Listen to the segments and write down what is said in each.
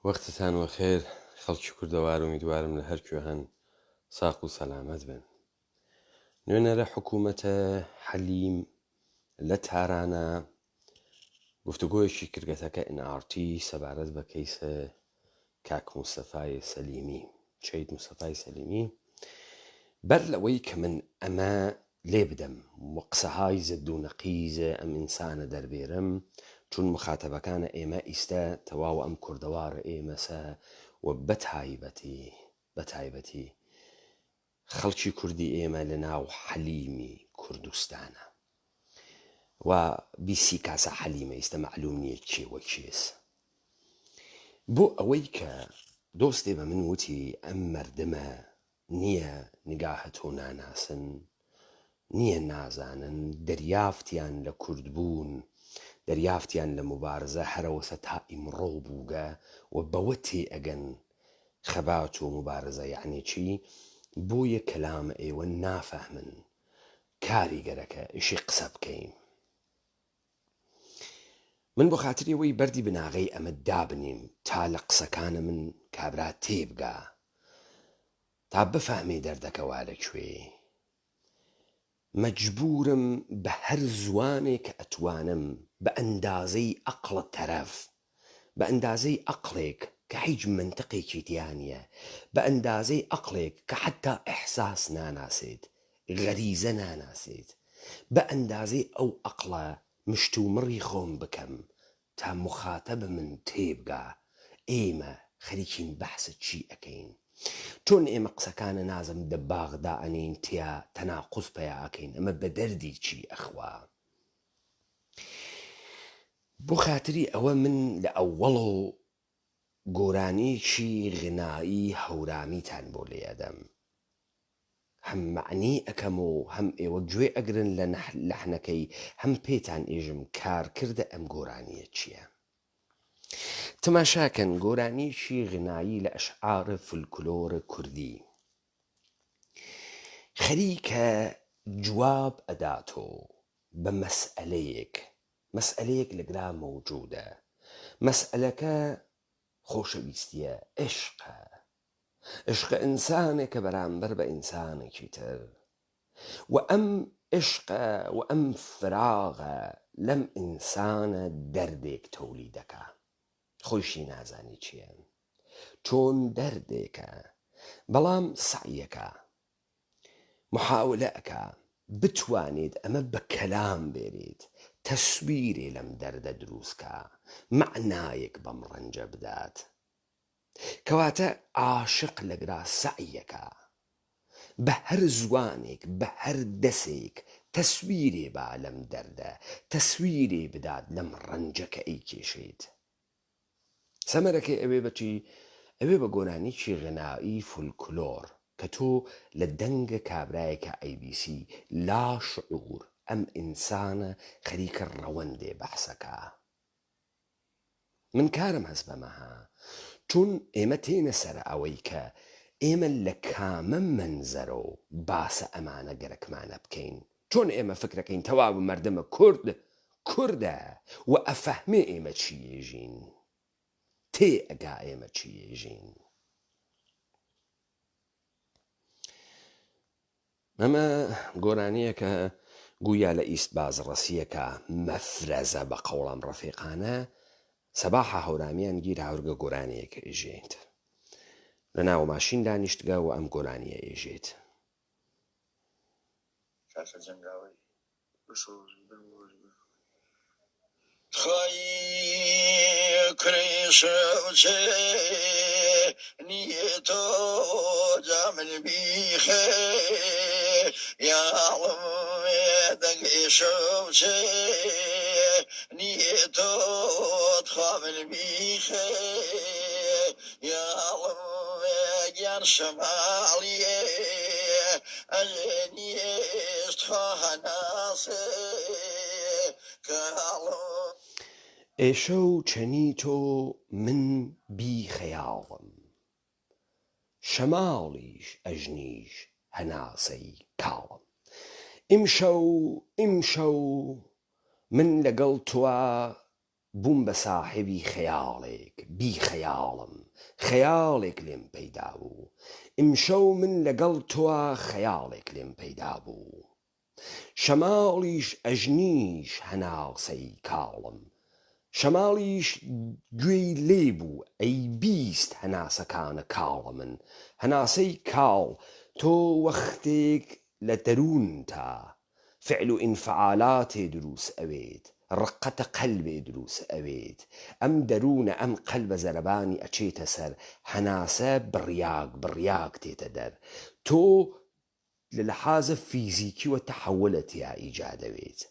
وەختتان وەخێر خەڵکی کوردەوار ئومیدوارم لە هەر کوێ هەن ساق و سەلامەت بن. نوێنەرە حکوومەتە حەلیم لە تارانا گفتوگۆیەکی کردگەتەکە NRT سەبارەت بە کەیسە کاک مستەفای سەلیمی شەهید مستەفای سەلیمی بەر لەوەی کە من ئەمە لێ بدەم و قسەهای زد و نەقیز ئەم ئینسانە دەربێرم چون مخاتەبەکانە ئێمە ئیستە تەواو ئەم کوردەوارە ئێمەسە و بەتایبەتی بەتایبەتی خەڵکی کوردی ئێمە لە ناو حەلیمی کوردستانە و بیسی کاسە حەلیمە ئیستە مەعلوم نییە کێ وە کێس بۆ ئەوەی کە دۆستێ بە من وتی ئەم مەردمە نییە نگاهە تۆ ناناسن نییە نازانن دەریافتیان لە کوردبوون دەریافتیان لە موبارزە هەرەوەسە تا ئیمڕۆ بووگە و بەوە تێ ئەگەن خەبات و موبارزە یەعنی چی بۆیە کەلام ئێوە نافەهمن کاری گەرەکە ئیشی قسە بکەین من بۆ خاتری ئەوەی بەردی بناغەی ئەمە دابنیم تا لە قسەکانە من کابرا تێبگا تا بفەهمێ دەردەکە وا لە کوێ مەجبورم بە هەر زوانێ کە ئەتوانم بە ئەندازەی ئەقڵ تەرەف بە ئەندازەی ئەقڵێک کە هیچ مەنتقێکی تیا نیە بە ئەندازەی ئەقڵێک کە حەتا ئیحساس ناناسێت غەریزە ناناسێت بە ئەندازەی ئەو ئەقڵە مشتومڕی خۆم بکەم تا موخاتەب من تێبگا ئێمە خەریکین بەحس چی ئەکەین چۆن ئێمە قسەکانە نازم دە باغ دائەنێین تیا تەناقوز پەیا ئەکەین ئەمە بە دەردی چی ئەخوا بۆ خاتری ئەوە من لە ئەوەڵۆ گۆرانیەکی غنایی هەورامیتان بۆ لێ ئەدەم هەم مەعنی ئەکەم و هەم ئێوە گوێ ئەگرن لە لەحنەکەی هەم پێتان ئێژم کارکردە ئەم گۆرانیە چیە تماشاکەن گۆرانیەکی غنایی لە ئەشعار فولکلۆر کوردی خەریکە جواب ئەداتۆ بە مەسئەلەیەک مەسئەلەیەک لەگرا مەوجودە مەسئەلەکە خۆشەویستیە عشقە عشقە ئینسانێکە بەرامبەر بە ئینسانێکی تر و ئەم عشقە و ئەم فراغە لەم ئینسانە دەردێک تەولی دەکا خۆیشی نازانی چییە چۆن دەردێکە بەڵام سەعیەکە محاولە ئەکا بتوانێت ئەمە بە کەلام بێنێت، تەسویرێ لەم دەردە دروست کا، مەعنایەک بەم ڕەنجە بدات. کەواتە عاشق لەگرا سەعیەکا بە هەر زوانێک، بە هەر دەسێک تەسویرێ با لەم دەردە، تەسویرێ بدات لەم ڕەنجە کە ئەیکێشێت. سەمەرەکەی ئەوێ بە چی؟ ئەوێ بە گۆرانیکی غنائی فولکلۆر کە تۆ لە دەنگە کابرایەکا ئەیبیسی لا شعور ئەم ئینسانە خەریکە ڕەوەندێ بەحسەکا. من کارم هەس بەمە ها چون ئێمە تێینە سەر ئەوەی کە ئێمە لە کامە مەنزەرۆ باسە ئەمانە گەرەکمانە بکەین چۆن ئێمە فکرەکەین تەواو مەردمە کورد کوردە و ئەفەهمێ ئێمە چی ئێژین تێ ئەگا ئێمە چی ئێژین. ئەمە گۆرانیەکە گویا لە ئیست بازڕەسیەکە مەفرەزە بە قەوڵ ئەم ڕەفیقانە سەباحە هەورامیان گیر هاورگە گۆرانیەک ئێژێت لە ناو ماشین دانیشتگە و ئەم گۆرانیە ئێژێت. کاکە جەنگاوەری خی کوڕی شەوچێ نییە تۆ جامل بیخێ یاڵم دەنگی شەوچێ نییە تۆ تخوامل بیخێ یاڵم گیان شەماڵیێ ئەژێ نیشت خوا هەناسێ کاڵم. ئێشەو چەنی تۆ من بی خەیاڵم. شەماڵیش ئەژنیش هەناسەی کاڵم. ئیمشەو ئیمشەو من لەگەڵ توا. بووم بە ساحێبی خەیاڵێک، بی خەیاڵم، خەیاڵێک لێم پەیدا بوو. ئیمشەو من لەگەڵ تۆا خەیاڵێک لێم پەیدا بوو. شەماڵیش ئەژنیش هەناسەی کاڵم. شەماڵیش گوێی لێ بوو ئەیبیست هەناسەکانە کاڵە من. هەناسەی کاڵ تۆ وەختێک لە دەروونتا فعل و ئینفعالاتێ دروس ئەوێت، ڕقەتە قەلبێ دروس ئەوێت، ئەم دەروونە ئەم قەلبە زەرەبانی ئەچێتە سەر، هەناسە بڕیاگ بڕیاگ تێتە دەر، تۆ لە لەحازە فیزیکیوە تەحەولە تیا ئیجاد ئەوێت،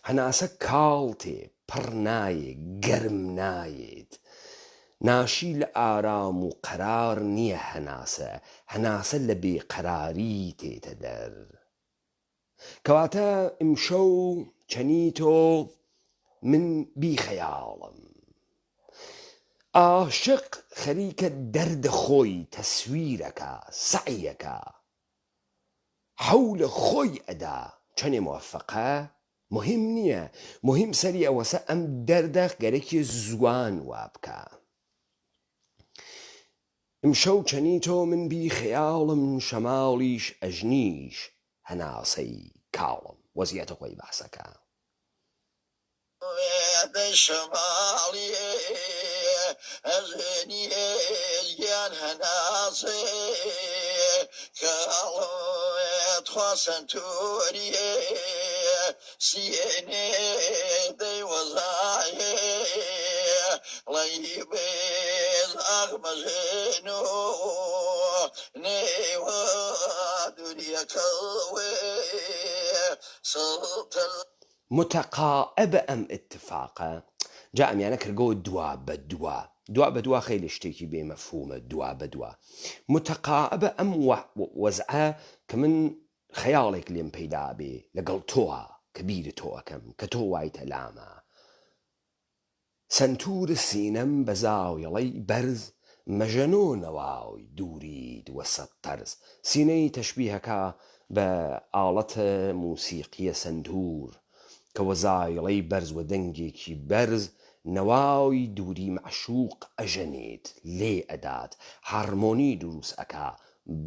هەناسە کاڵ تێ، پڕ نایێ، گەرم نایێت، ناشی لە ئارام و قەرار نیە هەناسە، هەناسە لە بێ قەراری تێتە دەر. کەواتە ئمشەو چەنی تۆ من بی خەیاڵم. ئاشق خەریکە دەردە خۆی تەسویرەکا سەعیەکا حەولە خۆی ئەدا چەنێ مۆفەقە موهیم نیە موهیم سەری ئەوەسە ئەم دەردە گەرەکیە زوان وابکا. ئمشەو چەنی تۆ من بی خەیاڵم شەماڵیش ئەژنیش هەناسەی کاڵم وەزیەتە خۆی بەحسەکە. دەی شەماڵی ئەژنیش گیان هەناسەی کاڵم تخوا سەنتوری سینێ دەی وەزایێ ڵەی بێز ئاغ مەژێنۆ نێوە دوریەکەوێ سڵتل. متقاعبە ئەم اتفاقە جا ئەمیانە کردگەوە دوا بە دوا دوا بە دوا خەیلی شتێکی بێ مەفهومە دوا بە دوا متقاعبە ئەم وەزعە کە من خەیاڵێک لێم پەیدا ئەبێ لەگەڵ تۆا کە بیر تۆ ئەکەم کە تۆ وایتە لاما سەنتوور سینەم بە زاویڵەی بەرز مەژەنۆ نەوای دووریت وە سەد تەرز سینەی تەشبیهەکا بە ئاڵەتە موسیقیە سەنتوور کە وە زایڵەی بەرز وە دەنگێکی بەرز نەوای دووری مەعشووق ئەژەنێت لێ ئەدات هارمۆنی دروس ئەکا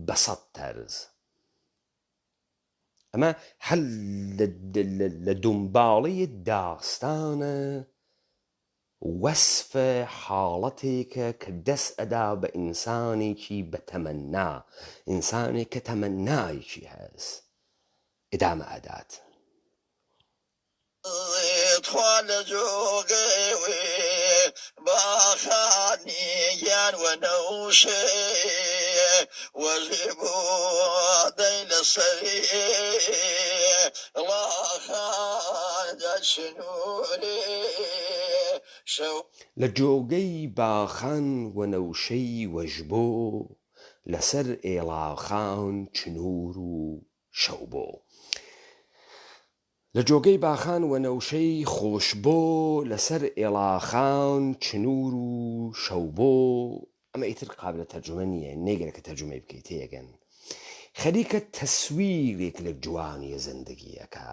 بە سەد تەرز. ئەمە هەر لە دونباڵەی داستانە وەسف حاڵەتێکە کە دەس ئەدا بە ئینسانێکی بە تەمەنا، ئینسانێک کە تەمەنایەکی هەس ئیدامە ئەدات. تخوا لە جۆگەی باخانی گیان وەنەوشێ وەژێ بۆ دەی لەسەری ڵاخان دەچنورێ شەو. لە جۆگەی باخان وەنەوشەی وەژبۆ لەسەر ئێڵاخان چنور و شەوبۆ. لە جۆگەی باخان وەنەوشەی خۆشبۆ لەسەر ئێڵاخان چنور و شەوبۆ ئەمە ئیتر قابلە تەرجومە نییە نەیگەرەکە تەرجومەی بکەی تێیەگەن خەریکە تەسویرێک لە جوانیە زندگی ئەکا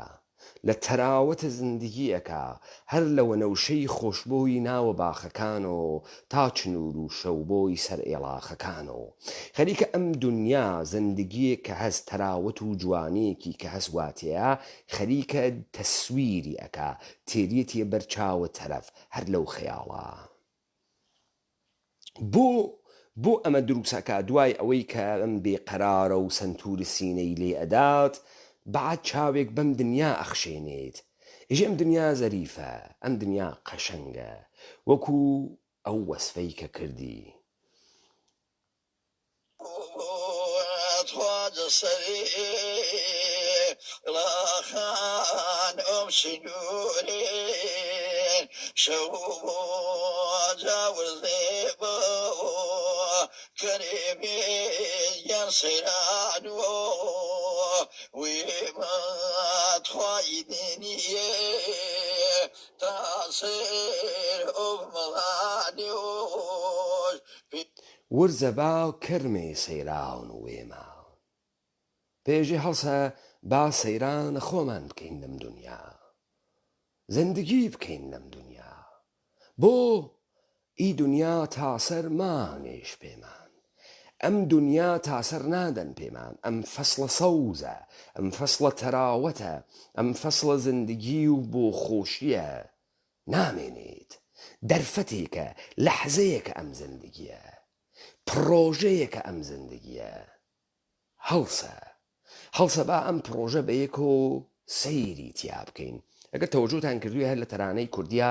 لە تەراوەتە زندگی ئەکا هەر لە وەنەوشەی خۆشبۆی ناوە باخەکانۆ تا چنور و شەوبۆی سەر ئێڵاخەکانۆ خەریکە ئەم دونیا زندگیەک کە هەس تەراوەت و جوانیەکی کە هەس واتێا خەریکە تەسویری ئەکا تێریەتیە بەر چاوە تەرەف هەر لەو خەیاڵا بۆ بۆ ئەمە دروس ئەکا دوای ئەوەی کە ئەم بێ قەرارە و سەنتور سینەی لێ ئەدات بەعد چاوێک بەم دنیا ئەخشێنێت ئێژێ ئەم دنیا زەریفە ئەم دنیا قەشەنگە وەکو ئەو وەسفەی کە کردی. ورزە با کرمێ سەیران و وێما پێژێ هەڵسە با سەیرانە خۆمان بکەین لەم دونیا زندگی بکەین لەم دونیا. بۆ ئی دونیا تاسەر مانێش پێمان ئەم دونیا تاسەر نادەن پێمان ئەم فەسڵە سەوزە ئەم فەسڵە تەراوەتە ئەم فەسڵە زندگی و بۆ خۆشیە نامێنێت دەرفەتێکە لەحزەیەکە ئەم زندگیە پڕۆژەیەکە ئەم زندگیە هەڵسە هەڵسە با ئەم پڕۆژە بەیەکۆ سەیری تیا بکەین ئەگەر تەوەجوتان کردووە هەر لە تەرانەی کوردیا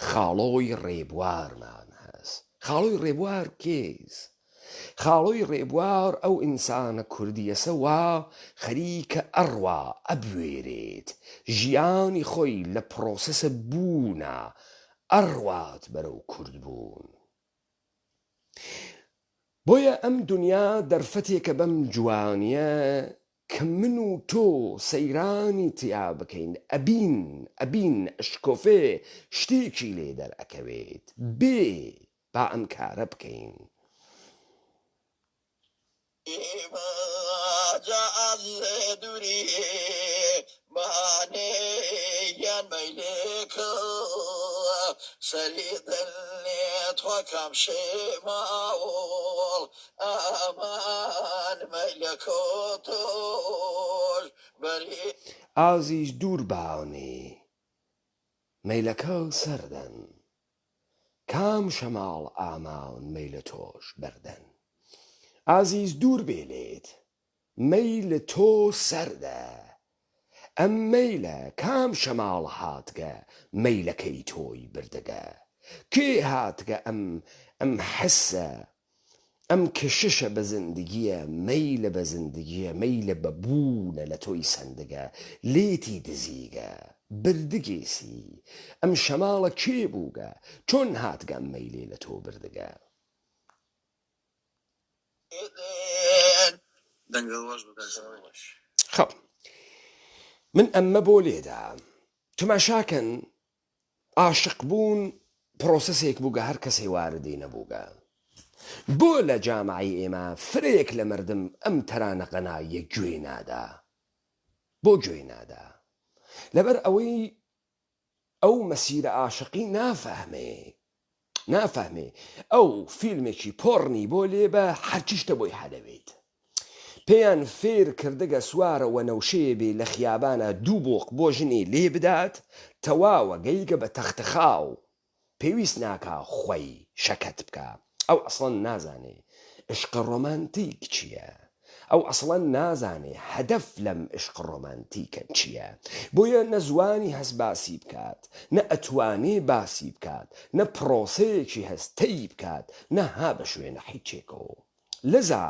خاڵۆی ڕێبوارمان هەس خاڵۆی ڕێبوار کێس خاڵۆی ڕێبوار ئەو ئینسانە کوردیەسە وا خەریکە ئەڕوا ئەبوێرێت ژیانی خۆی لە پرۆسەسە بوونا ئەڕوات بەرەو کوردبوون. بۆیە ئەم دونیا دەرفەتێکە بەم جوانیە کە من و تۆ سەیرانی تیا بکەین ئەبین ئەبین ئەشکۆفێ شتێکی لێ دەرئەکەوێت بێ با ئەم کارە بکەین. ئازیز دوور بانێ مەیلەکە سەردەن. کام شەماڵ ئامان مەیلە تۆش بەردەن. ئازیز دوور بێ لێت مەیل تۆ سەردە. ئەم مەیلە کام شەماڵ هاتگە مەیلەکەی تۆی بردگە. کێ هاتگە ئەم ئەم حسە ئەم کششە بە زندگیە مەیلە بە زندگیە مەیلە بە بوونە لە تۆی سەندگە لێتی دزیگە بردگێسی ئەم شەماڵە کێ بووگە چۆن هاتگە ئەم مەیلێ لە تۆ بردگە. دەنگت خۆش بێ کاک سەرۆک. خەو من ئەمە بۆ لێدا تماشاکەن ئاشق بوون پرۆسەسێک بووگە هەر کەسێ واردی نەبووگە. بۆ لە جامعەی ئێمە فرەیەک لە مەردم ئەم تەرانە غەناییە گوێ نادا؟ بۆ گوێی نادا؟ لەبەر ئەوەی ئەو مەسیرە ئاشقی نافەهمێ. نافەهمێ. ئەو فیلمێکی پۆڕنی بۆ لێبە هەرچی شتە بۆی هەلەوێت. پێیان فێر کردگە سوارە وەنەوشەیە بێ لە خیابانا دوو بۆق بۆ ژنێ لێ بدات تەواوە گەیگە بە تەختەخاو پێویست ناکا خوەی شەکەت بکا ئەو ئەسڵەن نازانێ ئشقە ڕۆمانتیک چیە ئەو ئەسڵەن نازانێ هەدەف لەم ئشق ڕۆمانتیکە چیە بۆیە نە زوانی هەس باسی بکات نە ئەتوانێ باسی بکات نە پڕۆسەیەکی هەس تەی بکات نە ها بە شوێنە حیچێکەوە. لذا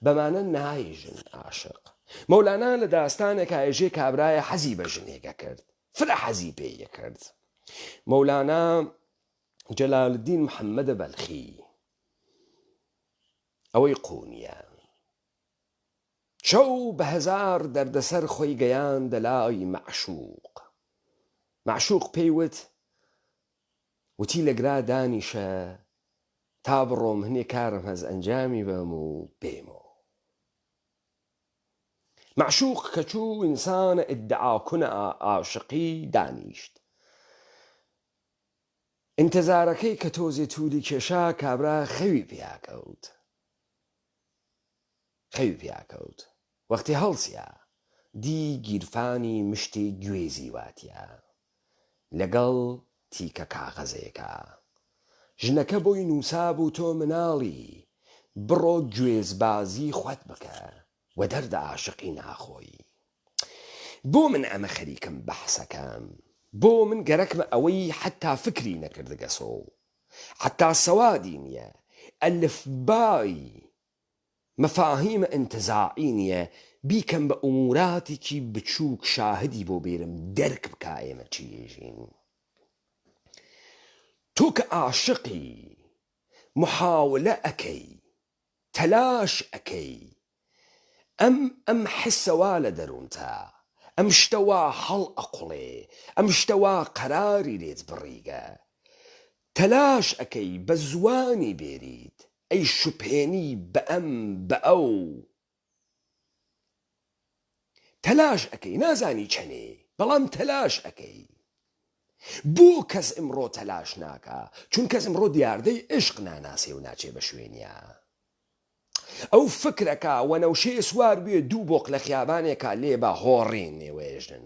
بەمانە نایژن عاشق. مەولانا لە داستانێکا ئێژێ کابرایە حەزی بە ژنێک ئەکرد فرە حەزی پێی ئەکرد مەولانا جلال الدین محمد بەلخی ئەوەی قونیە شەو بە هەزار دەردەسەر خۆی گەیاندە لای مەعشوق مەعشوق پێی وت وتی لەگرا دانیشە تا بڕۆم هەنێ کارم هەس ئەنجامی بەم و بێمەوە. مەعشوق کە چوو ئینسانە ئیدعا کونە عاشقی دانیشت. ئینتزارەکەی کە تۆزێ تولی کێشا کابرا خەوی پیا کەوت. خەوی پیا کەوت. وەختی هەڵسیا دی گیرفانی مشتێ گوێزی واتیا. لەگەڵ تیکە کاغەزێکا. ژنەکە بۆی نووسابوو تۆ مناڵی، بڕۆ گوێزبازی خوەت بکە و دەردە ئاشقی ناخۆی. بۆ من ئەمە خەریکم بەحسەکەم؟ بۆ من گەرەکمە ئەوەی حەتتا فکری نەکردگەسۆ، حەتتا سەوادی نیە، ئەلفبای مەفاهیمە ئینتزاعی نیە بیکەم بە ئوموراتێکی بچوک شاهدی بۆ بێرم دەرک بکا ئێمە چی ئێژین تۆ کە ئاشقی محاولە ئەکەی تەلاش ئەکەی ئەم ئەم حسە وا لە دەرونتا ئەم شتە وا هەڵ ئەقوڵێ ئەم شتە وا قەراری لێت بڕیگە تەلاش ئەکەی بە زوانی بێریت ئەی شوبهێنی بە ئەم بە ئەو تەلاش ئەکەی نازانی چەنێ بەڵام تەلاش ئەکەی. بۆ کەس ئمڕۆ تەلاش ناکا؟ چون کەس ئمڕۆ دیاردەی عشق ناناسێ و ناچێ بە شوێنیا. ئەو فکرەکا وەنەوشەیە سوار بوێ دوو بۆق لە خیابانێکا لێ با هۆڕین نێوەێژن.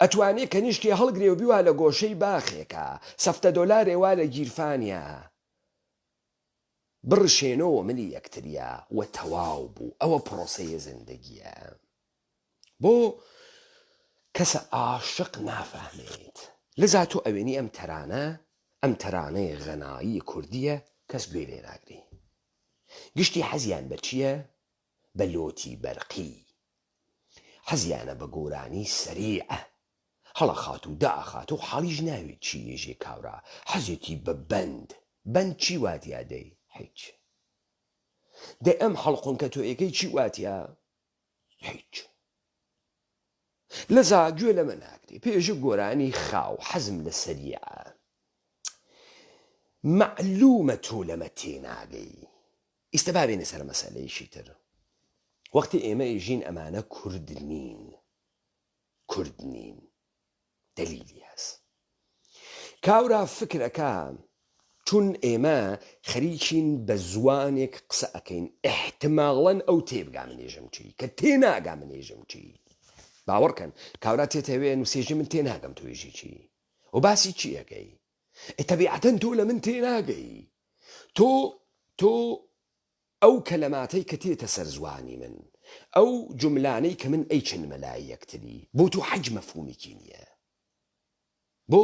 ئەتوانێ کەنیشکێ هەڵگرێ و بیوا لە گۆشەی باخێکا سەفتە دۆلارێ وا لە گیرفانیا بڕشێنۆوە ملی یەکتریا و تەواو بوو. ئەوە پرۆسەیە زندەگیە. بۆ کەسە ئاشق نافەهمێت. لەزا تۆ ئەوێنی ئەم تەرانە ئەم تەرانەی غەنایی کوردیە کەس گوێی لێ ناگری گشتی حەزیان بە چیە بە لۆتی بەرقی حەزیانە بە گۆرانی سەریع هەڵەخات و دائەخات و حاڵیش ناوێت چی یێژێ کاورا حەزێتی بە بەند بەند چی واتیا دەی هیچ دەی ئەم حەڵقونکە تۆیەکەی چی واتیا هیچ لەزا گوێ لەمە ناگری پێژە گۆرانی خاو حەزم لە سەریعە مەعلومە تۆ لەمە تێناگەی ئیستە با بێینە سەر مەسەلەیەکی تر وەختی ئێمە ئێژین ئەمانە کورد نین کورد نین دەلیلی هەس. کاورا فکر ئەکا چون ئێمە خەریکین بە زوانێک قسە ئەکەین ئیحتماڵەن ئەو تێبگا من ئێژم چی کە تێناگا من ئێژم چی باوەڕ کەن کاورا تێتەوێ نووسێژی من تێناگەم تۆ ئێژی چی و باسی چی ئەکەی ئێ تەبیعەتەن تۆ لە من تێناگەی تۆ تۆ ئەو کەلەماتەی کە تێتە سەر زوانی من، ئەو جوملانەی کە من ئەیچنمە لای یەکتری، بۆ تۆ حەج مەفهومێکی نییە. بۆ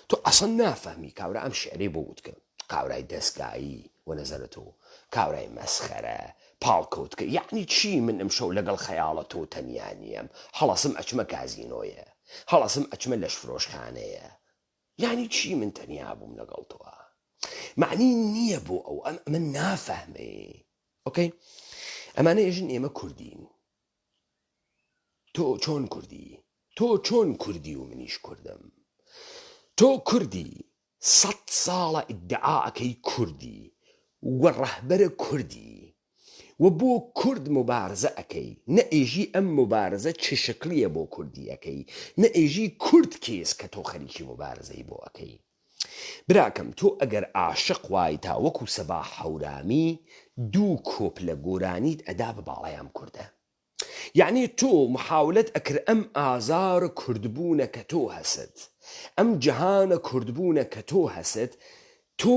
تۆ ئەسڵەن نافەهمی کاورا ئەم شیعرەی بۆ وتکە، کاورای دەسگایی وە نەزەرە تۆ، کاورای مەسخەرە، پاڵکەوتکە، یەعنی چی من ئمشەو لەگەڵ خەیاڵە تۆ تەنیا نییەم، هەڵەسم ئەچمە کازینۆیە، هەڵەسم ئەچمە لەشفرۆشخانەیە، یانی چی من تەنیا بووم لەگەڵ تۆ معنی نییە بۆ ئەو ئەم ئەمە نافەهمێ ئۆکەی ئەمانە ئێژن ئێمە کوردین تۆ چۆن کوردی تۆ چۆن کوردی و منیش کوردم تۆ کوردی سە ساڵە ئیدعا ئەکەی کوردی و ڕەهبەرە کوردی و بۆ کورد موبارزە ئەکەی نە ئێژی ئەم موبارزە چ شکڵیە بۆ کوردی ئەکەی نە ئێژی کورد کێس کە تۆ خەریکی موبارزەی بۆ ئەکەی براکەم تۆ ئەگەر ئاشق وای تا وەکو سەباح هەورامی دوو کۆپلە گۆرانیت ئەدا بە باڵای ئەم کوردە یەعنی تۆ محاولەت ئەکرد ئەم ئازار کوردبوونە کە تۆ هەست ئەم جەهانە کوردبوونە کە تۆ هەست تۆ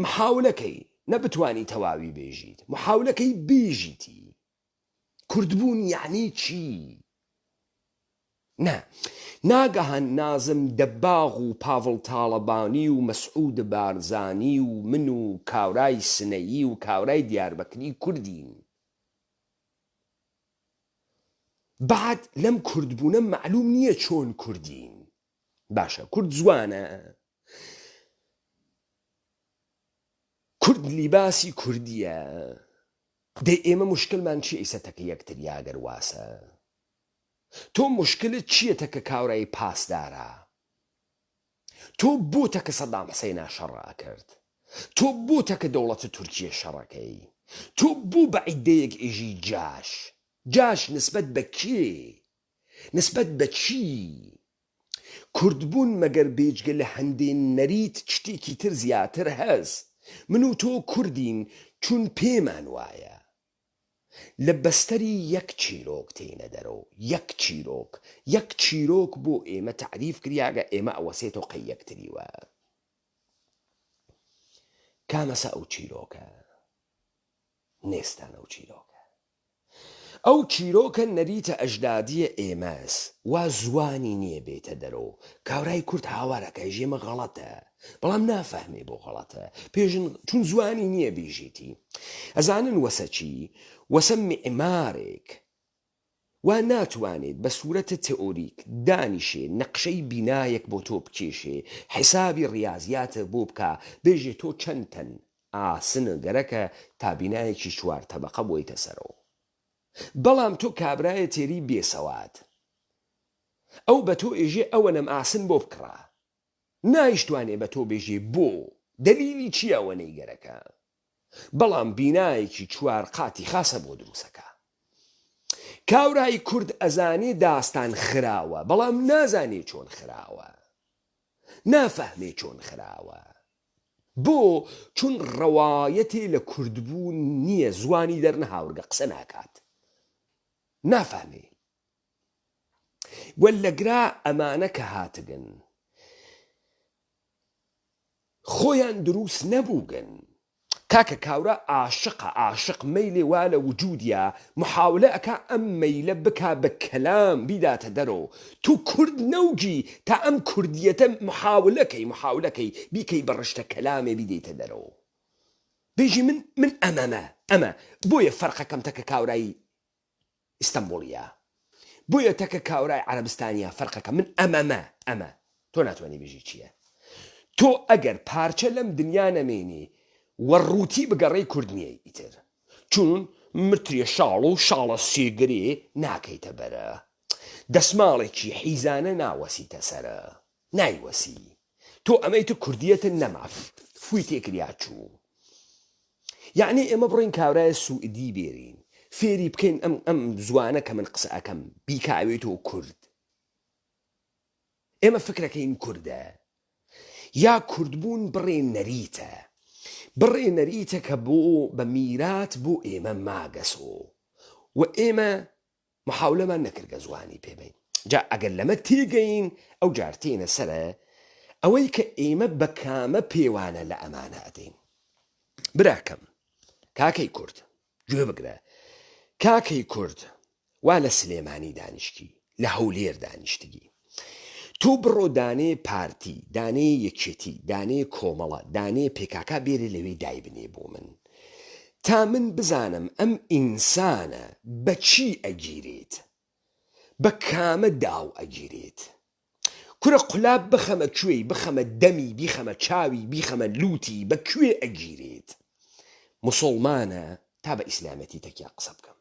محاولەکەی نە بتوانی تەواوی بێژیت محاولەکەی بیژیتی کوردبوون یەعنی چی؟ نا ناگەهان نازم دەباغ و پاڤڵ تاڵەبانی و مەسعود بارزانی و من و کاورای سنەیی و کاورای دیاربەکری کوردین بەعد لەم کوردبوونە مەعلوم نییە چۆن کوردین باشە کورد زوانە کورد لیباسی کوردیە دەی ئێمە مشکلمان چیە ئیسە تەکە یەکتر یاگەر واسە تۆ مشکلت چییە تەکە کاورای پاسدارا تۆ بۆ تەکە سەدام حسەینا شەڕ ئەکرد تۆ بۆ تەکە دەوڵەتە تورکیە شەڕەکەی تۆ بۆ بە عیدەیەک ئێژی جاش جاش نسبەت بە کێ نسبەت بە چی کورد بوون مەگەر بێجگە لە هەندێ نەریت شتێکی تر زیاتر هەس من و تۆ کوردین چون پێمان وایە لە بەستەری یەک چیرۆک تێینە دەرۆ، یەک چیرۆک، یەک چیرۆک بۆ ئێمە تەعریف کریاگە، ئێمە ئەوەسێتەو قەی یەکتریوە. کامەسە ئەو چیرۆکە؟ نێستان ئەو چیرۆکە. ئەو چیرۆکە نەریتە ئەژدادیە ئێمەس، وا زوانی نیە بێتە دەرۆ. کاورای کورد هاوار ئەکا ئێژێ ئەمە غەڵەتە، بەڵام نافەهمێ بۆ غەڵەتە، پێژن چون زوانی نیە بیژیتی. ئەزانن وەسە چی؟ وەسە میعمارێک وا ناتوانێت بە سورەتە تئوریک دانیشێ نەقشەی بینایەک بۆ تۆ بکێشێ، حیسابی ڕیازیاتە بۆ بکا، بێژێ تۆ چەند تەن ئاسن گەرەکە تا بینایەکی چوار تەبەقە بۆیتە سەرەوە. بەڵام تۆ کابرایە تێری بێسەواد ئەو بە تۆ ئێژێ ئەوەنەم ئاسن بۆ بکڕە نایشتوانێ بە تۆ بێژێ بۆ دەلیلی چیە ئەوەنەی گەرەکە بەڵام بینایەکی چوار قاتی خاسە بۆ دروسەکا کاورای کورد ئەزانێ داستان خراوە بەڵام نازانێ چۆن خراوە. نافەهمێ چۆن خراوە. بۆ؟ چون ڕەوایەتێ لە کوردبوون نییە، زوانی دەرنەهاورگە، قسە ناکات. نافەهمێ. وە لەگرا ئەمانە کە هاتگن خۆیان دروس نەبووگن. کاکە کاورا عاشقە عاشق مەیلێ وا لە وجودیا محاولە ئەکا ئەم مەیلە بکا بە کەلام بیداتە دەرۆ تو کورد نەوگی تا ئەم کوردیەتە محاولە کەی محاولە کەی بیکەی بە ڕشتە کەلامێ بیدەیتە دەرۆ بێژی من من ئەمەمە ئەمە بۆیە فەرقەکەم تەکە کاورای ئیستەنبوڵیە بۆیە تەکە کاورای عەرەبستانیە فەرقەکە من ئەمەمە ئەمە تۆ ناتوانی بێژی چییە تۆ ئەگەر پارچە لەم دنیا نەمێنی و ڕووتی بگەڕێی کورد نییە ئیتر چون مترێ شاڵ و شاڵە سێگرێ ناکەیتە بەرە دەسماڵێکی حیزانە ناوەسیتە سەرە نایوەسی تۆ ئەمەی تر کوردیەتت نەما فوی تێکریا چوو یەعنی ئێمە بڕۆین کابرایە سوئدی بێرین فێری بکەین ئەم ئەم زوانە کە من قسە ئەکەم بیکاوێتەوە کورد ئێمە فکرەکەین کوردە یا کوردبوون بڕێ نەریتە بڕێ نەریتە کە بۆ بە میرات بۆ ئێمە ماگەسۆ و ئێمە محاولەمان نەکردگە زوانی پێ بەین. جا ئەگەر لەمە تێگەین ئەو جار تێینە سەرە ئەوەی کە ئێمە بە کامە پێوانە لە ئەمانە ئەدەین. براکەم کاکەی کورد گوێ بگرە کاکەی کورد وا لە سلێمانی دانیشتی لە هەولێر دانیشتگی تۆ بڕۆ دانێ پارتی دانێ یەکێتی دانێ کۆمەڵە دانێ پێکاکا بێرێ لەوێ دایبنێ بۆ من تا من بزانم ئەم ئینسانە بە چی ئەگیرێت بە کامە داو ئەگیرێت کورە قولاب بخەمە کوێی بخەمە دەمی بیخەمە چاوی بیخەمە لوتی بە کوێ ئەگیرێت موسوڵمانە تا بە ئیسلامەتی تەکیا قسە بکەم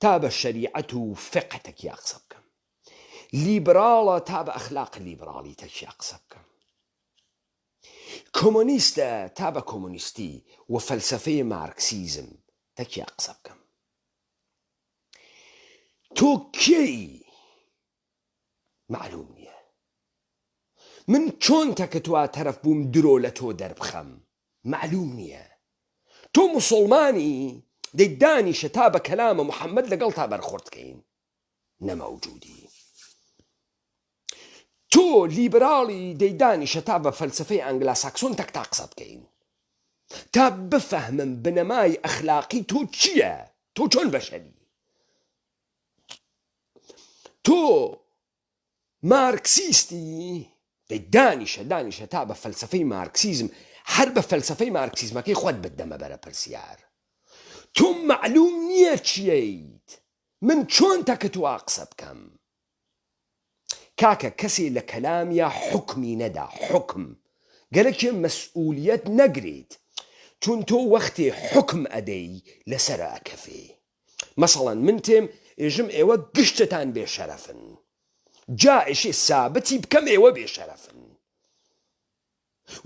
تا بە شەریعەت و فقە تەکیا قسە بکەم لیبراڵە تا بە ئەخلاق لیبراڵی تەکیا قسە بکەم کۆمۆنیستە تا بە کۆمۆنیستی و فەلسەفەی مارکسیزم تەکیا قسە بکەم. تۆ کێی مەعلوم نیە. من چۆن تەکتوا تەرەف بووم درۆ لە تۆ دەربخەم مەعلوم نیە. تۆ موسوڵمانی دەی دانیشە تا بە کەلامە محمد لەگەڵتا بەرخورد کەین. نە مەوجودی. تۆ لیبراڵی دەی دانیشە تا بە فەلسەفەی ئانگلا ساکسۆن تەک تا قسە بکەین تا بفەهمم بنەمای ئەخلاقی تۆ چییە تۆ چۆن بەشەری تۆ مارکسیستی دەی دانیشە دانیشە تا بە فەلسەفەی مارکسیزم هەر بە فەلسەفەی مارکسیزمەکەی خۆت بتدەمە بەرە پرسیار تۆ مەعلوم نییە چییت من چۆن تەکت وا قسە بکەم کاکە کەسێ لە کەلامیا حوکمی نەدا حوکم گەرەکێ مەسئولیەت نەگریت چون تۆ وەختێ حوکم ئەدەی لەسەرە ئەکەفێ مەسەڵەن من تێم ئێژم ئێوە گشتتان بێ شەرەفن جا ئێشێ سابتی بکەم ئێوە بێ شەرەفن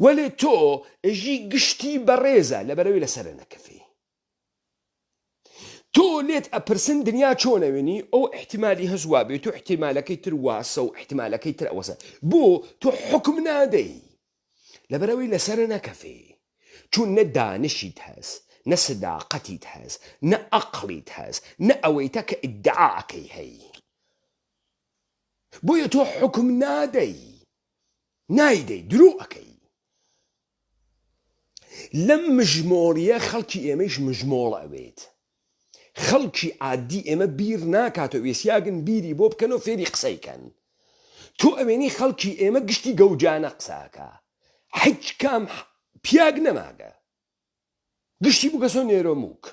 وەلێ تۆ ئێژی گشتی بەڕێزە لەبەرەوەی لەسەرە نەکەفێ تۆ لێت ئەپرسن دنیا چۆن ئەوێنی ئەو ئیحتیمالی هەس وابێت و ئیحتیمالەکەی تر واسە و ئیحتیمالەکەی تر ئەوەسە بۆ تۆ حوکم نادەی لەبەرئەوەی لەسەر نەکەفێ چون نە دانشیت هەس نە سداقەتیت هەس نە ئەقڵیت هەس نە ئەوەیتە کە ئیدعا ئەکەی هەی بۆیە تۆ حوکم نادەی نایدەی درۆ ئەکەی لەم مژمۆڵیە خەڵکی ئێمەیش مژمۆڵ ئەوێت. خەڵکی عادی ئێمە بیر ناکاتەوە وێسیاگن بیری بۆ بکەن و فێری قسەی کەن. تۆ ئەوێنی خەڵکی ئێمە گشتی گەوجانە قسە ئەکا. حیچ کام پیاگ نەماگە. گشتی بووگەسۆ نێرۆ مووک.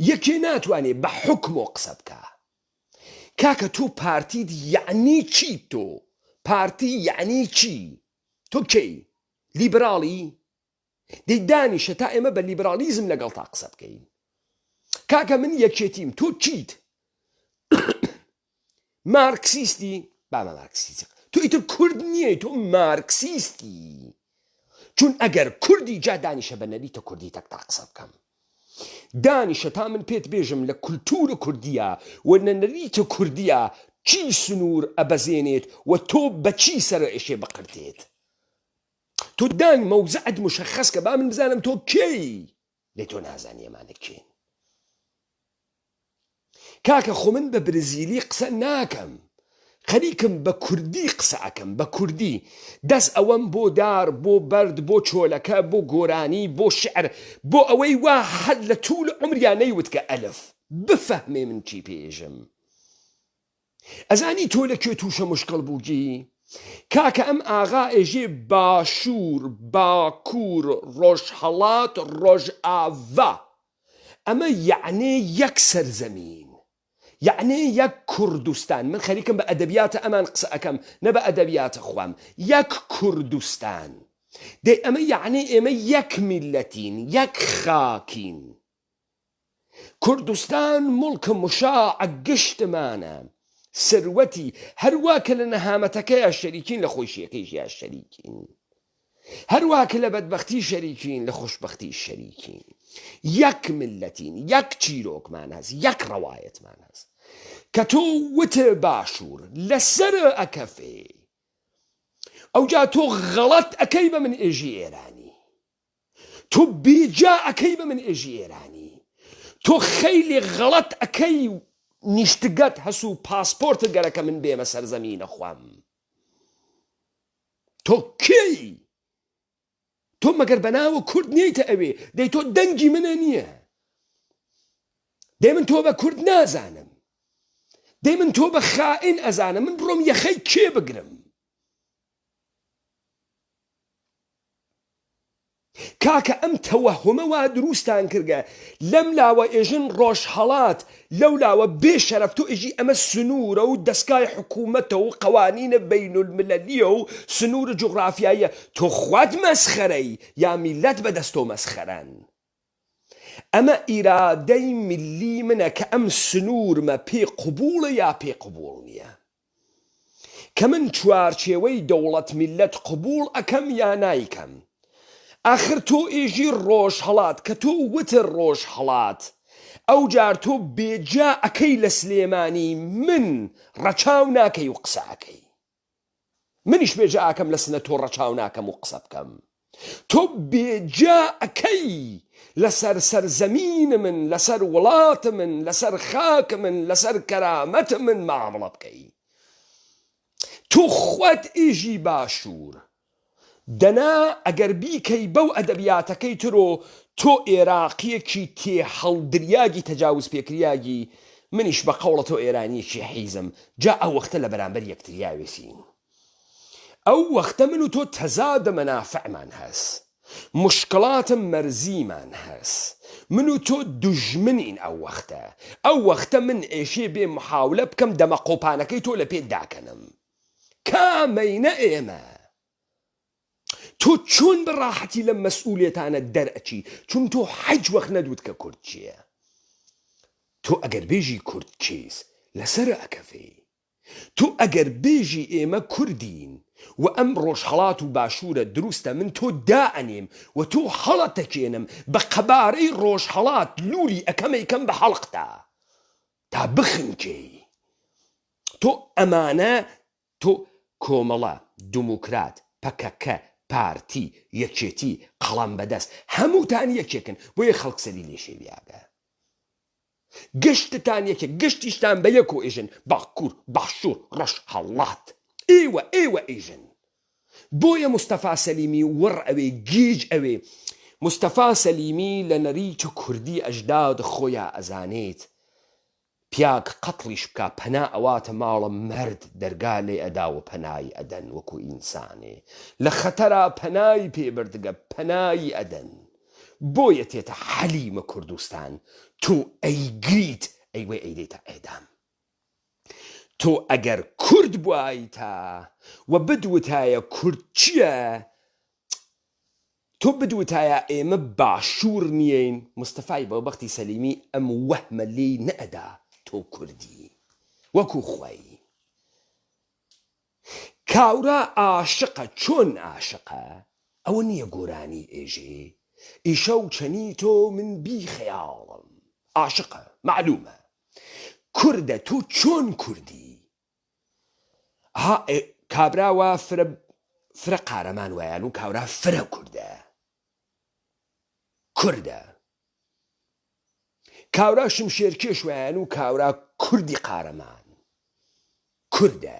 یەکێ ناتوانێ بە حوکمۆ قسە بکا. کاکە تۆ پارتیت یەعنی چیت تۆ؟ پارتی یەعنی چی؟ تۆ کێی؟ لیبراڵی؟ دەی دانیشە تا ئێمە بە لیبراڵیزم لەگەڵتا قسە بکەین. کاکە من یەکێتیم تۆ چیت؟ مارکسیستی؟ با بە مارکسیستی تۆ ئیتر کورد نییە تۆ مارکسیستی چون ئەگەر کوردی جا دانیشە بە نەریتە کوردی تەک تا قسە بکەم دانیشە تا من پێت بێژم لە کولتوورە کوردیە و لە نەریتە کوردیە. چی سنوور ئەبەزێنێت و تۆ بە چی سەرئێشێ بقرتێت؟ تۆ دانگ مەوزعت مشەخەس کە با من بزانم تۆ کێی؟ لێ تۆ نازانی ئەمانە کێن. کاکە خۆ من بە برزیلی قسە ناکەم خەریکم بە کوردی قسە ئەکەم بە کوردی دەس ئەوەم بۆ دار بۆ بەرد بۆ چۆلەکە بۆ گۆرانی بۆ شعر بۆ ئەوەی وا هەر لە توول عومریا نەیوتگە ئەلف بفەهمێ من چی پێژم ئەزانی تۆ لە کوێ تووشە مشکڵ بووگی کاکە ئەم ئاغا ئێژێ باشوور باکوور ڕۆژهەڵات ڕۆژئاڤا ئەمە یەعنێ یەک سەرزەمین یەعنێ یەک کوردستان من خەریکم بە ئەدەبیاتە ئەمان قسە ئەکەم نە بە ئەدەبیاتە خوام یەک کوردستان دەی ئەمە یەعنێ ئێمە یەک میللەتین یەک خاکین کوردستان موڵک مشاع گشتمانە سروەتی هەروا کە لە نەهامەتەکەیا شەریکین لە خۆشیەکەیشیا شەریکین هەروا کە لە بەدبەختی شەریکین لە خۆشبەختی شەریکین یەک میللەتین یەک چیرۆکمان هەس یەک ڕەوایەتمان هەس کە تۆ وتێ باشوور لەسەر ئەکەفێ ئەوجا تۆ غەڵەت ئەکەی بە من ئێژی ئێرانی تۆ بێجا ئەکەی بە من ئێژی ئێرانی تۆ خەیلی غەڵەت ئەکەی و نیشتگەت هەس و پاسپۆرت گەرەکە من بێمە سەرزەمینە خوەم تۆ کێی تۆ مەگەر بەناوە کورد نیتە ئەوێ دەی تۆ دەنگی منە نییە دەی من تۆ بە کورد نازانم دەی من تۆ بە خائن ئەزانم من بڕۆم یەخەی کێ بگرم کاکە ئەم تەوەهومە وا دروستان کردگە لەم لاوە ئێژن ڕۆژهەڵات لەو لاوە بێ شەرەف تۆ ئێژی ئەمە سنوورە و دەسگای حکوومەتە و قەوانینە بەینولملەلیە و سنوور جوغرافیاییە تۆ خوات مەسخەرەی یا میللەت بە دەست تۆ مەسخەرەن ئەمە ئیرادەی میللی منە کە ئەم سنوورمە پێ قبووڵە یا پێ قبووڵ نییە. کە من چوارچێوەی دەوڵەت میللەت قبوڵ ئەکەم یا نایکەم؟ ئاخر تۆ ئێژی ڕۆژهەڵات کە تۆ وتت ڕۆژهەڵات ئەوجار تۆ بێجا ئەکەی لە سلێمانی من ڕەچاو ناکەی و قسە ئەکەی منیش بێجا ئەکەم لە سنە تۆ ڕەچاو ناکەم و قسە بکەم تۆ بێجا ئەکەی لەسەر سەرزەمین من لەسەر وڵات من لەسەر خاک من لەسەر کەرامەت من مامڵە بکەی تۆ خوت ئێژی باشوور دەنا ئەگەر بیکەی بەو ئەدەبیاتەکەی ترۆ تۆ ئێراقیەکی تێهەڵدریاگی تەجاوز پێکریاگی منیش بە قەوڵە تۆ ئێرانیەکی حیزم جا ئەو وەختە لە بەرامبەر یەکتریاوێسین ئەو وەختە من و تۆ تەزاد مەنافعمان هەس، موشکڵات مەرزیمان هەس، من و تۆ دوژمنین ئەو وەختە، ئەو وەختە من ئێشێ بێ محاولە بکەم دەمە قۆپانەکەی تۆ لە پێت داکەنم. کامەینە ئێمە؟ تۆ چۆن بە ڕاحەتی لەم مەسئولیەتانە دەرئەچی؟ چون تۆ حەج وەخت نەدوت کە کورد چیە. تۆ ئەگەر بێژی کورد چیس لەسەرە ئەکەفێی. تۆ ئەگەر بێژی ئێمە کوردین و ئەم ڕۆژهەڵات و باشوورە دروستە من تۆ دائەنێم و تۆ هەڵەتەکێنم بە قەبارەی ڕۆژهەڵات لولی ئەکەم ئەیکەم بە حەڵقتا تا بخنکێی تۆ ئەمانە تۆ کۆمەڵە دوموکرات پەکەکە پارتی یەکێتی قەڵەم بەدەست هەمووتان یەکێکن بۆیە خەڵک سەری لێ شێویاگە. گشتتان یەکێک گشتیشتان بە یەکۆ ئێژن باکوور باشوور ڕۆژهەڵات ئێوە ئێوە ئێژن بۆیە مستەفا سەلیمی وڕ ئەوێ گیج ئەوێ مستەفا سەلیمی لە نەریت کوردی ئەژداد خۆیا ئەزانێت پیاگ قەتڵیش بکا پەنا ئەواتە ماڵە مەرد دەرگا لێ ئەدا و پەنای ئەدەن وەکو ئینسانێ لە خەتەرا پەنای پێ بردگە پەنای ئەدەن بۆیە تێتە حەلیمە کوردستان تۆ ئەیگریت ئەیوەی ئەیدەیتە عێدام تۆ ئەگەر کورد بوایتە و بدوتایە کورد چیە تۆ بدوتایە ئێمە باشوور نیین مستەفای بەوبەختی سەلیمی ئەم وەهمە لێی نەئەدا تۆ کوردی وەکو خۆی کاورا ئاشقە چۆن ئاشقە ئەوە نیە گۆرانی ئێژێ ئیشەو چەنی تۆ من بی خەیاڵم ئاشقە مەعلومە کوردە تۆ چۆن کوردی. ها کابرا وا فرە فرە قارەمان وایان و کاورا فرە کوردە کوردە کاورا شمشێرکێش وایان و کاورا کوردی قارەمان کوردە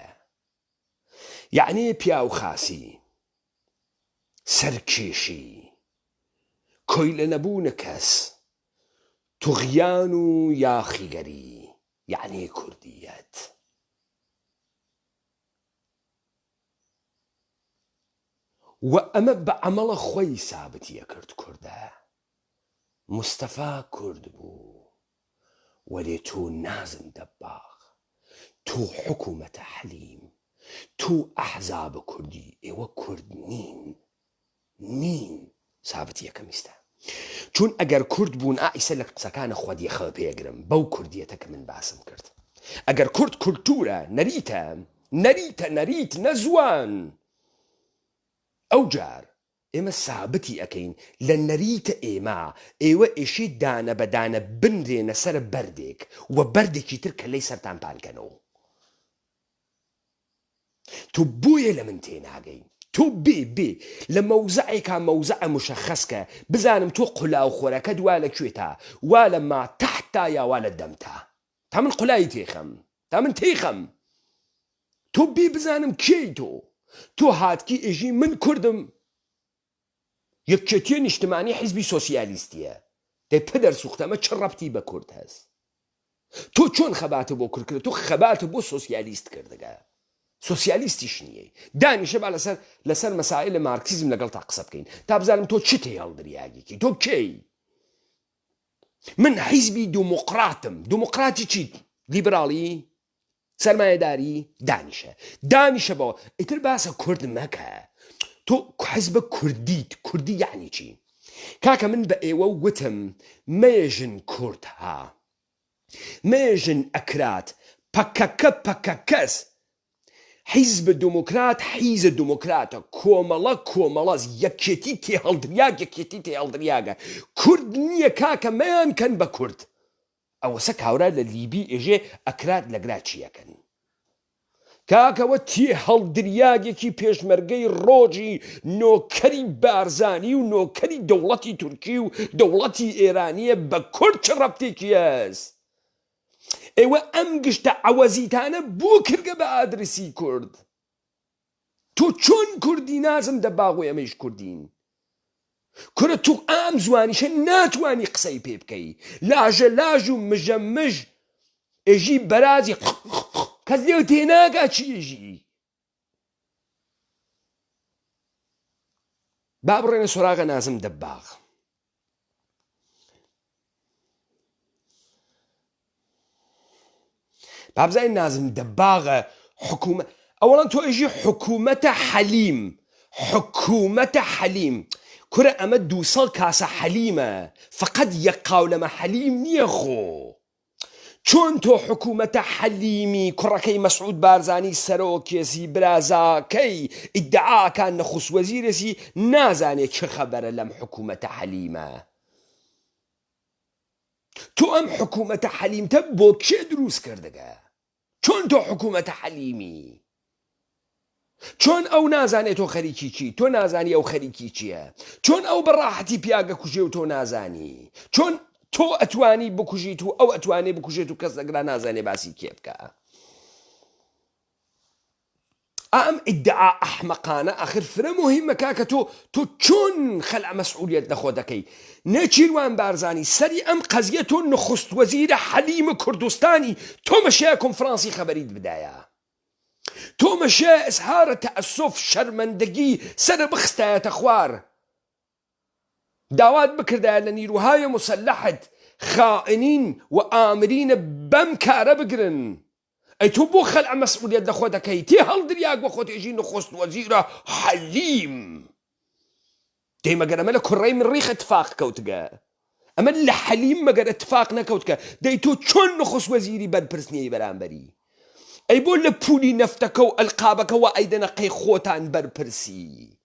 یەعنی پیاو خاسی سەرکێشی کۆیلە نەبوونە کەس توغیان و یاخیگەری یەعنی کوردیەت. وە ئەمە بە عەمەڵە خۆی سابتی ئەکرد کوردە مستەفا کورد بوو وەلێ تۆ نازم دەباغ تۆ حکومەتە حەلیم تۆ ئەحزاب کوردی ئێوە کورد نین نین سابت یەکەم ئیستا چون ئەگەر کورد بوون ئا ئیسە لە قسەکانە خۆت یەخە پێگرم بەو کوردیەتە کە من باسم کرد ئەگەر کورد کولتورە نەریتە نەریتە نەریت نە زوان ئەو جار ئێمە سابتی ئەکەین لە نەریتە ئێمە ئێوە ئێشێ دانە بە دانە بنرێنە سەر بەردێک و بەردێکی تر کەلەی سەرتان پان کەنەوە. تۆ بۆیە لە من تێناگەی. تۆ بێ بێ لە مەوزعێکا مەوزعە مشەخەس کە بزانم تۆ قولاو خۆرەکەت وا لە کوێتا وا لە ما تەحتا یا وا لە دەمتا تا من قولای تێخەم تا من تێخەم تۆ بێ بزانم کێی تۆ تۆ هاتکی ئێژی من کوردم یەکێتیە نیشتمانی حیزبی سۆسیالیستیە دەی پدەر سوختە ئەمە چ ڕەبتی بە کورد هەس تۆ چۆن خەباتە بۆ کورد کرد تۆ خەباتە بۆ سۆسیالیست کردگە سۆسیالیستیش نییە دانیشە با لەسەر لەسەر مەسائل مارکسیزم لەگەڵ تا قسە بکەین تا بزانم تۆ چ تێهەڵدریاگێکی تۆ کێی من حیزبی دوموقراتم دوموقراتی چیت لیبراڵی سەرمایەداری دانیشە دانیشە بەوە ئیتر باسە کورد مەکە تۆ حزبە کوردیت کوردی یعنی چی کاکە من بە ئێوە وتم مەیەژن کورد ها مەیەژن ئەکرات پەکەکە پەکەکەس حیزب دموکرات حیزە دموکراتە کۆمەڵە کۆمەڵەس یەکێتی تێهەڵدریاگ یەکێتی تێهەڵدریاگە کورد نییە کاکە مەیان کەن بە کورد ئەوەسە کاورا لە لیبی ئێژێ ئەکراد لەگرا چی ئەکەن کاک ئەوە تێهەڵدریاگێکی پێشمەرگەی ڕۆژی نۆکەری بارزانی و نۆکەری دەوڵەتی تورکی و دەوڵەتی ئێرانیە بە کورد چ ڕەبتێکی هەس ئێوە ئەم گشتە عەوەزیتانە بۆ کردگە بە ئادرسی کورد تۆ چۆن کوردی نازم دەباغ و ئێمەیش کوردین کورە تو ئام زوانیشە ناتوانی قسەی پێ بکەی لاژە لاژ و مژە مژ ئێژی بەرازی کەس لێو تێناگا چی ئێژی با بڕێنە سۆراغە نازم دەباغ بابزانین نازم دەباغە حکومە ئەوەڵەن تۆ ئێژی حکوومەتە حەلیم حکوومەتە حەلیم کورە ئەمە دووسەد کاسە حەلیمە فقط یەک قاولەمە حەلیم نییە خۆ چۆن تۆ حکوومەتە حەلیمی کوڕەکەی مەسعود بارزانی سەرۆکێسی برازاکەی ئیدعاکان نەخوس وەزیرێسی نازانێ چ خەبەرە لەم حکوومەتە حەلیمە تۆ ئەم حکوومەتە حەلیمتە بۆ کێ دروست کردگە؟ چۆن تۆ حکوومەتە حەلیمی؟ چۆن ئەو نازانێ تۆ خەریکی چی؟ تۆ نازانی ئەو خەریکی چییە؟ چۆن ئەو بە ڕاحەتی پیاگە کوژێ و تۆ نازانی؟ چۆن تۆ ئەتوانی بکوژیت و ئەو ئەتوانێ بکوژێت و کەس لەگرا نازانێ باسی کێ بکە؟ ئەم ئیدعا ئەحمەقانە ئاخر فرە موهیمە کاکە تۆ تۆ چۆن خەلع مەسئولیەت لە خۆ دەکەی نێچیروان بارزانی سەری ئەم قەزیە تۆ نخست وەزیرە حەلیم کوردستانی تۆ مەشەیە کۆنفرانسی خەبەریت بدایە تۆ مەشەیە ئیسهارە تەئەسوف شەرمەندەگی سەرە بخستایەتە خوار داوات بکردایە لە نیروهای مسلحت خائنین و ئامرین بەم کارە بگرن ئەی تۆ بۆ خەلع مەسئولیەت لە خۆ دەکەی تێ هەڵدریاگ وە خۆت ئێژی نخۆست وەزیرە حەلیم دەی مەگەر ئەمە لە کوڕەی مڕیخ اتفاق کەوتگە ئەمە لە حەلیم مەگەر اتفاق نەکەوتکە دەی تۆ چۆن نخۆست وەزیری بەرپرس نیەی بەرامبەری ئەی بۆ لە پولی نەفتەکە و ئەلقابەکە وا ئەیدەنە قەی خۆتان بەرپرسی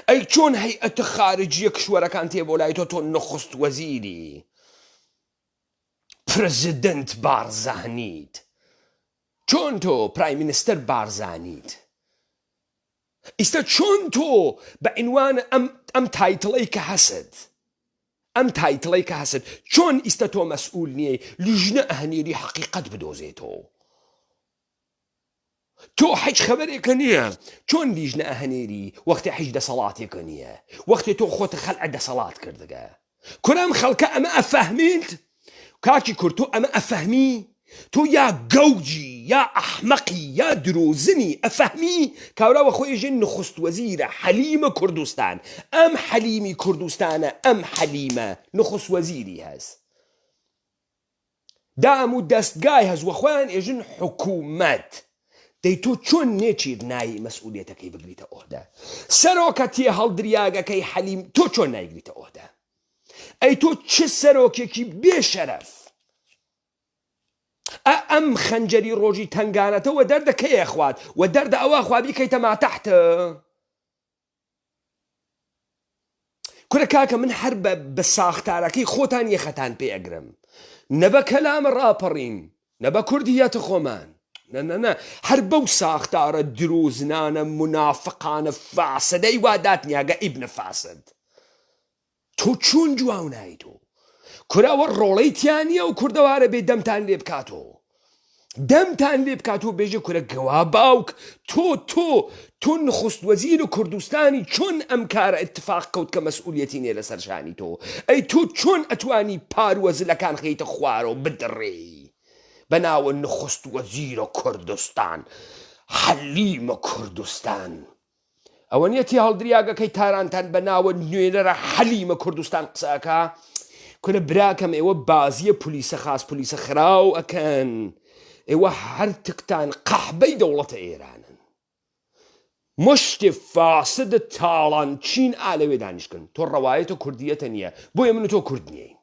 ئەی چۆن هەیئەت خارجیە کشوەرەکان تێ بۆ لای تۆ تۆ نخست وەزیری پرزیدنت بارزانیت. چۆن تۆ prime minister بارزانیت؟ ئیستا چۆن تۆ بە عینوان ئەم ئەم title ەی کە هەست ئەم title ەی کە هەست چۆن ئیستا تۆ مەسئول نییە لیژنە ئەهنێری حەقیقەت بدۆزێتەوە؟ تۆ حیچ خەبەرێکە نییە چۆن لیژنە ئەهنێری وەختێ حیچ دەسەڵاتێکە نییە وەختێ تۆ خۆتە خەلع دەسەڵات کردگە کورە ئەم خەڵکە ئەمە ئەفەهمیت کاکی کورد تۆ ئەمە ئەفەهمی تۆ یا گەوجی یا ئەحمەقی یا درۆزنی ئەفەهمی کاورا وە خۆی ژن نخست وەزیرە حەلیمە کوردستان ئەم حەلیمی کوردستانە ئەم حەلیمە نخست وەزیری هەس دام و دەستگای هەس وە خۆیان ئێژن حکومەت دەی تۆ چۆن نێچیر نای مەسئولیەتەکەی بگریتە ئۆهدە سەرۆکە تێهەڵدریاگەکەی حەلیم تۆ چۆن نایگریتە ئۆهدە ئەی تۆ چ سەرۆکێکی بێ شەرەف ئە ئەم خەنجەری ڕۆژی تەنگانەتە وە دەردە کەی ئەخوات وە دەردە ئەوە خوا بیکەیتە ماتەحتە کورە کاکە من هەر بە بە ساختارەکەی خۆتان یەخەتان پێ ئەگرم نە بە کەلامە ڕاپەڕین نە بە کوردیەتە خۆمان نە نە نە هەر بەو ساختارە درۆزنانە مونافقانە فاسدەی وا داتنیاگە ئیبنە فاسد تۆ چۆن جواو نایتۆ کورە ئەوە ڕۆڵەی تیا نییە و کوردەوارە بێ دەمتان لێ بکاتۆ دەمتان لێ بکات و بێژێ کورە گەوا باوک تۆ تۆ تۆ نخست وەزیر کوردستانی چۆن ئەم کارە اتفاق کەوت کە مەسئولیەتی نیە لەسەر شانی تۆ ئەی تۆ چۆن ئەتوانی پاروە زلەکان خەیتە خوارەوە بدڕێی بە ناوە نخست وەزیرە کوردستان حەلیمە کوردستان ئەوە نیە تێهەڵدریاگەکەی تارانتان بە ناوە نوێنەرە حەلیمە کوردستان قسە ئەکا کورە براکەم ئێوە بازیە پلیسە خاس پلیسە خراو ئەکەن ئێوە هەر تکتان قەحبەی دەوڵەتە ئێرانن مشتی فاسد تاڵان چین ئا لەوێ دانیشتن تۆ ڕەوایەتە کوردیەتە نییە بۆیە من و تۆ کورد نیین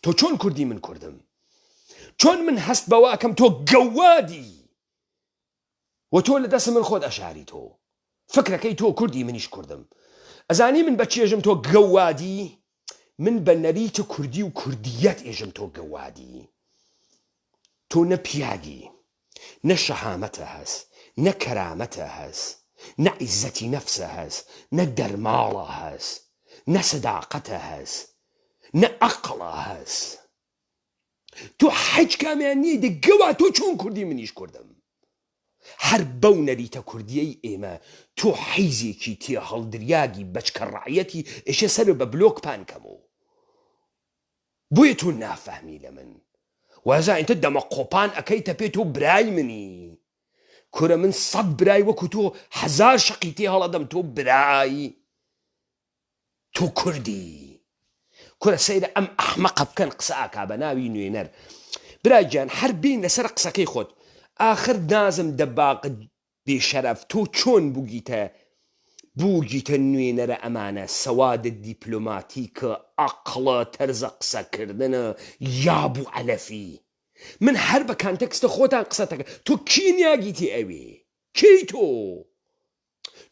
تۆ چۆن کوردی من کوردم چۆن من هەست بەوە ئەکەم تۆ گەوادی وە تۆ لە دەست من خۆت ئەشاری تۆ فکرەکەی تۆ کوردی منیش کوردم ئەزانی من بە چێژم تۆ گەوادی من بە نەریتە کوردی و کوردیەت ئێژم تۆ گەوادی تۆ نە پیاگی نە شەهامەتە هەس نە کەرامەتە هەس نە عیزەتی نەفسە هەس نە دەرماڵە هەس نە سداقەتە هەس نە ئەقڵە هەس تۆ حیچ کامیان نیە دە گەوا تۆ چۆن کوردی منیش کوردم هەر بەو نەریتە کوردیەی ئێمە تۆ حیزێکی تێ هەڵدریاگی بەچکە ڕەعیەتی ئێشێ سەرێ بە بلۆک پان کەمۆ بۆیە تۆ نافەهمی لە من وازانیتە دەمە قۆپان ئەکەیتە پێ تۆ برای منی کورە من سەد برای وەکو تۆ هەزار شەقی تێ هەڵەدەم تۆ برای تۆ کوردی کورە سەیرە ئەم ئەحمەقە بکەن قسە ئاکا بە ناوی نوێنەر برا گیان هەر بین لەسەر قسەکەی خۆت ئاخر نازم دەباق بێشەرەف تۆ چۆن بووگیتە بووگیتە نوێنەرە ئەمانە سەوادە دیپلۆماتیکە ئەقڵە تەرزە قسەکردنە یابوو عەلەفی من هەر بە context ە خۆتان قسەتەکە تۆ کینیاگیتی ئەوێ کێی تۆ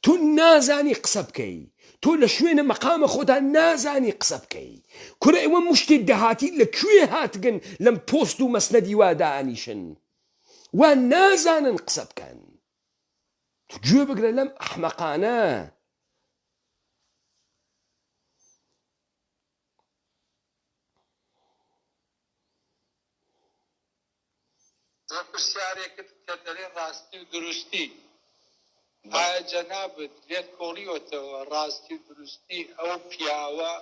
تۆ نازانی قسە بکەی تۆ لە شوێنە مەقامە خۆتا نازانی قسە بکەی کورە ئێوە مشتی دەهاتی لە کوێ هاتگن لەم پۆست و مەسنەدی وا دائەنیشن وا نازانن قسە بکەن تۆ گوێ بگرە لەم ئەحمەقانە. زۆر پرسیارێکت کە دەرێ ڕاستی و دروستی ئایا جەنابت لێت کۆڵیوەتەوە ڕاستی و دروستی ئەو پیاوە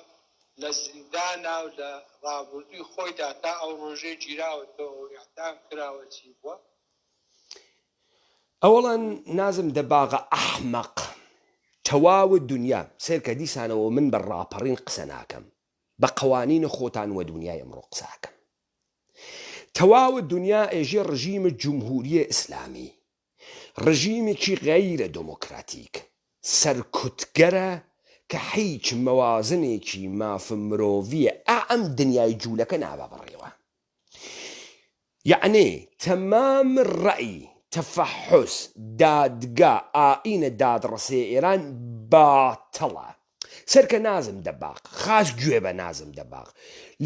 لە زیندانا و لە ڕابوردوی خۆیدا تا ئەو ڕۆژەی گیراوەتەوە و ئیعدام کراوە چی بووە؟ ئەوەڵەن نازم دەباغە ئەحمەق تەواوە دونیا سەیرکە دیسانەوە من بە ڕاپەڕین قسە ناکەم بە قەوانینە خۆتان وە دونیای ئەمڕۆ قسە ئەکەم تەواوە دونیا ئێژێ ڕژیمە جمهوریە ئیسلامی ڕژیمێکی غەیرە دۆمۆکراتیک سەرکوتگەرە کە حیچ مەوازنێکی ماف مرۆڤیە ئا ئەم دنیای جولەکە نابا بەڕێوە یەعنێ تەمام ڕەئی تەفەحوس دادگا ئائینە دادڕەسێ ئێران باتڵە. سەرکە نازم دەباغ خاس گوێ بە نازم دەباغ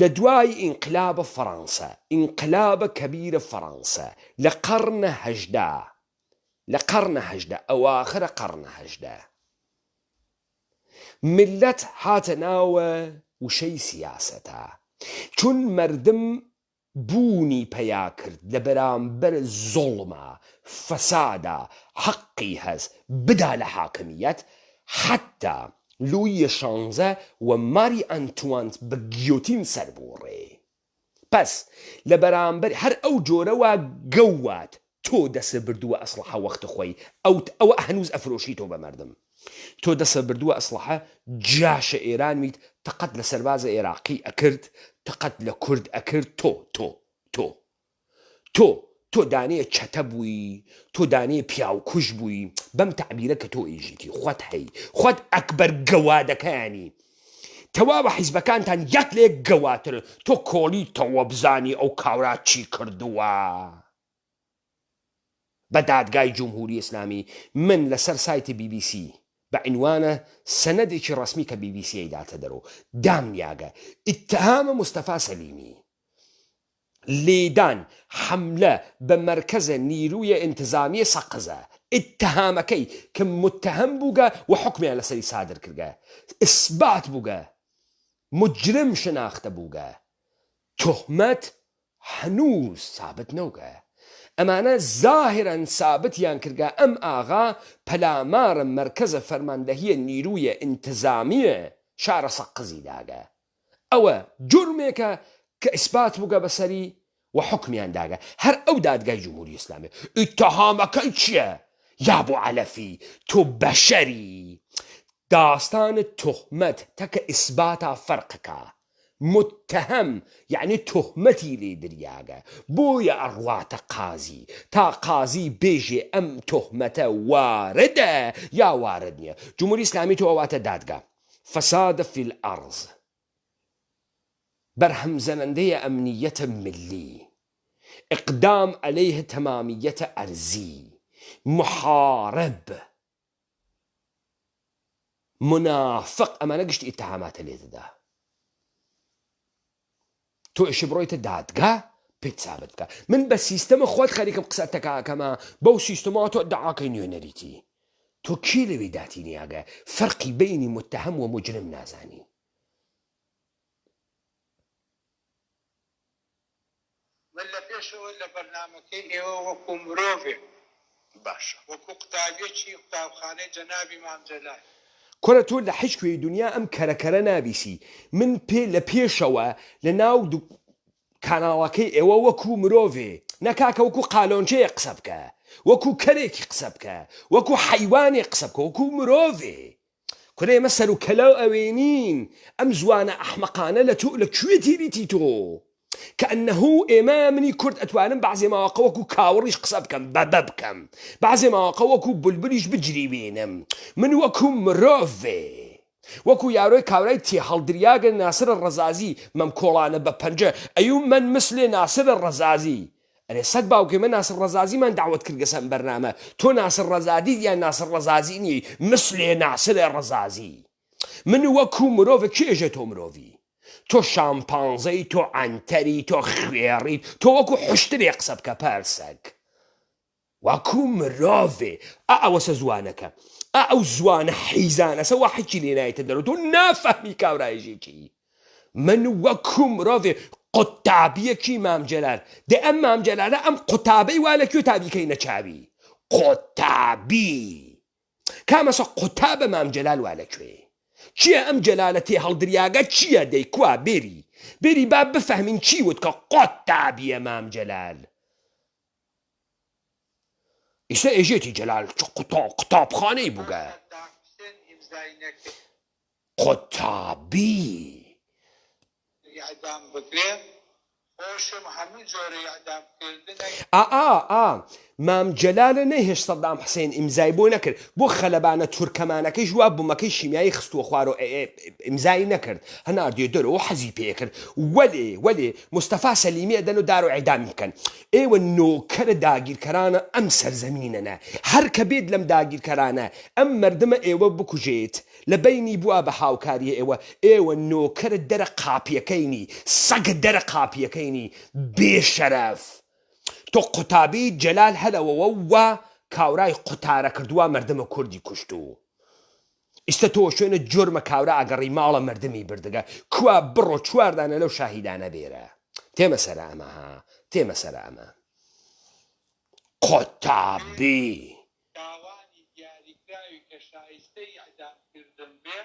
لە دوای ئینقلاب فەڕانسە ئینقلاب کەبیر فەڕانسە لە قەڕنە 18 لە قەڕنە 18 ئەواخرە قەڕنە 18 مللەت هاتە ناوە وشەی سیاسەتا چون مەردم بوونی پەیا کرد لە بەرامبەر زوڵما فەسادا حەقی هەس بدا لە حاکمیەت حەتتا لویە شانزە و ماری ئانتوانت بە گیۆتین سەر بووڕێ پەس لە بەرامبەر هەر ئەو جۆرە وا گەواد تۆ دەسە بردووە ئەسڵەحە وەختە خۆی ئەوت ئەوە هەنوز ئەفرۆشی تۆ بە مەردم تۆ دەسە بردووە ئەسڵەحە جاشە ئێران ویت تەقەت لە سەربازە ئێراقی ئەکرد تەقەت لە کورد ئەکرد تۆ تۆ تۆ تۆ تۆ دانەیە چەتە بووی تۆ دانەیە پیاوکوژ بووی بەم تەعبیرە کە تۆ ئێژیتی خۆت هەی خۆت ئەکبەر گەوادەکانی تەواوە حیزبەکانتان یەک لە یەک گەواترن تۆ کۆڵیتەوە بزانی ئەو کاورا چی کردووە بە دادگای جمهوری ئیسلامی من لەسەر سایتی بی بی سی بە عینوانە سەنەدێکی ڕەسمی کە بی بی سی ئەیداتە دەرۆ دام نیاگە ئیتهامە مستەفا سەلیمی لێدان حملە بە مەرکەزە نیرویە ئینتزامیە سەقزە ئیتهامەکەی کە متهم بووگە و حوکمیان لەسەری سادر کردگە ئیسبات بووگە مجرم شناختە بووگە تهمەت هەنووز سابت نەوگە ئەمانە زاهرەن سابتیان کردگە ئەم ئاغا پەلامارە مەرکەزە فەرماندەهیە نیرویە ئینتزامیە شارە سەقزی داگە ئەوە جورمێکە کە ئیسبات بووگە بەسەری و حوکمیان داگە هەر ئەو دادگای جمهوری ئیسلامی ئیتهامەکەی چیە یا بۆ عەلەفی تۆ بەشەری داستان تهمەت تەکە ئیسباتا فەرقکا متهم یەعنی تهمەتی لێ دریاگە بۆیە ئەڕواتە قازی تا قازی بێژێ ئەم تهمەتە واردە یا وارد نیە جمهوری ئیسلامی تۆ ئەواتە دادگا فساد فی الارض بەرهەم زنندەی ئەمنیەت ملی اقدام علیه تمامیت ارضی محارب منافق ئەمانە گشت ئیتهاماتە لێ دەدا تۆ ئیشی بڕۆیتە دادگا پێت سابت بکە من بە سیستەمە خۆت خەریکم قسە تەکاکەمە بەو سیستمەوە تۆ داعاکەی نوێنەریتی تۆ کێ لەوێ داتی نیاگە فەرقی بەینی متهم و مجرم نازانی. من لە پێشەوە لە بەرنامەکەی ئێوە وەکو مرۆڤێک باشە. وەکو قوتابیەکی قوتابخانەی جەنابی مام جەلال. کورە تۆ لە حیچ کوێی دونیا ئەم کەرە کەرە نابیسی من پێ لە پێشەوە لە ناو کاناڵەکەی ئێوە وەکو مرۆڤێ نا کاکە وەکو قالۆنچەیەک قسە بکە وەکو کەرێکی قسە بکە وەکو حەیوانێک قسە بکە وەکو مرۆڤێ کورە ئێمە سەر و کەلە ئەوێنین ئەم زوانە ئەحمەقانە لە تۆ لە کوێ تیریتی تۆ کەئەنەهو ئێمە منی کورد ئەتوانم بەعزێ مەواقە وەکو کاوڕیش قسە بکەم بە بە بکەم بەعزێ مەواقە وەکو بولبولیش بجریوێنم من وەکو مرۆڤێ وەکو یارۆی کاورای تێهەڵدریاگە ناسر ڕەزازی مەم کۆڵانە بە پەنجە ئەیوم مەن مسلێ ناسر ڕەزازی ئەرێ سەگ باوکێ مە ناسر ڕەزازیمان دەعوەت کردگەسە ئەم بەرنامە تۆ ناسر ڕەزادیت یان ناسر ڕەزازی نیی مسلێ ناسر ڕەزازی من وەکو مرۆڤ کێ ئێژێ تۆ مرۆڤی تۆ شامپانزەی تۆ عەنتەری تۆ خوێڕیت تۆ وەکو حوشترێ قسە بکە پارسەگ وەکو مرۆڤێ ئا ئەوەسە زوانەکە ئا ئەو زوانە حیزانەسە وا حیچی لێ نایتە دەرەوە تۆ نافەهمی کاورایژێکی من وەکو مرۆڤێ قوتابیەکی مام جەلال دە ئەم مام جەلالە ئەم قوتابەی وا لە کوێ تا بیکەینە چاوی قوتابی کامەسە قوتابە مام جەلال وا لە کوێ چییە ئەم جەلالە تێ هەڵدریاگە چییە دەی کوا بێری بێری با بفەهمین چی وت کە قوتابیە مام جەلال ئیستا ئێژێتی جەلال چ قوتابخانەی بووگە سەدام حوسێن ئیمزای نەکرد. قوتابی. ئیعدام بکرێ خۆشم هەموو جۆرە ئیعدام کردنێک. ئا ئا ئا. مام جەلالە نەیهێشت سەدام حسین ئیمزای بۆ نەکرد بۆ خەلەبانە تورکەمانەکەیش وا بومەکەی شیمیایی خستووە خوارەوە ئیمزای نەکرد هەناردیە دەرەوە حەزی پێ کرد وەلێ وەلێ مستەفا سەلیمی ئەدەن و دار و ئیعدامی بکەن ئێوە نۆکەرە داگیرکەرانە ئەم سەرزەمینەنە هەر کە بێت لەم داگیرکەرانە ئەم مەردمە ئێوە بکوژێت لە بەینی بوا بە هاوکاریە ئێوە ئێوە نۆکەرە دەرە قاپیەکەینی سەگە دەرە قاپیەکەینی بێ شەرەف تۆ قوتابی جەلال هەلەوەوە وا کاورای قوتارە کردوە مەردمە کوردی کوشتوو ئیستە تۆ شوێنە جۆرمە کاورا ئەگەڕی ماڵە مەردمی بردگە کوا بڕۆ چواردانە لەو شاهیدانە بێرە تێمە سەرە ئەمە ها تێمە سەرە ئەمە قوتابی. تاوانی دیاریکراوی کە شایستەی ئیعدام کردن بێ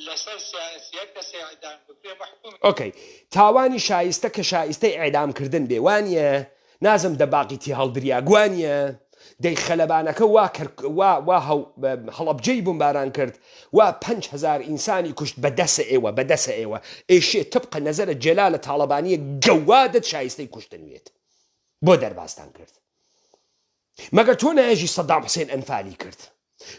لەسەر سیاسی هەر کەسێ ئیعدام بکرێ مەحکومی. ئۆکەی تاوانی شایستە کە شایستەی ئیعدام کردن بێ وانیە نازم دەباقی تێهەڵدریاگ وانیە دەی خەلەبانەکە وا کەر وا وا هەو هەڵەبجەی بومباران کرد وا 5000 ئینسانی کوشت بە دەسە ئێوە بە دەسە ئێوە ئێشێ تبقە نەزەرە جەلالە تاڵەبانیە گەوادت شایستەی کوشتن وێت بۆ دەربازتان کرد مەگەر تۆ نایەژی سەدام حسێن ئەنفالی کرد؟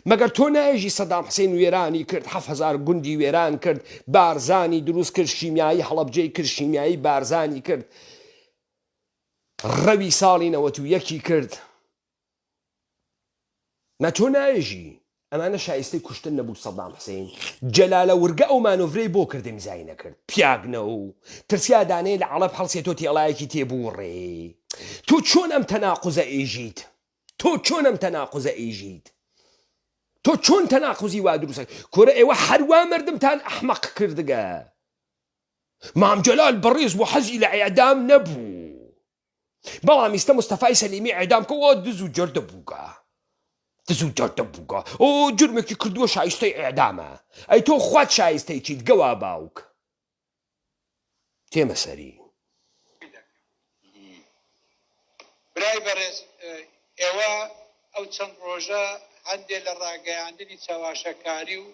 مەگەر تۆ نایەژی سەدام حسێن وێرانی کرد 7000 گوندی وێران کرد بارزانی دروست کرد شیمیایی هەڵەبجەی کرد شیمیایی بارزانی کرد ڕەوی ساڵی نەوەت و یەکی کرد مە تۆ نایەژی ئەمانە شایستەی کوشتن نەبوو سەدام حسین جەلالە ورگە ئەو مانۆڤرەی بۆ کرد ئیمزای نەکرد پیاگ نەو ترسیا دانەیە لە عەڵەب هەڵسێ تۆ تێڵایەکی تێ بوڕێ تۆ چۆن ئەم تەناقوزە ئێژیت تۆ چۆن ئەم تەناقوزە ئێژیت تۆ چۆن تەناقوزی وا دروست کورە ئێوە هەروا مردمتان ئەحمەق کردگە مام جەلال بەڕێز بۆ حەزی لە ئیعدام نەبوو بەڵام ئیستە مستەفای سەلیمی ئیعدام کە وا دز و جەردە بووگە دز و جەردە بووگە ئۆ جرمێکی کردووە شایستەی ئیعدامە ئەی تۆ خوات شایستەی چیت گەوا باوک تێمە سەری. برای بەڕێز ئێوە ئەو چەند ڕۆژە هەندێ لە ڕاگەیاندنی چەواشەکاری و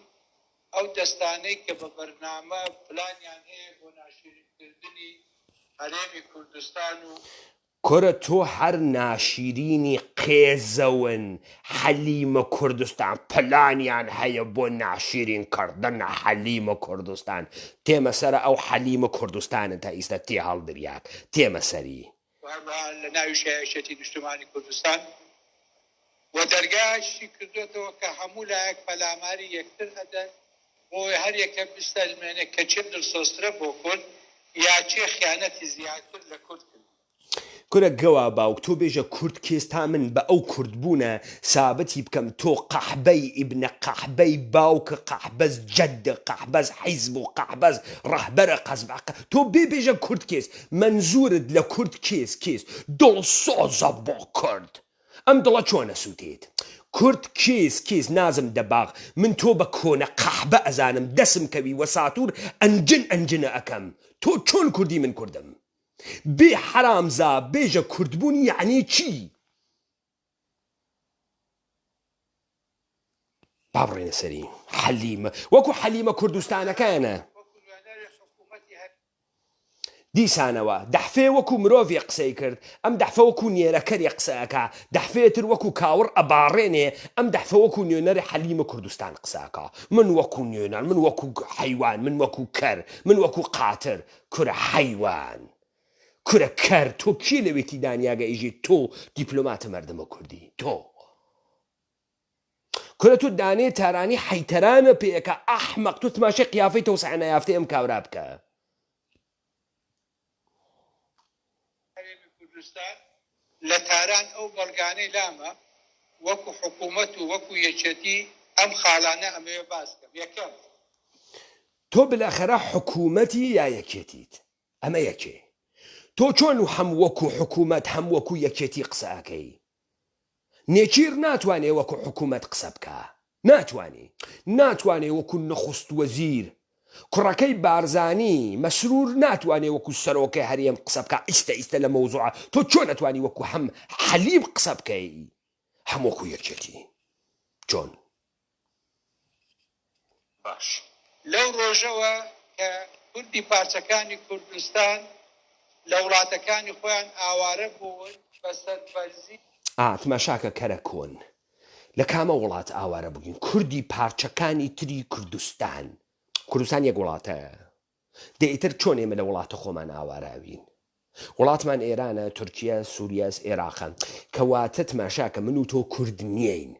ئەو دەستانەی کە بە بەرنامە پلانیان هەیە بۆ ناشیرین کردنی هەرێمی کوردستان و. کورە تۆ هەر ناشیرینی قێزەون حەلیمە کوردستان پلانیان هەیە بۆ ناشیرین کردن حەلیمە کوردستان تێمە سەرە ئەو حەلیمە کوردستانە تا ئیستا تێ هەڵدریاگ تێمە سەری. و هەروەها لە ناویشیا یەکێتی نیشتمانی کوردستان و دەرگایەکیشی کردۆتەوە کە هەموو لایەک پەلاماری یەکتر ئەدەن بۆ ئەوەی هەر یەکە بسەلمێنێ کە کێ دڵسۆزترە بۆ کورد یا کێ خیانەتی زیاتر لە کورد کردووە. کورە گەوا باوک تۆ بێژە کورد کێس تا من بە ئەو کورد بوونە سابتی بکەم تۆ قەحبەی ئیبنە قەحبەی باوک قەحبەز جەد قەحبەز حیزب و قەحبەز ڕەهبەرە قەزبە قە تۆ بێ بێژە کورد کێس مەنزورت لە کورد کێس کێس دڵسۆزە بۆ کورد ئەم دڵە چۆن ئەسوتێت کورد کیس کیس نازم دەباغ من تۆ بە کۆنە قەحبە ئەزانم دەسم کەوی وە ساتور ئەنجن ئەنجنە ئەکەم تۆ چۆن کوردی من کوردم بێ حەرامزا بێژە کوردبوون یەعنی چی؟ با بڕۆینە سەری حەلیمە وەکو حەلیمە کوردستانەکانە. وەکو نوێنەری حکوومەتی هەرێم. دیسانەوە دەحفێ وەکو مرۆڤێ قسەی کرد، ئەم دەحفە وەکو نێرەکەرێ قسە ئەکا، دەحفێ تر وەکو کاوڕ ئەباڕێنێ، ئەم دەحفە وەکو نوێنەری حەلیمە کوردستان قسە ئەکا، من وەکو نوێنەر، من وەکو حەیوان، من وەکو کەر، من وەکو قاتر، کورە حەیوان، کورە کەر، تۆ کێ لەوێتی دانیاگە ئیژێ تۆ دیپلۆماتە مەردمە کوردی، تۆ. کورە تۆ دانەیە تارانی حەیتەرانە پێ ئەکا ئەحمەق تۆ تماشای قیافەی تەوسعە نایافتەی ئەم کابرا بکە. هەرێمی کوردستان لە تاران ئەو بەڵگانەی لامە وەکو حکومەت و وەکو یەکێتی ئەم خاڵانە ئەمەوێ باس کەم یەکەم. تۆ بلەخەرە حکومەتی یا یەکێتیت ئەمە یەکێ تۆ چۆن و هەم وەکو حکومەت هەم وەکو یەکێتی قسە ئەکەی نێچیر ناتوانێ وەکو حکومەت قسە بکا ناتوانێ ناتوانێ وەکو نخست وەزیر کوڕەکەی بارزانی مەسرور ناتوانێ وەکو سەرۆکەی هەرێم قسە بکا ئیستە ئیستە لە مەوزوعە تۆ چۆن ئەتوانی وەکو هەم حەلیم قسە بکەی هەم وەکو یەکێتی چۆن؟ باش لەو ڕۆژەوە کە کوردی پارچەکانی کوردستان لە وڵاتەکانی خۆیان ئاوارە بوون بە سەربەرزی. ئا تماشاکە کەرە کۆن لە کامە وڵات ئاوارە بووین کوردی پارچەکانی تری کوردستان کوردستان یەک وڵاتە دە ئیتر چۆن ئێمە لە وڵاتە خۆمان ئاواراوین وڵاتمان ئێرانە تورکیە سوریەس ئێراقە کەواتە تماشاکە من و تۆ کورد نیین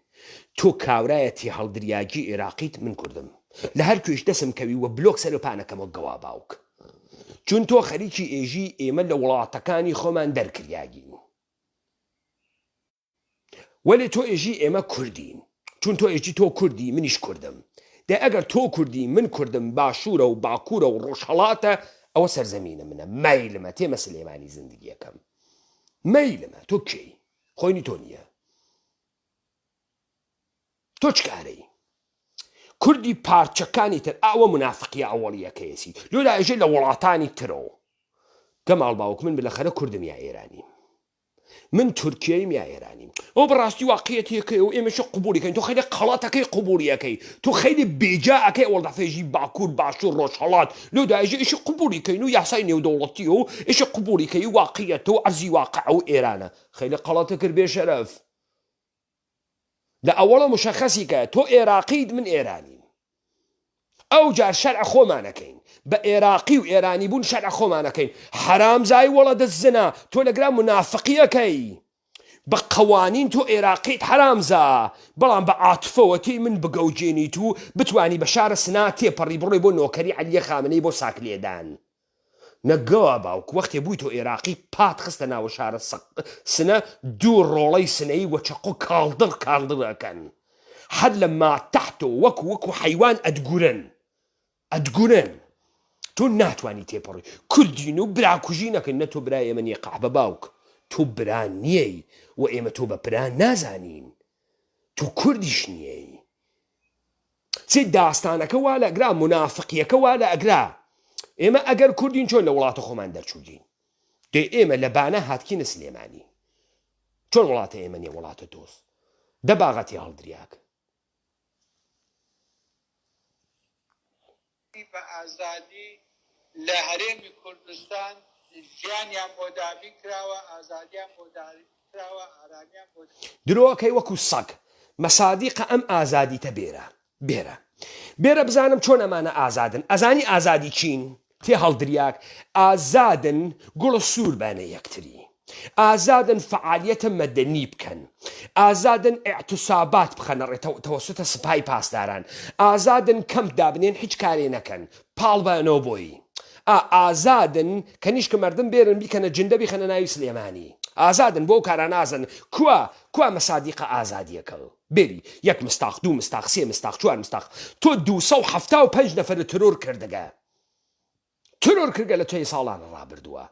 تۆ کاورایە تێهەڵدریاگی ئێراقیت من کوردم لە هەر کوێش دەسم کەوی وە بلۆک سەرو پانەکەمەوە گەوا باوک چون تۆ خەریکی ئێژی ئێمە لە وڵاتەکانی خۆمان دەرکریاگین وەلێ تۆ ئێژی ئێمە کوردین چون تۆ ئێژی تۆ کوردی منیش کوردم دەی ئەگەر تۆ کوردی من کوردم باشوورە و باکوورە و ڕۆژهەڵاتە ئەوە سەرزەمینە منە مەیلمە تێمە سلێمانی زندگیەکەم مەیلمە تۆ کێی خۆینی تۆ نییە تۆ چ کارەی کوردی پارچەکانی تر ئەوە منافقیە ئەوەڵیەکەیەسی لۆ داێژێ لە وڵاتانی ترەوە گەماڵ باوک من بلەخەرە کوردم یا ئێرانی من تورکیەیم یا ئێرانیم ئەو بەڕاستی واقعیەتێکەیە و ئێمەش قبوڵی کەین تۆ خەیلی قەڵاتەکەی قبوڵی ئەکەی تۆ خەیلی بێجا ئەکەی ئەوەڵ دەفێژی باکوور باشوور ڕۆژهەڵات لۆ دایژە ئیشی قبوڵی کەین و یاسای نێودەوڵەتی و ئیشی قبوڵی کەی واقعیەتە و عەرزی واقع و ئێرانە خەیلی قەڵاتە کرد بێشەرەف لە ئەوەڵە مشەخەسی کە تۆ ئێراقیت من ئێرانیم ئەو جار شەرع خۆمانەکەین بە ئێراقی و ئێرانی بوون شەرع خۆمانەکەین حەرامزای وەڵەدە زنا تۆ لەگرا منافقیەکەی بە قەوانین تۆ ئێراقیت حەرامزا بەڵام بە عاتفەوە تێی من بگەوجێنیت و بتوانی بە شارە سنا تێپەڕی بڕۆی بۆ نۆکەری عەلیە خامنەی بۆ ساک لێدان نە گەوا باوک وەختێ بوویتۆ ئێراقی پات خستە ناوە شارە سنە دوو ڕۆڵەی سنەیی وە چەقۆ کاڵدڕ کاڵدڕ ئەکەن هەر لە ماتەحتۆ وەکو وەکو حەیوان ئەتگورن ئەتگورن تۆ ناتوانی تێپەڕی کوردین و براکوژی نەکەن نە تۆ برای ئێمە نیە قەحبە باوک تۆ برا نیەی و ئێمە تۆ بە برا نازانین تۆ کوردیش نیەی چی داستانەکە وا لە ئەگرا مونافقیەکە وا لە ئەگرا ئێمە ئەگەر کوردین چۆن لە وڵاتە خۆمان دەرچووین دێ ئێمە لە بانە هاتکینە سلێمانی چۆن وڵاتە ئێمە نیە وڵاتە دۆست دە باغەتی هەڵدریاک بە ئازادی لە هەرێمی کوردستان ژیانیان بۆ دابین کراوە، ئازادیان بۆ دابین کراوە، ئارامیان بۆ. درۆ ئەکەی وەکو سەگ. مەسادیقە ئەم ئازادیتە بێرە. بێرە. بێرە بزانم چۆن ئەمانە ئازادن. ئەزانی ئازادی چین؟ تێ هەڵدریاگ. ئازادن گوڵە سوور بەنە یەکتری. ئازادن فەعالیەتە مەدەنی بکەن. ئازادن ئیعتسابات بخەنە ڕێ تەوەسوتە سپای پاسداران. ئازادن کەمپ دابنێن هیچ کارێ نەکەن. پاڵ بەنەوە بۆی. ئا ئازادن کەنیشک مەردم بێرن بیکەنە جندە بیخەنە ناوی سلێمانی. ئازادن بۆ ئەو کارانە ئازادن. کوا کوا مەسادیقە ئازادیەکە؟ بێری یەک مستاق دوو مستاق سێ مستاق چوار مستاق تۆ 275 نەفەرت ترۆر کردگە. ترۆر کردگە لە تەی ساڵانە ڕابردووە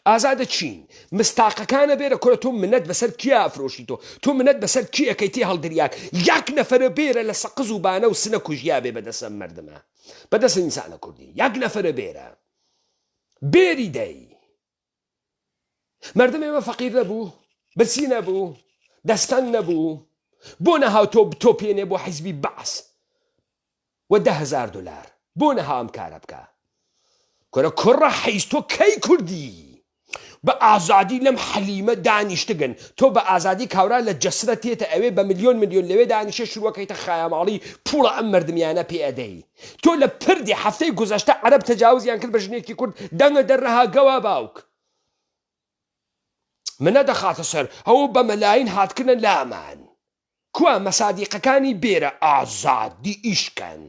ئازادە چین مستاقەکانە بێرە کورە تۆ منەت بەسەر کیا ئەفرۆشی تۆ تۆ منەت بەسەر کی ئەکەی تێ هەڵدریاک یەک نەفەرە بێرە لە سەقز و بانە و سنە کوژیا بێ بەدەسە مردمە بەدەسە ئینسانە کوردی یەک نەفەرە بێرە بێری دەی مردم ئێمە فەقیر نەبوو برسی نەبوو دەستەنگ نەبوو بۆ نەهاو تۆ بتۆپێنێ بۆ حیزبی بەعس و 10هزار دلار بۆ نەها ئەم کارە بکە کورە کوڕە حیز تۆ کەی کوردی بە ئازادی لەم حەلیمە دانیشتگن تۆ بە ئازادی کاورا لە جەسرە تێتە ئەوێ بە ملیۆن ملیۆن لەوێ دانیشێ شروەکەیتە خایەماڵی پوڵە ئەم مردمیانە پێ ئەدەی تۆ لە پردی هەفتەی گوزەشتە عەرەب تەجاوزیان کرد بە ژنێکی کورد دەنگە دەرنەها گەوا باوک منە دەخاتە سەر ئەو بە مەلاین هاتکنە لامان کوا مەسادیقەکانی بێرە ئازادی ئیشکەن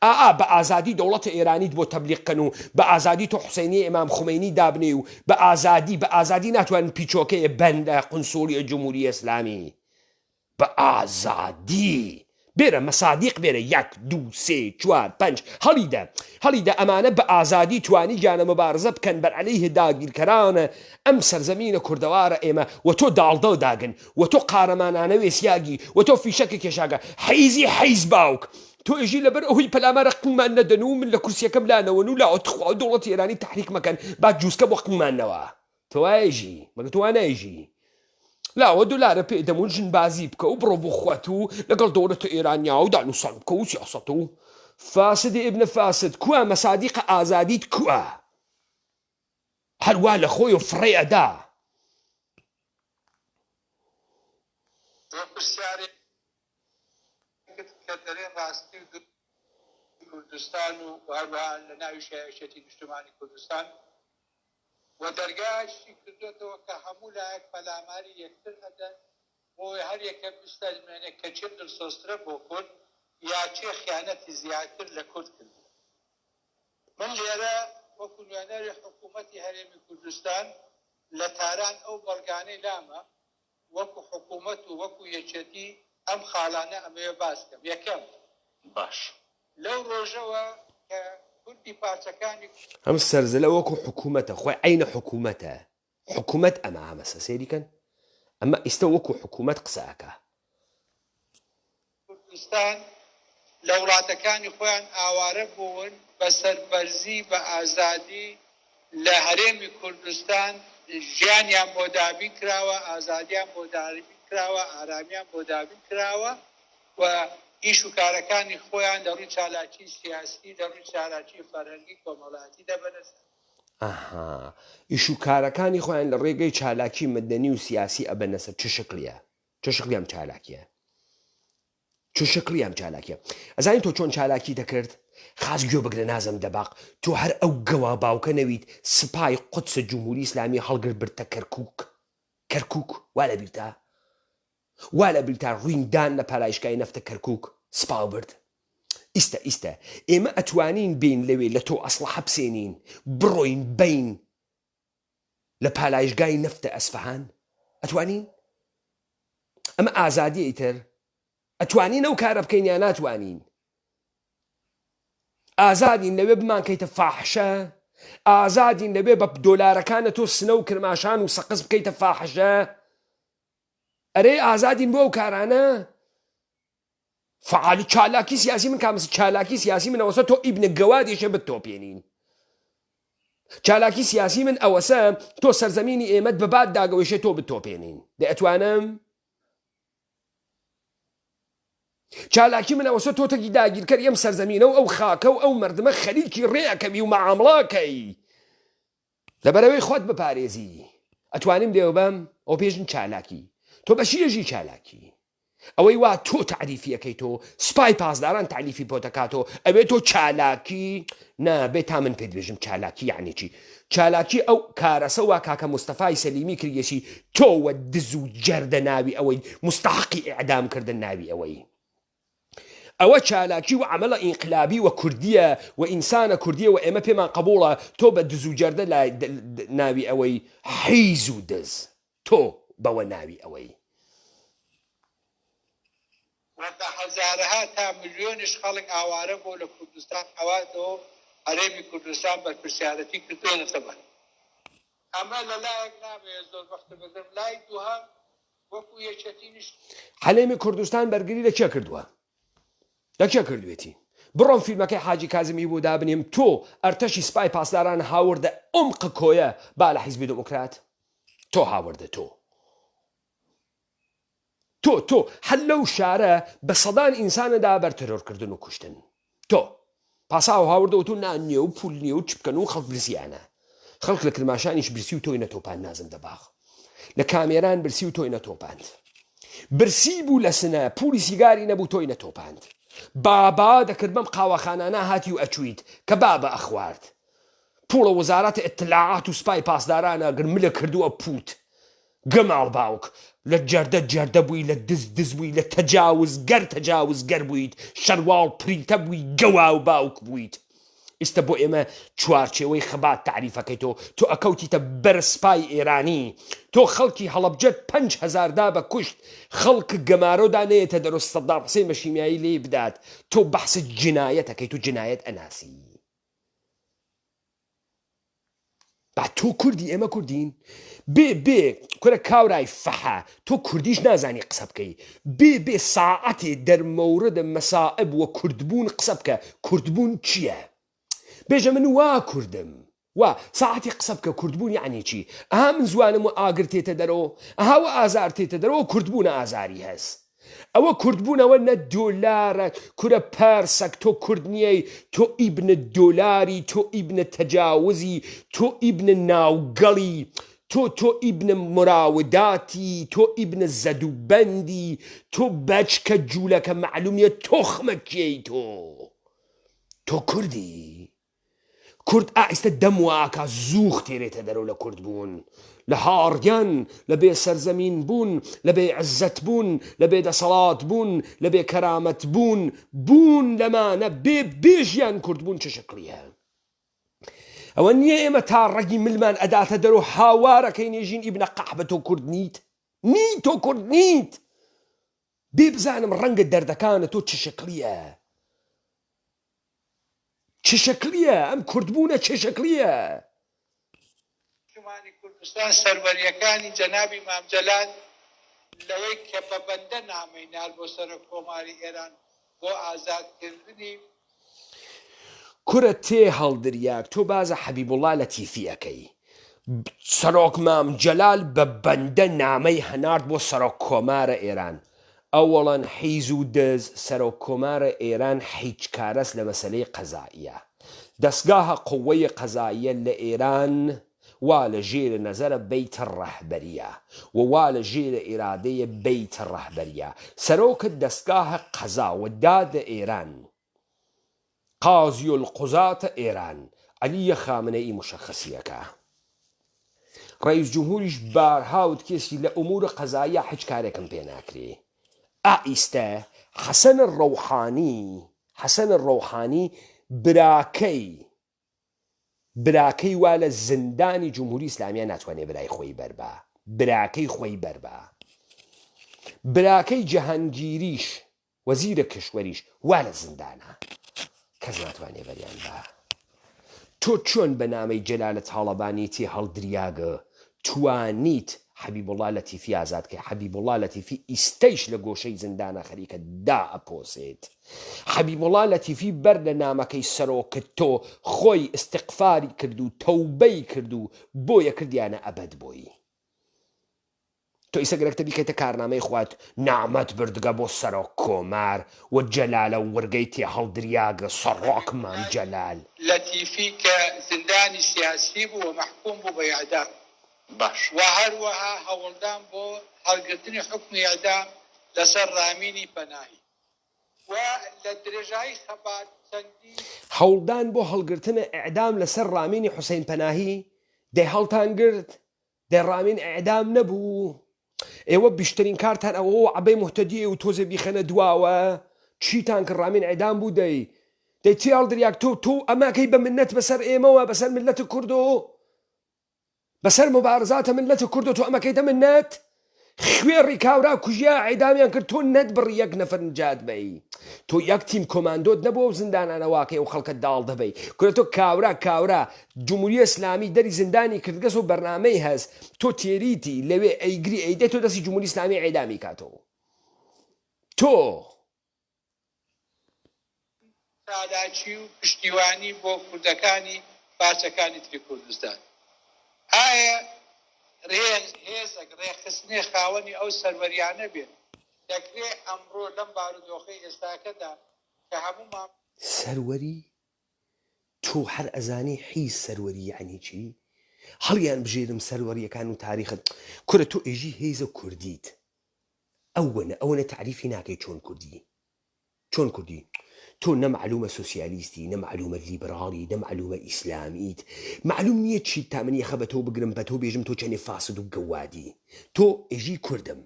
ئا بە ئازادی دەوڵەتە ئێرانیت بۆ تەبلیغ کەن و بە ئازادی تۆ حوسینی ئیمام خومەینی دابنێ و بە ئازادی بە ئازادی ناتوانن پیچۆکەیە بەن لە قونسوڵی جمهوری ئیسلامی بە ئازادی بێرە مەسادیق بێرە یەک دوو سێ چوار پەنج هەڵیدە هەڵیدە ئەمانە بە ئازادی توانی گیانە مبارزە بکەن بەر عەلەیه داگیرکەرانە ئەم سەرزەمینە کوردەوارە ئێمە وە تۆ داڵدە داگن وە تۆ قارەمانانە وێسیاگی وە تۆ فیشەکە کێشاگە حیزی حیز باوک تۆ ئێژی لەبەر ئەوەی پەلامارە قنگمان نەدەن و من لە کورسیەکەم لانەوەن و لاوە تخوا دەوڵەتی ئێرانی تەحریک مەکەن با جوسکە بۆ قنگمان نەوە تۆ وایژی مەگە تۆ وا نایژی لاوە دولارە پێ دەمون ژن بازی بکە و بڕۆ بۆ خوەت و لەگەڵ دەوڵەتە ئێرانیا و دانوسان بکە و سیاسەت و فاسد ابن فاسد کوا مەسادیقە ئازادیت کوا هەروا لە خۆی و فڕێ ئەدا. بۆ پرسیارێکت کە دەرێ ڕاستی و کوردستان و هەروەها لە ناویشا یەکێتی نیشتمانی کوردستان و دەرگایەکی کردۆتەوە کە هەموو لایەک پەلاماری یەکتر ئەدەن بۆی هەر یەکە بسەلمێنێ کە کێ دڵسۆزترە بۆ کورد یا کێ خیانەتی زیاتر لە کورد کردووە. من لێرە وەکو نوێنەری حکوومەتی هەرێمی کوردستان لە تاران ئەو بەڵگانەی لامە وەکو حکوومەت و وەکو یەکێتی ئەم خاڵانە ئەمەوێ باس کەم. یەکەم، باش. لەو ڕۆژەوە کە کوردی پارچەکانی. ئەم سەرزلە وەکو حکومەتە خۆی عەینە حکومەتە حکومەت ئەمە ئامەسە سەیری کەن ئەمە ئیستە وەکو حکومەت قسە ئەکا. کوردستان لە وڵاتەکانی خۆیان ئاوارە بوون، بە سەربەرزی، بە ئازادی لە هەرێمی کوردستان ژیانیان بۆ دابین کراوە، ئازادیان بۆ دابین کراوە، ئارامیان بۆ دابین کراوە و ئیش و کارەکانی خۆیان لە ڕووی چالاکی سیاسی، لە ڕووی چالاکی فەرهەنگی کۆمەڵایەتی دەبەنە سەر. ئەها ئیش و کارەکانی خۆیان لە ڕێگەی چالاکی مەدەنی و سیاسی ئەبەنە سەر چ شکڵیە؟ چ شکڵی ئەم چالاکیە؟ چ شکڵی ئەم چالاکیە؟ ئەزانی تۆ چۆن چالاکی دەکرد؟ خاس گوێ بگرە نازم دەباق تۆ هەر ئەو گەوا باوکە نەویت سپای قودس جمهوری ئیسلامی هەڵگرت بردتە کەرکوک کەرکوک وا لەبیرتە؟ وا لەبیرتە ڕویندان لە پالایشگای نەفتە کەرکوک سپاو برد؟ ئیستە ئیستە ئێمە ئەتوانین بێین لەوێ لە تۆ ئەسڵەحە بسێنین بڕۆین بین لە پالایشگای نەفتە ئەسفەهان ئەتوانین؟ ئەمە ئازادیە ئیتر ئەتوانین ئەو کارە بکەین یا ناتوانین؟ ئازادین لەوێ بمانکەیتە فاحشە؟ ئازادین لەوێ بە دۆلارەکانە تۆ سنە و کرماشان و سەقز بکەیتە فاحشە؟ ئەرێ ئازادین بۆ ئەو کارانە؟ فعالی چالاکی سیاسی من کامس چالاکی سیاسی من ئەوەسە تۆ ئیبنە گەوادێکێ بتۆپێنین چالاکی سیاسی من ئەوەسە تۆ سەرزەمینی ئێمەت بەباد داگەوەشێ تۆ بتۆپێنین دە ئەتوانم چالاکی من ئەوەسە تۆ تەکی داگیرکەر ئەم سەرزەمینە و ئەو خاکە و ئەو مردمە خەریکی ڕێەکەوی و مەعامڵاکەی لەبەرئەوەی خۆت بپارێزی ئەتوانیم لێوبەم ئەو پێژن چالاکی تۆ بەچی ئەژی چالاکی ئەوەی وا تۆ تەعریفی ئەکەی تۆ سپای پاسداران تەعریفی پۆ دەکاتۆ ئەوێ تۆ چالاکی نا بێ تا من پێت بێژم چالاکی یعنی چی چالاکی ئەو کارەسە وا کاکە مستەفای سەلیمی کردیەسی تۆ وە دز و جەردە ناوی ئەوەی مستحقی ئیعدام کردن ناوی ئەوەی ئەوە چالاکی و عەمەڵە ئینقلابی و کوردیە و ئینسانە کوردیە و ئێمە پێمان قبوڵە تۆ بە دز و جەردە لای ناوی ئەوەی حیز و دز تۆ بەوە ناوی ئەوەی. و بە هەزارەها تا ملیۆنیش خەڵک ئاوارە بووە لە کوردستان حەواتەوە و هەرێمی کوردستان بەرپرسیارەتی کردوونەتە بەر. ئەمە لە لایەک نامەوێت زۆر وەختت بگرم، لای دووهەم وەکو یەکێتی نیشتمانی. هەرێمی کوردستان بەرگری لە کێ کردووە؟ لە کێ کردوێتی؟ بڕۆم فیلمەکەی حاجی کازمی بۆ دابنێم تۆ ئەرتەشی سپای پاسداران هاوردە عومق کۆیە با لە حیزبی دموکرات تۆ هاوردە تۆ تۆ تۆ هەر لەو شارە بە سەدان ئینسانە دا بەر تەرۆرکردن و کوشتن تۆ پاساو هاوردەوە تۆ نان نییە و پول نییە و چ بکەن و خەڵک برسیانە خەڵک لە کرماشانیش برسی و تۆی نەتۆپان نازم دەباغ لە کامێران برسی و تۆی نەتۆپاند برسی بوو لە سنە پولی سیگاری نەبوو تۆی نەتۆپاند بابا دەکرد بەم قاوەخانانە هاتی و ئەچویت کە بابە ئەخوارد پوڵە وەزارەت ئیتلاعات و سپای پاسدارانە گر ملە کردووە پوت گەماڵ باوک لە جەردە جەردە بووی لە دز دز بووی لە تەجاوز گەر تەجاوز گەر بوویت شەرواڵ پرینتە بووی گەواو باوک بوویت ئیستە بۆ ئێمە چوارچێوەی خەبات تەعریفەکەی تۆ تۆ ئەکەوتیتە بەر سپای ئێرانی تۆ خەڵکی هەڵەبجەت 5000 دا بە کوشت خەڵک گەمارۆدا نەیەتە دەرۆ سەدام حسین بە شیمیایی لێی بدات تۆ بەحس جنایەتەکەی تۆ جنایەت ئەناسی با تۆ کوردی ئێمە کوردین بێ بێ کورە کاورای فەحە تۆ کوردیش نازانی قسە بکەی بێ بێ ساعەتێ دەرمەورد مەسائب وە کوردبوون قسە بکە کوردبوون چییە بێژە من وا کوردم وا ساعەتی قسە بکە کوردبوون یعنی چی ئەها من زوانم و ئاگر تێتە دەرۆ ئەها وە ئازار تێتە دەرەوە کوردبوونە ئازاری هەس ئەوە کورد بوونەوە نە دۆلارە کورە پارسەک تۆ کورد نیەی تۆ ئیبنە دۆلاری تۆ ئیبنە تەجاوزی تۆ ئیبنە ناوگەڵی. تۆ تۆ ئیبن مراوداتی تۆ ئیبن زەدوبەندی تۆ بەچکە جولەکە مەعلوم نیە تۆخمە کێی تۆ تۆ کوردی کورد ئا ئیستە دەم وا ئەکا زووخ تێرێتە دەرەوە لە کورد بوون لە هاڕیان لە بێ سەرزەمین بوون لە بێ عزەت بوون لە بێ دەسەڵات بوون لە بێ کەرامەت بوون بوون لەمانە بێ بێ ژیان کورد بوون چ شکڵیە ئەوە نییە ئێمە تا ڕەگی ملمان ئەداتە دەرو هاوارەکەی نێژین ئیبنە قەحبە تۆ کورد نیت نی تۆ کورد نیت بێ بزانم ڕەنگە دەردەکانە تۆ چ شکڵیە چ شکڵیە ئەم کوردبوونە چ شکڵیە؟ نیشتمانی کوردستان سەروەرییەکانی جەنابی مام جەلال لەوەی کە بە بەندە نامەی نارد بۆ سەرۆک کۆماری ئێران بۆ ئازاد کردنی. کورە تێ هەڵدریاگ تۆ بازە حەبیبوڵا لەتیفی ئەکەی سەرۆک مام جەلال بە بەندە نامەی هەنارد بۆ سەرۆک کۆمارە ئێران ئەوەڵەن حیز و دز سەرۆک کۆمارە ئێران حیچ کارەس لە مەسەلەی قەزائیە دەسگاهە قوەی قەزائیە لە ئێران وا لە ژێر نەزەرە بەیت ڕەهبەریە و وا لە ژێر ئیرادەێ بەیت ڕەهبەریە سەرۆک دەسگاهە قەزا و داد ئێران قاضی القضاة ئێران عەلی خامنەئی مشەخەسیەکە ڕئیس جمهوریش بارها وت کێسی لە ئومور قەزاییە حیچ کارێکم پێ ناکرێ ئا ئیستە حەسەن ڕەوحانی حەسەن ڕەوحانی براکەی براکەی وا لە زیندانی جمهوری ئیسلامیە ناتوانێ برای خۆی بەربا براکەی خۆی بەربا براکەی جەهانگیریش وەزیرە کشوەریش وا لە زیندانە کەس ناتوانێ بەریان با تۆ چۆن بە نامەی جەلالە تاڵەبانی تێ هەڵدریاگە توانیت حەبیبوڵا لەتیفی ئازاد کەی حەبیبوڵا لەتیفی ئیستەیش لە گۆشەی زیندانە خەریکە دائەپۆسێت حەبیبوڵا لەتیفی بەر لە نامەکەی سەرۆکت تۆ خۆی ئیستیغفاری کرد و تەوبەی کرد و بۆیە کردیانە ئەبەد بۆی تۆ ئیسە گەرەکتە بیکەیتە کارنامەی خوت نامەت بردگە بۆ سەرۆک کۆمار و جەلالە ورگەی تێهەڵدریاگە سەڕۆک مام جەلال. لەتیفی کە زیندانی سیاسی بوو و مەحکووم بوو بە ئیعدام باش. و هەروەها هەوڵدان بۆ هەڵگرتنی حوکمی ئیعدام لەسەر ڕامینی پەناهی و لە درێژایی خەبات چەندین. هەوڵدان بۆ هەڵگرتنە ئیعدام لەسەر ڕامینی حوسەین پەناهی، دەی هەڵتان گرت؟ دەی ڕامین ئیعدام نەبوو؟ ئێوە بیشترین کارتان ئەوەوە عەبەی موهتەدیە و تۆزێ بیخەنە دواوە چیتان کرد ڕامین ئیعدام بوو دەی دەی تێ هەڵدریاگ تۆ تۆ ئەمەکەی بە منەت بەسەر ئێمەوە بەسەر ملەت کوردۆ بەسەر مبارزاتە ملەت کوردۆ تۆ ئەمەکەیتە منەت خوێڕی کاورا کوژیا ئیعدامیان کرد تۆ نەتبڕی یەک نەفەر نجات بەی تۆ یەک تیم کۆماندۆت نەبوو ئەو زیندانانە واکەی ئەو خەڵکە داڵدە بەی کورە تۆ کاورا کاورا جمهوری ئسلامی دەری زیندانی کردگەس و بەرنامەی هەس تۆ تێریتی لەوێ ئەیگری ئەیدەی تۆ دەستی جمهوری ئسلامی ئیعدامی کاتەوە تۆ چالاکی و پشتیوانی بۆ کوردەکانی پارچەکانی تری کوردستان. ئایا هێزێک، ڕێکخستنێک خاوەنی ئەو سەروەریانە بێت، دەکرێ ئەمڕۆ لەم بارودۆخەی ئێستاکەدا کە هەموومان. سەروەری؟ تۆ هەر ئەزانی حیز سەروەری یەعنی چی؟ هەڵیان بژێرم سەروەریەکان و تاریخت کورە تۆ ئێژی هێزە کوردیت ئەوەنە ئەوەنە تەعریفی ناکەی چۆن کوردی چۆن کوردی تۆ نە مەعلومە سۆسیالیستی نە مەعلومە لیبراڵی نە مەعلومە ئیسلامیت مەعلوم نییە چیت تا من یەخە بە تۆ بگرم بە تۆ بێژم تۆ چەنێ فاسد و گەوادی تۆ ئێژی کوردم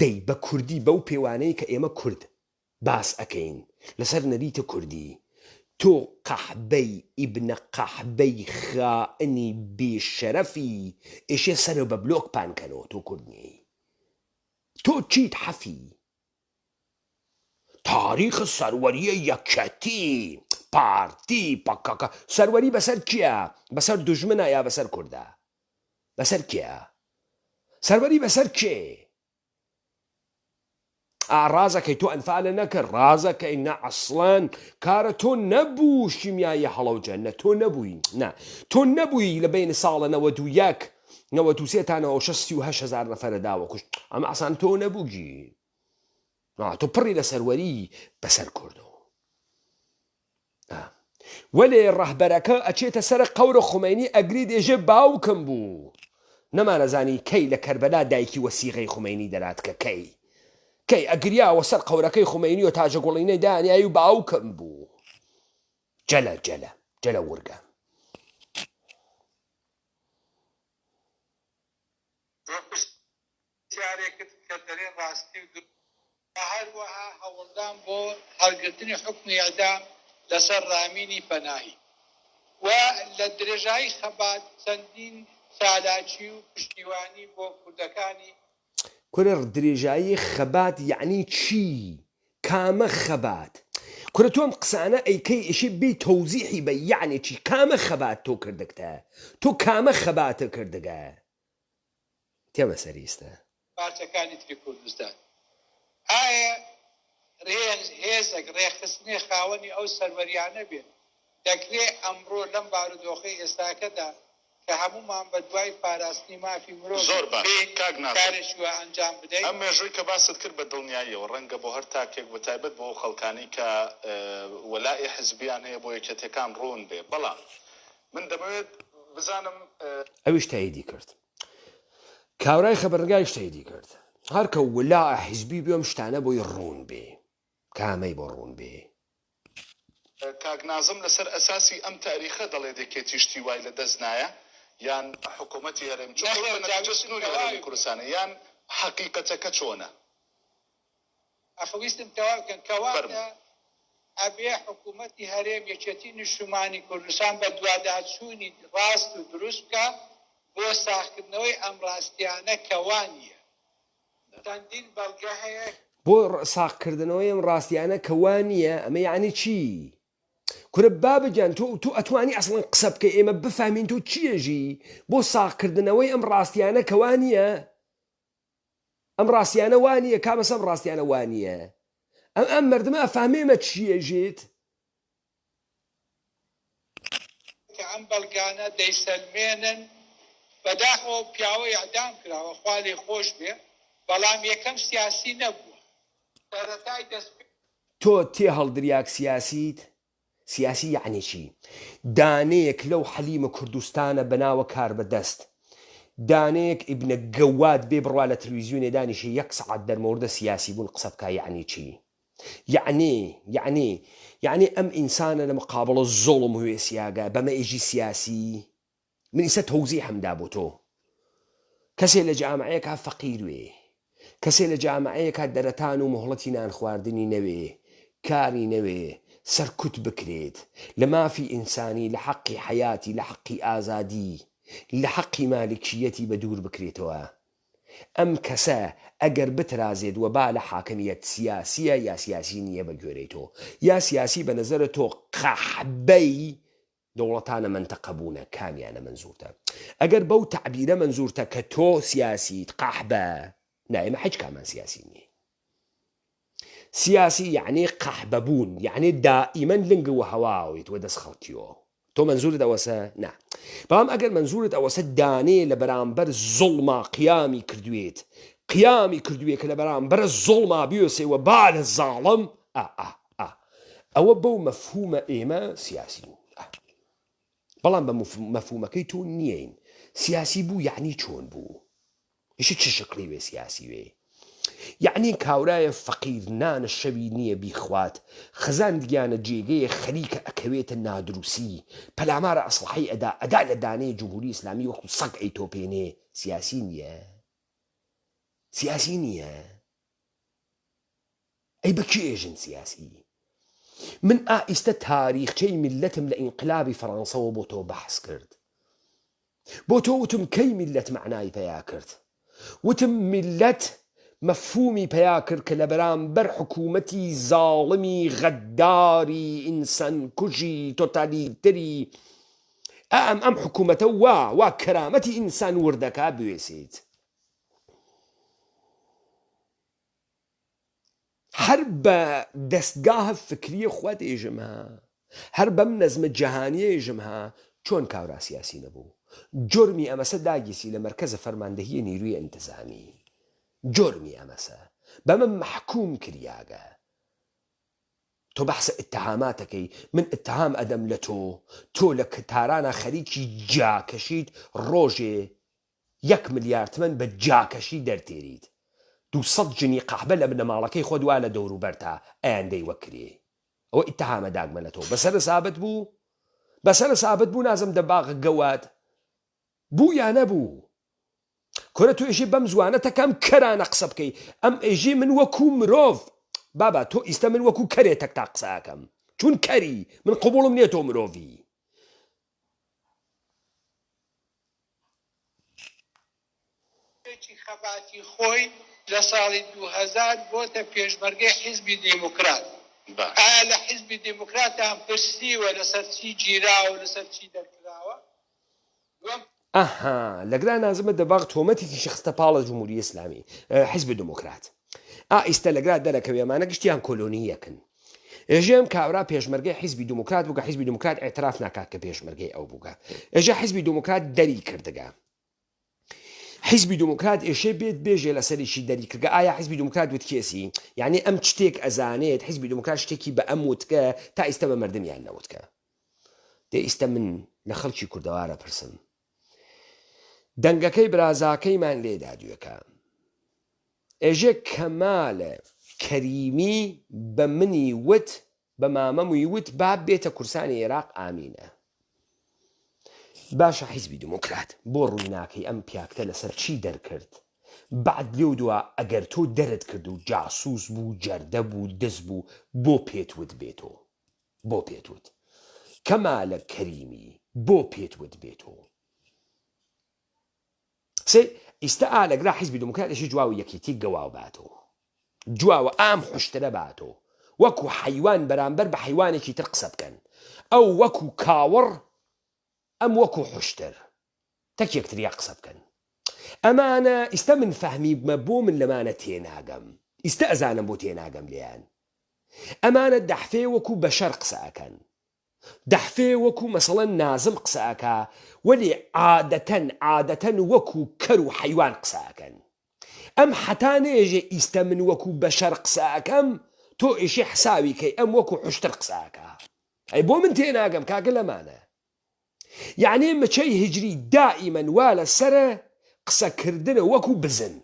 دەی بە کوردی بەو پێوانەی کە ئێمە کورد باس ئەکەین لەسەر نەریتە کوردی تۆ قەحبەی ئیبنە قەحبەی خائنی بێ شەرەفی ئێشێ سەرە بە بلۆک پان کەنۆ تۆ کورد نیی تۆ چیت حەفی تاریخ سەروەریە یەکەتی پارتی پەکەکە سەروەری بەسەر کێە بەسەر دوژمنە یا بەسەر کوردە بەسەر کێە سەروەری بەسەر کێ ئا ڕازەکەی تۆ ئەنفالە نەکرد ڕازەکەی نە ئەسڵەن کارە تۆ نەبوو شیمیایی هەڵەوجە نە تۆ نەبووی نە تۆ نەبووی لە بین ساڵە 91 93 تا 96 38 هزار نەفەرە داوە کوشت ئەمە ئەسان تۆ نەبووگی تۆ پڕی لە سەروەری بەسەر کوردەوە وەلێ ڕەهبەرەکە ئەچێتە سەرە قەورە خومەینی ئەگری دێژێ باوکم بوو. نەمانەزانی کەی لە کەربەلا دایکی وەسیغەی خومەینی دەراتکە کەی کەی ئەگریا وە سەر قەورەکەی خومەینی و تاجەگوڵینەی دانیای و باوکم بوو جەلە جەلە جەلە ورگە. تۆ پرسیارێکت کە دەرێ ڕاستی و دروست. هەروەها هەوڵدان بۆ هەڵگرتنی حوکمی ئیعدام لەسەر ڕامینی پەناهی و لە درێژایی خەبات چەندین چالاکی و پشتیوانی بۆ کوردەکانی. کورە درێژایی خەبات یەعنی چی؟ کامە خەبات؟ کورە تۆ ئەم قسانە ئەیکەی ئەشێ بێی تەوزیحی بەی یەعنی چی؟ کامە خەبات تۆ کردگتە؟ تۆ کامە خەباتە کردگە؟ تێمە سەری ئیستە. پارچەکانی تری کوردستان ئایا هێزێک، ڕێکخستنێک خاوەنی ئەو سەروەریانە بێت، دەکرێ ئەمڕۆ لەم بارودۆخەی ئێستاکەدا کە هەموومان بە دوای پاراستنی مافی مرۆڤین زۆر باش بێین کاک نازم. کارێکی وا ئەنجام بدەین؟ ئەم مێژووی کە باست کرد بە دڵنیاییەوە ڕەنگە بۆ هەر تاکێک بە تایبەت بۆ ئەو خەڵکانەی کە وەلائی حزبیان هەیە بۆ یەکێتیەکان ڕوون بێ بەڵام من دەمەوێت بزانم. ئەویش تەئیدی کرد. کابرای خەبەرنگاریش تەئیدی کرد. هەر کە ولاء حیزبی بێ ئەم شتانە بۆی ڕوون بێ. کامەی بۆ ڕوون بێ؟ کاک نازم لەسەر ئەساسی ئەم تاریخە دەڵێت یەکێتی شتی وای لە دەست نایە یان حکومەتی هەرێم چونکە نەخێر بە نەتیجە جا ویستم سنوری هەرێمی تەواوی بکەم. کوردستانە یان حەقیقەتەکە چۆنە؟ ئەخ ویستم تەواوی بکەم. کەواتە فەرموو. ئەبێ حکوومەتی هەرێم، یەکێتی نیشتمانی کوردستان بەدواداچوونی ڕاست و دروست بکا بۆ ساغکردنەوەی ئەم ڕاستیانە کە وا نییە. چەندین بەڵگە هەیە. بۆ ساغ کردنەوەی ئەم ڕاستیانە کە وا نییە ئەمە یەعنی چی؟ کورە بابە گیان تۆ تۆ ئەتوانی ئەسڵەن قسە بکەی ئێمە بفهمین تۆ چی ئەژی؟ بۆ ساغ کردنەوەی ئەم ڕاستیانە کە وا نییە؟ ئەم ڕاستیانە وا نییە کامەس ئەم ڕاستیانە وا نییە؟ ئەم ئەم مردمە ئەفهمێمە چی ئەژێت؟ کە ئەم بەڵگانە دەیسەلمێنن، بەداخەوە ئەو پیاوە ئیعدام کراوە خوا لێی خۆش بێ، بەڵام یەکەم سیاسی نەبووە، سەرەتای دەست. تۆ تێهەڵدریاگ سیاسیت؟ سیاسی یەعنی چی؟ دانەیەک لەو حەلیمە کوردستانە بەناوە کاربەدەست، دانەیەک ئیبنە گەواد بێ بڕوا لە تلویزیونێ دانیشێ یەک سەعات دەرمەوردە سیاسی بوون قسە بکا یەعنی چی؟ یەعنی یەعنی یەعنی ئەم ئینسانە لە مقابڵە زوڵم هوێسیاگە بەمە ئێژی سیاسی؟ من ئیسە تەوزیحم دا بۆ تۆ کەسێ لە جامعەیەکا فەقیر وێ کەسێ لە جامعەیەکا دەرەتان و مۆهڵەتی نان خواردنی نەوێ کاری نەوێ سەرکوت بکرێت لە مافی ئینسانی لە حەقی حەیاتی لە حەقی ئازادی لە حەقی مالکیەتی بە دوور بکرێتەوە ئەم کەسە ئەگەر بترازێت وەبا لە حاکمیەت سیاسیە یا سیاسی نیە بە گوێرەی تۆ یا سیاسی بە نەزەرە تۆ قەحبەی دەوڵەتانە مەنتەقە بوونە کامیانە مەنزورتە ئەگەر بەو تەعبیرە مەنزورتە کە تۆ سیاسیت قەحبە نا ئێمە حیچ کامان سیاسی نین سیاسی یعنی قەحبە بوون یعنی دائیمەن لنگ وە هەواویت وە دەست خەڵکیەوە تۆ مەنزورت ئەوەسە نا بەڵام ئەگەر مەنزورت ئەوەسە دانێ لە بەرامبەر زوڵما قیامی کردوێت قیامی کردوێ کە لە بەرامبەر زوڵما بیۆسێ وە با لە زاڵم ئا ئا ئا ئەوە بەو مەفهومە ئێمە سیاسین ئا بەڵام بە مەفهومەکەی تۆ نیین سیاسی بوو یعنی چۆن بوو ئیشی چ شکڵی وێ سیاسی وێ یەعنی کاورایە فەقیر نانە شەوی نیە بیخوات خزان گیانە جێگەیە خەریکە ئەکەوێتە نادروسی پەلامارە ئەسڵحەی ئەدا ئەدا لە دانەیە جمهوری ئیسلامی وەکو سەگ ئەیتۆپێنێ سیاسی نیە سیاسی نیە ئەی بە کێ ئێژن سیاسی من ئا ئیستە تاریخچەی میللەتم لە ئینقلابی فەڕانسەوە بۆ تۆ بەحس کرد بۆ تۆ وتم کەی میللەت مەعنای پەیا کرد؟ وتم میللەت مەفهومی پەیا کرد کە لە بەرامبەر حکوومەتی زاڵمی غەدداری ئینسانکوژی تۆتالیتەری ئەم ئەم حکوومەتە وا وا کەرامەتی ئینسان وردەکا بوێسیت. هەر بە دەستگاهە فکریە خوەت ئێژم ها، هەر بەم نەزمە جەهانیە ئێژم ها، چۆن کاورا سیاسی نەبوو؟ جۆرمی ئەمەسە داگیسی لە مەرکەز فەرماندەهیە نیروی ئنتزامی. جۆرمی ئەمەسە. بەمە مەحکوم کریاگە. تۆ بەحس ئتهامات ئەکەی، من ئتهام ئەدەم لە تۆ، تۆ لە تارانا خەریکی جاکەشیت ڕۆژێ. یەک ملیار تمەن بە جاکەشی دەرتێریت دووسەد ژنی قەحبە لە بنەماڵەکەی خۆت وا لە دەوروبەرتا ئەیاندەی وەک کرێ ئەوە ئیتهامە داگمە لە تۆ بەسەرە سابت بوو بەسەرە سابت بوو نازم دەباغ گەواد بوو یا نەبوو کورە تۆ ئێژێ بەم زوانە تەکە ئەم کەرانە قسە بکەی ئەم ئێژێ من وەکو مرۆڤ بابا تۆ ئیستە من وەکو کەرێ تەک تا قسە ئەکەم چون کەری من قبوڵم نییە تۆ مرۆڤی. ێکی خەباتی خۆی لە ساڵی 2000 بۆتە پێشمەرگەی حیزبی دێموکرات. ئایا لە حیزبی دێموکراتان پرسیوە لەسەر چی گیراوە و لەسەر چی دەرکراوە؟ دووەم. ئەها لەگرا نازمە دەباغ تۆمەتێکیشی خستە پاڵە جمهوری ئیسلامی حیزب دموکرات ئا ئیستە لەگرا دەرەکەوێ ئەمانە گشتیان کۆلۆنی یەکن ئێژێ ئەم کابرا پێشمەرگەی حیزبی دموکرات بووگە حیزبی دموکرات ئیعتراف ناکات کە پێشمەرگەی ئەو بووگە ئێژێ حیزبی دموکرات دەری کردگە حیزبی دموکرات ئێشێ بێت بێژێ لەسەریشی دەری کردگە ئایا حیزبی دموکرات وتکێسی یعنی ئەم شتێک ئەزانێت حیزبی دموکرات شتێکی بە ئەم وتکە تا ئیستە بە مردمیان نەوتکە دەی ئیستە من لە خەڵکی کوردەوار ئەپرسم دەنگەکەی برازاکەیمان لێدا دوێکە ئێژێ کەمالە کەریمی بە منی وت بە مامەموی وت با بێتە کورسانی ئێراق ئامینە باشە حیزبی دموکرات بۆ ڕووی ناکەی ئەم پیاکتە لەسەر چی دەرکرد بعد لێو دوا ئەگەر تۆ دەرت کرد و جاسوس بوو جەردە بوو دز بوو بۆ پێت وت بێتۆ بۆ پێت وت کەمالە کەریمی بۆ پێت وت بێ تۆ سێ ئیستە ئا لەگرا حیزبی دموکرات ئەشی جواو یەکیتی گەواو باتۆ جواوە ئام حوشترە باتۆ وەکو حەیوان بەرامبەر بە حەیوانێکی تر قسە بکەن ئەو وەکو کاوڕ ئەم وەکو حوشتر تەک یەکتریا قسە بکەن ئەمانە ئیستە من فەهمیبمە بۆ من لەمانە تێناگەم ئیستە ئەزانم بۆ تێناگەم لێیان ئەمانە دەحفێ وەکو بەشەر قسە ئەکەن دەحفێ وەکو مەسەڵەن نازم قسە ئەکا وەلی عادەتەن عادەتەن وەکو کەر و حەیوان قسە ئەکەن ئەم حەتا نێژێ ئیستە من وەکو بەشەر قسە ئەکەم تۆ ئێشێ حساوی کەی ئەم وەکو حوشتر قسە ئەکا ئەی بۆ من تێناگەم کاکە لەمانە یەعنی مچەی هیجری دائیمەن وا لەسەرە قسە کردنە وەکو بزن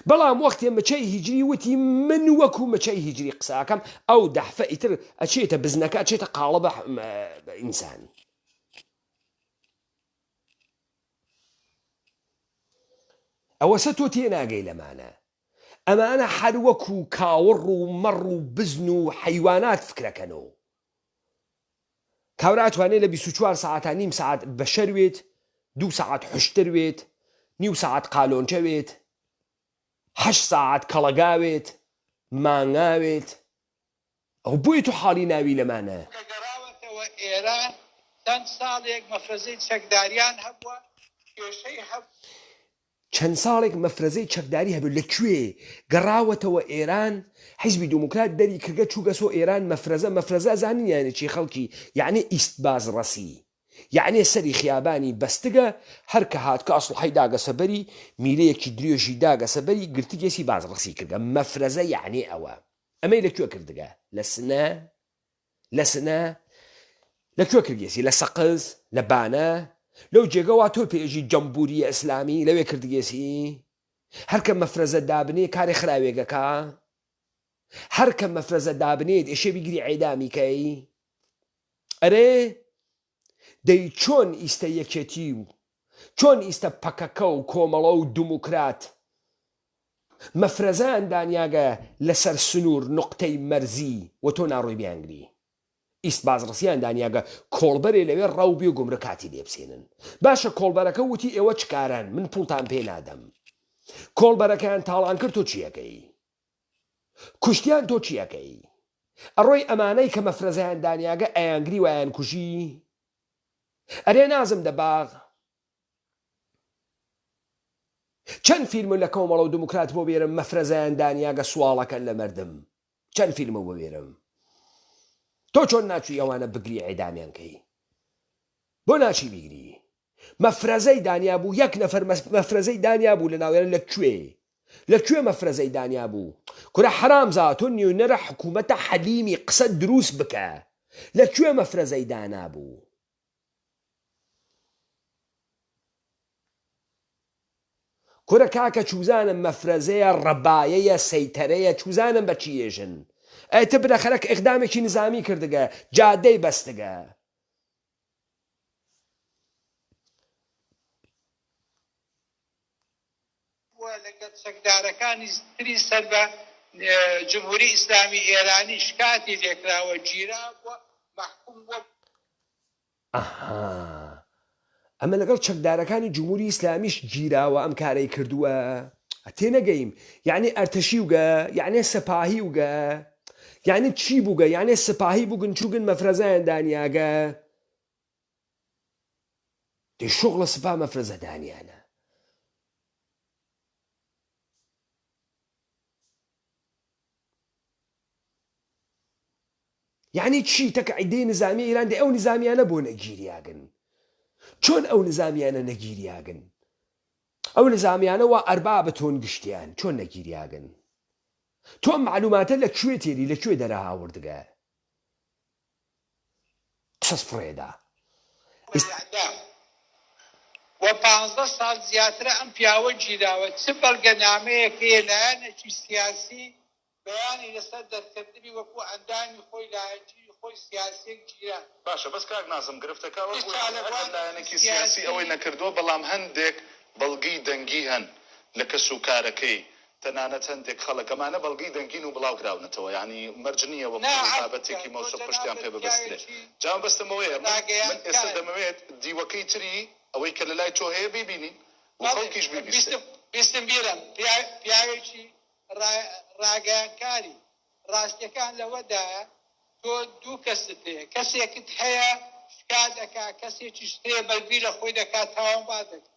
بەڵام وەختێ مچەی هیجری وتی من وەکو مچەی هیجری قسە ئەکەم ئەو دەحفە ئیتر ئەچێتە بزنەکە ئەچێتە قاڵبە ئینسان. ئەوەسە تۆ تێناگەی لەمانە ئەمانە هەر وەکو کاوڕ و مەڕ و بزن و حەیوانات فکرەکەنۆ. کابرا ئەتوانێ لە 24 سەعاتا نیم سەعات بەشەر وێت، دوو سەعات حوشتر وێت، نیو سەعات قالۆنچە وێت، هەشت سەعات کەڵەگا وێت، مانگا وێت. ئەوە بۆیە تۆ حاڵی ناوی لەمانە. کە گەڕاوەتەوە ئێران چەند ساڵێک مەفرەزەی چەکداریان هەبووە، کێشەی هەبووە. چەند ساڵێک مەفرەزەی چەکداری هەبێ لە کوێ گەڕاوەتەوە ئێران حیزبی دموکرات دەری کردگە چووگەسۆ ئێران مەفرەزە مەفرەزە ئەزانین یانێ چی خەڵکی یەعنی ئیست باز ڕەسی یەعنێ سەری خیابانی بەستگە هەر کە هاتکە ئەسڵحەی داگەسە بەری میلەیەکی درێژی داگەسە بەری گرتگێسی باز ڕەسی کردگە مەفرەزە یەعنێ ئەوە ئەمەی لە کوێ کردگە لە سنە لە سنە؟ لە کوێ کردیەسی؟ لە سەقز؟ لە بانە؟ لەو جێگەوا تۆ پێژی جەمبوریە ئیسلامی لەوێ کردگێسی؟ هەر کە مەفرەزە دابنێ کارێ خراوێگەکا؟ هەر کە مەفرەزە دابنێت ئێشێ بیگری عێدامی کەی؟ ئەرێ دەی چۆن ئیستە یەکێتی و چۆن ئیستە پەکەکە و کۆمەڵە و دموکرات مەفرەزەیان دانیاگە لەسەر سنوور نوقتەی مەرزی و تۆ ناڕۆی بیانگری ئیست بازڕسیان دانیاگە کۆڵبەرێ لەوێ ڕەو بێ و گومرکاتی لێ بسێنن باشە کۆڵبەرەکە وتی ئێوە چ کارەن من پوڵتان پێ نادەم کۆڵبەرەکەیان تاڵان کرد تۆ چی ئەکەی کوشتیان تۆ چی ئەکەی ئەڕۆی ئەمانەی کە مەفرەزەیان دانیاگە ئەیانگری و ئەیانکوژی ئەرێ نازم دەباغ چەند فیلم لە کۆمەڵە و دموکرات بۆ بێرم مەفرەزەیان دانیاگە سواڵەکەن لە مەردم چەند فیلمە بۆ بێرم تۆ چۆن ناچوی ئەوانە بگری عێدامیان کەی بۆ ناچی بیگری مەفرەزەی دانیا بوو یەک نەفەر مەفرەزەی دانیا بوو لە ناوێرە لە کوێ لە کوێ مەفرەزەی دانیا بوو کورە حەرام زا تۆ نوێنەرە حکوومەتە حەلیمی قسە دروست بکە لە کوێ مەفرەزەی دانا بوو. کورە کاکە چوزانم مەفرەزەیە ڕەبایەیە سەیتەرەیە چوزانم بە چی ئێژن ئەی تە بلەخەرە ک ئقدامێکی نزامی کردگە جادەی بەستگە. بووە لەگەڵ چەکدارەکانی تری سەر بە جمهوری ئیسلامی ئێرانی شکاتی لێکراوە گیرا بووە مەحکوم بووە. ئەها ئەمە لەگەڵ چەکدارەکانی جمهوری ئیسلامیش گیراوە ئەم کارەی کردووە تێنەگەیم یعنی ئەرتەشیوگە یعنی سپاهیوگە یعنی چی بووگە یعنی سپاهی بووگن چوگن مەفرەزایان دانیاگە دەی شغڵە سپا مەفرەزە دانیانە. یعنی چی تەک عیدەی نزامی ئیران دەی ئەو نزامیانە بۆ نەگیریاگن چۆن ئەو نزامیانە نەگیریاگن ئەو نزامیانە وا ئەربابە تۆن گشتیان چۆن نەگیریاگن تۆ معلوماتە لە کوێ تێری لە کوێ دەرەهاوردگە قسەس فڕێدا. و پانزە ساڵ زیاترە ئەم پیاوە گیراوە چ بەڵگەنامەیەک هەیە لایەنێکی سیاسی بەیانی لەسەر دەرکردنی وەکو ئەندامی خۆی لایەنگیری خۆی سیاسیەک گیرا. باشە بەس کاک نازم گرفتەکە ئەوە بوو یانی ئەگەر لایەنێکی سیاسی ئەوەی نەکردووە بەڵام هەندێک بەڵگەی دەنگی هەن لە کەس و کارەکەی تەنانەت هەندێک خەڵک ئەمانە بەڵگەی دەنگین و بڵاو کراونەتەوە یانی مەرج نییە وەکو بابەتێکی مەوسوق پشتیان پێ ببەسترێ جا مەبەستم ئەوەیە من من ئێستا دەمەوێت دیوەکەی تری ئەوەی کە لەلای تۆ هەیە بیبینین و خەڵکیش بیبیستێ. بیستم بیرم پیاوێکی ڕاگەیانکاری ڕاستیەکان لەوەدایە تۆ دوو کەست هەیە کەسێکت هەیە شکات ئەکا کەسێکیشت هەیە بەرگری لە خۆی دەکات تاوانبار دەکات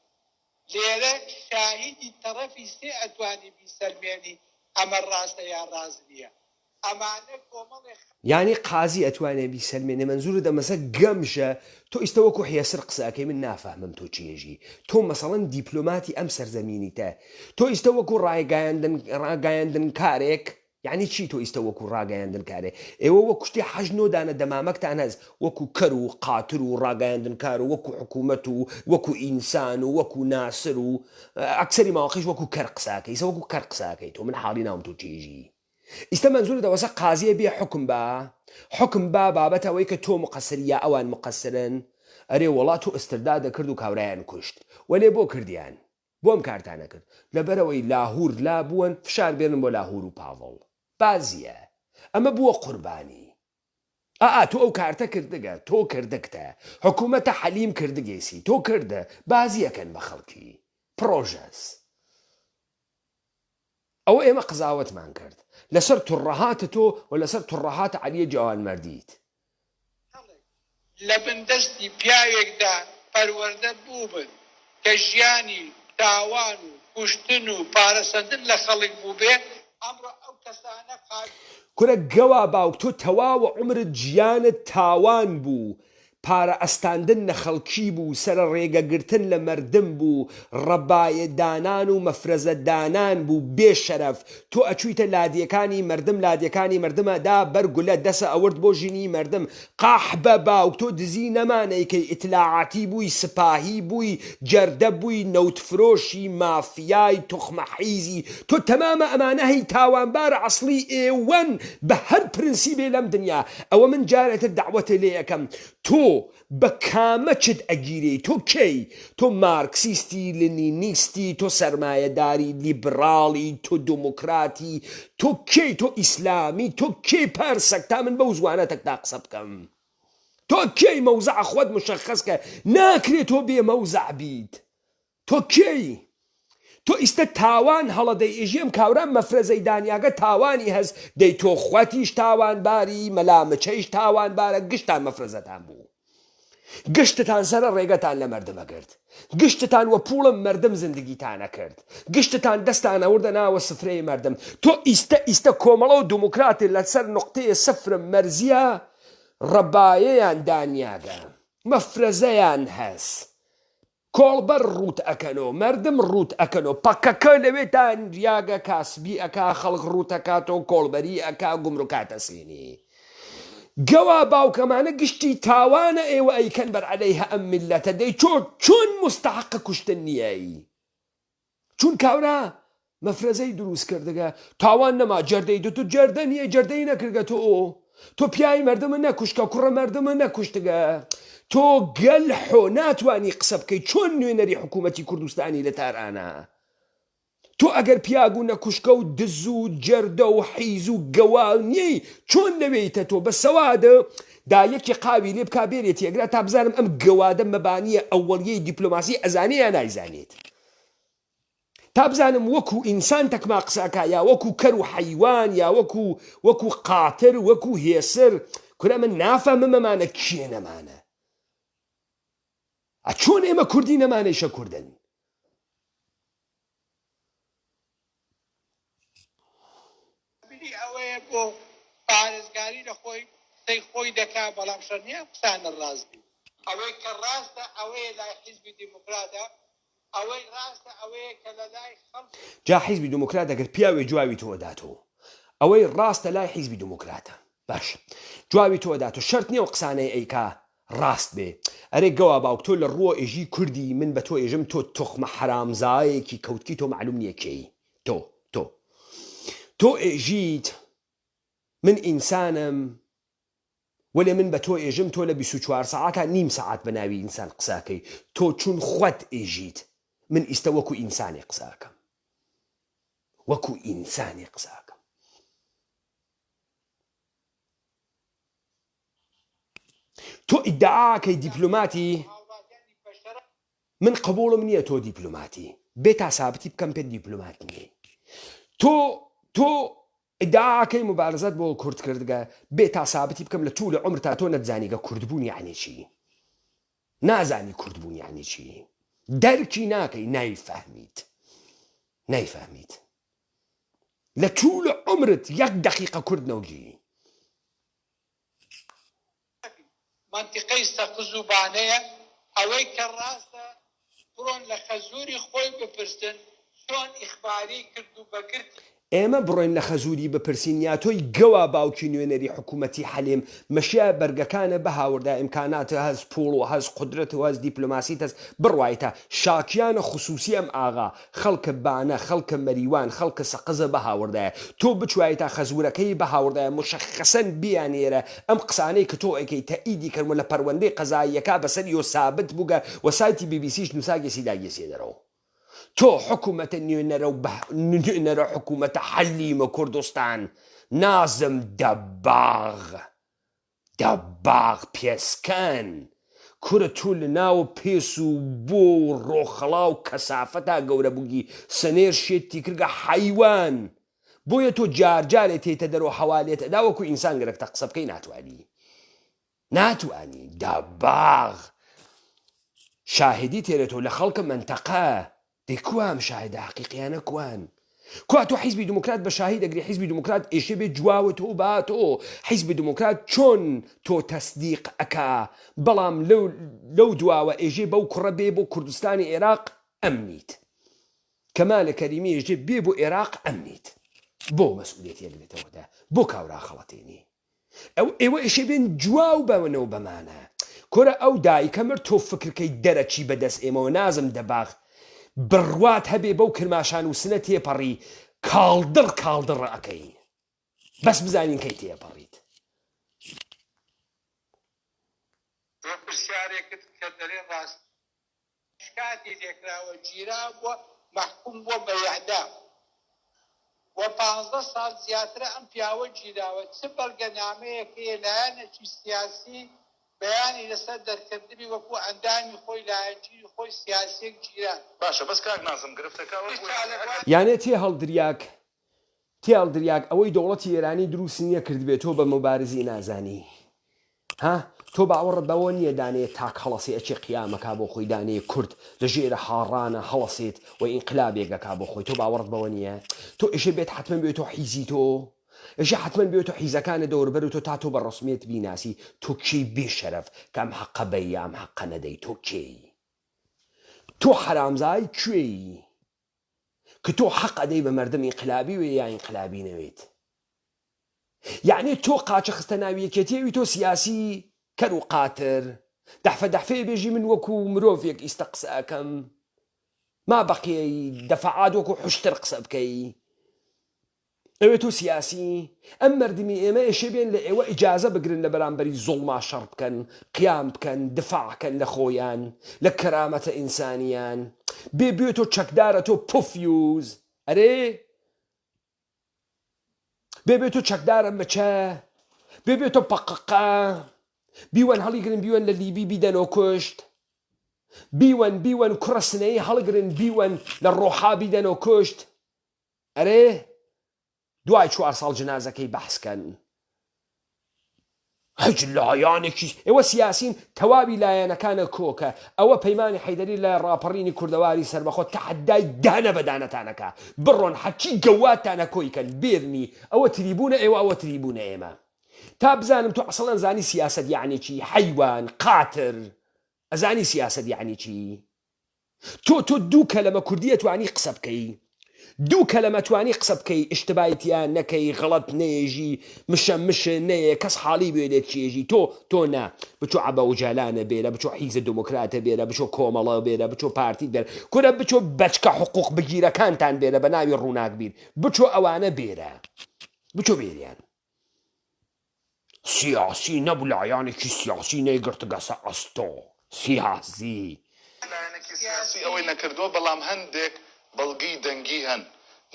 لێرە شاهیدی تەڕەفی سێ ئەتوانی بیسەلمێنی ئەمە ڕاستە یا ڕاست نیە ئەمانە کۆمەڵێ. یانی قازی ئەتوانێ بیسەلمێنێ مەنزورت ئەمەسە گەمژە تۆ ئیستە وەکو حێسر قسە ئەکەی من نافەهمم تۆ چێژی تۆ مەسەڵەن دیپلۆماتی ئەم سەرزەمینیتە تۆ ئیستە وەکو ڕایگایاندن ڕاگایاندنکارێک یەعنی چی تۆ ئیستە وەکو ڕاگەیاندنکارێ ئێوە وەک کوشتی حەشت نۆ دانە دەمامکتان هەس وەکو کەر و قاتر و ڕاگەیاندنکار و وەکو حکومەت و وەکو ئینسان و وەکو ناسر و ئەکسەری ماوەقیش وەکو کەر قساکەی ئیسە وەکو کەر قساکەی تۆ من حاڵی ناوم تۆ چێژی ئیستە مەنزورت ئەوەسە قازیە بێ حوکم با حوکم با بابەتە ئەوەی کە تۆ مقەسری یا ئەوان مقەسرن ئەرێ وەڵا تۆ ئستردادە کرد و کاورایان کوشت وەلێ بۆ کردیان بۆ ئەم کارتانە کرد لەبەرئەوەی لاهور لابووەن فشار بێنن بۆ لاهور و پاڤڵ بازیە ئەمە بووە قوربانی ئا ئا تۆ ئەو کارتە کردگە تۆ کردگتە حکومەتە حەلیم کردگێسی تۆ کردە بازیەکەن بە خەڵکی پڕۆژەس ئەوە ئێمە قزاوەتمان کرد لەسەر تڕەهاتە تۆ و لەسەر تڕەهاتە عەلیە جەوانمەردیت. خەڵک لە بن دەستی پیاوێکدا پەروەردە بووبن کە ژیانی تاوان و کوشتن و پارەسەندن لە خەڵک بووبێ، ئەمڕۆ ئەو کەسانە قابیلی. کورە گەوا باوک تۆ تەواوە عومرت ژیانت تاوان بوو پارە ئەستاندن لە خەڵکی بوو، سەرە ڕێگە گرتن لە مەردم بوو، ڕەبایە دانان و مەفرەزە دانان بوو، بێ شەرەف تۆ ئەچویتە لادێکانی مەردم لادێکانی مەردم ئەدا بەر گولە دەسە ئەورد بۆ ژنی مەردم قاحبە باوک تۆ دزی نەما نەیکەی ئیتلاعاتی بووی سپاهی بووی جەردە بووی نەوت فرۆشی مافیای توخمە حیزی تۆ تەمامە ئەمانە هەی تاوانبار عەسڵی ئێوەن بە هەر پرنسیبێ لەم دنیا ئەوە من جارێ تر دەعوەتێ لێ ئەکەم تۆ بە کامە چت ئەگیرێی تۆ کێی تۆ مارکسیستی لنینیستی تۆ سەرمایەداری لیبراڵی تۆ دموکراتی تۆ کێی تۆ ئیسلامی تۆ کێی پارسەک تا من بەو زوانە تەکتا قسە بکەم تۆ کێی مەوزع خۆت مشەخەس کە ناکرێ تۆ بێ مەوزع بیت تۆ کێی تۆ ئیستە تاوان هەڵەدەی ئێژی ئەم کاورا مەفرەزەی دانیاگە تاوانی هەس دەی تۆ خوەتیش تاوانباری مەلا مچەیش تاوانبارە گشتان مەفرەزەتان بوو گشتتان سەرە ڕێگەتان لە مەردم ئەگرت گشتتان وە پوڵە مەردم زندگیتان ئەکرد گشتتان دەستان ئەوردە ناوە سفرەی مەردم تۆ ئیستە ئیستە کۆمەڵە و دموکراتی لەسەر نوقتەیە سفر مەرزیە ڕەبایەیان دانیاگە مەفرەزەیان هەس کۆڵبەر ڕووت ئەکەنۆ مەردم ڕووت ئەکەنۆ پەکەکە لەوێ دانریاگە کاسبی ئەکا خەڵک ڕووت ئەکاتۆ کۆڵبەری ئەکا گومرکات ئەسێنی گەوا باوکەمانە گشتی تاوانە ئێوە ئەیکەن بەر عەلەیهە ئەم میللەتە دەی چۆ چۆن موستەحەق کوشتن نیەی. چون کاورا مەفرەزەی دروس کردگە تاوان نەما جەردەی دو تو جەردە نیە جەردەی نەکردگە تۆ تۆ پیاوی مەردمە نەکوشتگە کوڕە مەردمە نەکوشتگە تۆ گەل حۆ ناتوانی قسە بکەی چۆن نوێنەری حکوومەتی کوردستانی لە تارانە تۆ ئەگەر پیاگ و نەکوشکە و دز و جەردە و حیز و گەوا نیی چۆن لەوێیتە تۆ بە سەوادە دا یەکی قاوی لێ بکا بێرێ تێگرا تا بزانم ئەم گەوادە مەبانیە ئەوەڵیەی دیپلۆماسی ئەزانێ یا نایزانێت تا بزانم وەکو ئینسان تەکما قسە ئەکا یا وەکو کەر و حەیوان یا وەکو وەکو قاتر وەکو هێسر کورە من نافەمم ئەمانە کێن ئەمانە ئە چۆن ئێمە کوردین ئەمانەیشە کوردن. بری ئەوەیە بۆ پارێزگاری لە خۆی قسەی خۆی دەکا بەڵام شەرت نیە ئەم قسانە ڕاست بی. ئەوەی کە ڕاستە ئەوەیە لای حیزبی دیموکراتە ئەوەی ڕاستە ئەوەیە کە لە لای خەڵکی. جا حیزبی دیموکرات ئەگەر پیاوێ جواوی تۆ ئەداتۆ ئەوەی ڕاستە لای حیزبی دیموکراتە باشە جواوی تۆ ئەداتۆ شەرت نیە ئەو قسانەی ئەیکا ڕاست بێ ئەرێ گەوا باوک تۆ لە ڕووە ئێژی کوردی من بە تۆ ئێژم تۆ توخمە حەرامزایەکی کەوتکی تۆ مەعلوم نیە کێی تۆ تۆ تۆ ئێژیت من ئینسانم وەلێ من بە تۆ ئێژم تۆ لە 24 سەعاتا نیم سەعات بە ناوی ئینسان قسە ئەکەی تۆ چون خوەت ئێژیت من ئیستە وەکو ئینسانێ قسە ئەکەم وەکو ئینسانێ قسە ئەکەم. تۆ ئیدعاکەی دیپلۆماتی من قبوڵم نییە تۆ دیپلۆماتی بێ تا سابتی بکەم پێت دیپلۆمات نیە تۆ تۆ ئیدعاکەی مبارزەت بۆ کورد کردگە بێ تا سابتی بکەم لە توولە عمر تا تۆ نەتزانیگە کوردبوون یعنی چی نازانی کوردبوون یعنی چی دەرکی ناکەی نایفەهمیت نایفەهمیت لە توول عومرت یەک دەقیقە کورد نەوگی. مەنتیقەی سەقز و بانەیە، ئەوەی کە ڕاستە بڕۆن لە خەزووری خۆی بپرسن چۆن ئیخباری کرد و بە گرتی. ئێمە بڕۆین لە خەزووری بپرسین یا تۆی گەوا باوکی نوێنەری حکوومەتی حەلێم مەشیا بەرگەکانە بهاوردا ئیمکانات هەس پووڵ و هەس قودرەت و هەس دیپلۆماسیت هەس بڕوایتە شاکیانە خسووسی ئەم ئاغا خەڵکە بانە خەڵکە مەریوان خەڵکە سەقزە بهاوردایە تۆ بچوایتا خەزورەکەی بهاوردایە مشخصا بیانێرە ئەم قسانەی کە تۆ ئەیکەی تەئیدی کەن و لە پەروەندەی قەزاییەکا بەسەریەوە سابت بوگە و سایتی بی بی سیش نوساگێسی داگێسیە دەرەوە تۆ حکومەتە نوێنەرە و نوێنەرە حکومەتە حەلیمە کوردستان نازم دەباغ. دەباغ پێسکەن کورە تو لەناو پێس و بۆ و ڕۆخەڵا و کەسافەتا گەورە بوگی سەنێر شێتی کردگە حەیوان بۆیە تۆ جار جارێ تێیتە دەرۆ هەوا لێت ئەدا وەکو ئینسان گەرەکتە قسە بکەی ناتوانی ناتوانی دەباغ شاهدی تێرێتۆ لە خەڵکە مەنتەقە دەی کوا ئەم شاهیدە حەقیقیانە کوان؟ کوا تۆ حیزبی دموکرات بە شاهید ئەگری حیزبی دموکرات ئێشێ بێ جواوە تۆ با تۆ حیزبی دموکرات چۆن تۆ تەسدیق ئەکا بەڵام لەو لەو دواوە ئێژێ بەو کوڕە بێ بۆ کوردستانی عێراق ئەمنیت کەمالە کەریمی ئێژێ بێ بۆ عێراق ئەمنیت بۆ مەسئولیەتی ئەگرێتەوە دە بۆ کاورا خەڵەتێنی ئەو ئێوە ئێشێ بێن جواو بەنەو بەمانە کورە ئەو دایکە مرد تۆ فکرکەی دەرەچی بەدەست ئێمەوە نازم دەباغ بڕوات هەبێ بەو کرماشان و سنە تێپەڕی کاڵدڕ کاڵدڕ ئەکەین بەس بزانین کەی تێپەڕیت. تۆ پرسیارێکت کە دەرێ ڕاست شکاتی لێکراوە گیرا بوە مەحکوم بوە بە یعدام و پانزدە ساڵ زیاترە ئەم پیاوە گیراوە چ بەڵگەنامەیەک هەیە لایەنەکی سیاسی بەیانی لەسەر دەرکردبی وەکو ئەندامی خۆی لایەنگیری خۆی سیاسیەک گیران. باشە بەس کاک نازم گرفتەکە ئەوە بوو یانی ئەگەر. یانێ تێ هەڵدریاگ تێ هەڵدریاگ ئەوەی دەوڵەتی ئێرانی دروستی نیە کردبێ تۆ بە موبارزی نازانی ها تۆ باوەڕت بەوە نیە دانەیە تاک هەڵەسێ ئەچێ قیامەکا بۆ خۆی دانەیە کورد لە ژێرە هاڕانە هەڵەسێت و ئینقلابێک ئەکا بۆ خۆی تۆ باوەڕت بەوە نیە تۆ ئێشێ بێت حەتمەن بێ تۆ حیزی تۆ ئێشێ حەتمەن بێ تۆ حیزەکانە دەوربەر و تۆ تا تۆ بە ڕەسمیەت بیناسی تۆ کێی بێ شەرەف کە ئەم حەقە بەی یا ئەم حەقە نەدەی تۆ کێی تۆ حەرامزای کوێی کە تۆ حەق ئەدەی بە مەردم ئینقلابی وێ یا ئینقلابی نەوێت یەعنی تۆ قاچە خستە ناو یەکێتی ئەوی تۆ سیاسی کەر و قاتر دەحفە دەحفەیە بێژی من وەکو مرۆڤێک ئیستە قسە ئەکەم. ما بەقیەی دەفعات وەکو حوشتر قسە بکەی ئەوێ تۆ سیاسی ئەم مەردمی ئێمە ئێشێ بێن لە ئێوە ئیجازە بگرن لە بەرامبەری زوڵما شەڕ بکەن قیام بکەن دفاع کەن لە خۆیان لە کەرامەتە ئینسانیان بێ بێ تۆ چەکدارە تۆ پفیوز ئەرێ بێ بێ تۆ چەکدارە مچە بێ بێ تۆ پەقەقە بیوەن هەڵیگرن بیوەن لە لیبی بیدەنەوە کوشت بیوەن بیوەن کوڕە سنەیی هەڵگرن بیوەن لە ڕۆحا بیدەنەوە کوشت ئەرێ دوای چوار ساڵ جنازەکەی بەحس کەن. هیچ لایەنێکی ئێوە سیاسین تەواوی لایەنەکانە کۆکە ئەوە پەیمانی حەیدەری لە ڕاپەڕینی کوردەواری سەربەخۆ تەحەدای دانە بە دانەتانەکا بڕۆن هەرچی گەوادتانە کۆی کەن بێرنی ئەوە تریبونە ئێوە ئەوە تریبونە ئێمە تا بزانم تۆ ئەسڵەن زانی سیاسەت یەعنی چی حەیوان قاتر ئەزانی سیاسەت یەعنی چی تۆ تۆ دوو کەلەمە کوردی ئەتوانی قسە بکەی دوو کەلەمە توانی قسە بکەی ئشتبای تیا نەکەی غەڵەت نەیەژی مشە مش نەیە کەس حاڵی بێ لێت چێژی تۆ تۆ نا بچۆ عەبە ئوجالانە بێرە بچۆ حیزە دموکراتە بێرە بچۆ کۆمەڵە بێرە بچۆ پارتی بێرە کورە بچۆ بەچکە حقوق بگیرەکانتان بێرە بە ناوی ڕووناکبیر بچۆ ئەوانە بێرە بچۆ بێریان سیاسی نەبوو لایەنێکی سیاسی نەیگرتگەسە ئەستۆ سیاسی. لایەنێکی سیاسی ئەوەی نەکردووە، بەڵام هەندێک بەڵگەی دەنگی هەن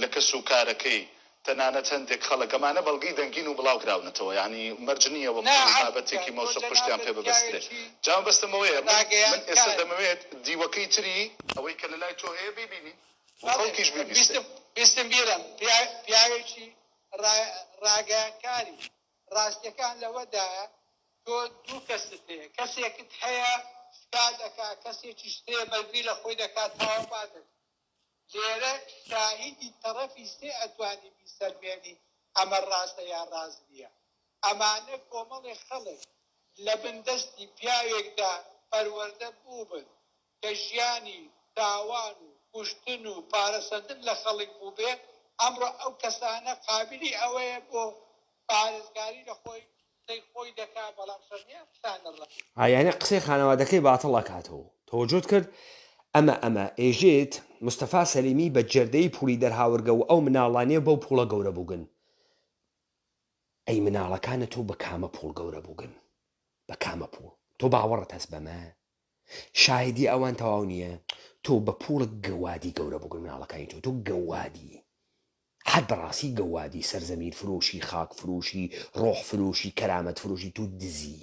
لە کەس و کارەکەی، تەنانەت هەندێک خەڵک، ئەمانە بەڵگەی دەنگین و بڵاوکراونەتەوە، یانی مەرج نییە وەکو بابەتێکی مەوسوق پشتیان پێ ببەسترێ. جا مەبەستم ئەوەیە من من ئێستا دەمەوێت دیوەکەی تری ئەوەی کە لەلای تۆ هەیە بیبینین و خەڵکیش بیبیستێ. بیستم بیرم پیاوێکی ڕاگەیانکاری، ڕاستیەکان لەوەدایە تۆ دوو کەست هەیە، کەسێکت هەیە سکا دەکا، کەسێکیشت هەیە بەرگری لە خۆی دەکا تاوانبار دەکا. لێرە شاهیدی تەڕەفی سێ ئەتوانی بیسەلمێنی ئەمە ڕاستە یا ڕاست نیە. ئەمانە کۆمەڵێ خەڵک لە بن دەستی پیاوێکدا پەروەردە بووبن کە ژیانی تاوان و کوشتن و پارەسەندن لە خەڵک بووبێ، ئەمڕۆ ئەو کەسانە قابیلی ئەوەیە بۆ پارێزگاری لە خۆی قسەی خۆی دەکا، بەڵام شەرت نیە ئەم قسانە ڕاست. ئا یانی قسەی خانەوادەکەی باتڵ ئەکاتەوە تەوەجۆت کرد ئەمە ئەمە ئێژێت مستەفا سەلیمی بە جەردەی پوڵی دەرهاورگە و ئەو مناڵانیە بەو پوڵە گەورە بووگن ئەی مناڵەکانە تۆ بە کامە پوڵ گەورە بووگن بە کامە پوڵ تۆ باوەڕت هەس بەمە شاهیدی ئەوان تەواو نییە تۆ بە پوڵە گەوادی گەورە بووگن مناڵەکانی تۆ تۆ گەوادی هەر بەڕاستی گەوادی سەرزەمین فرۆشی خاک فرۆشی ڕۆح فرۆشی کەرامەت فرۆشی تۆ دزی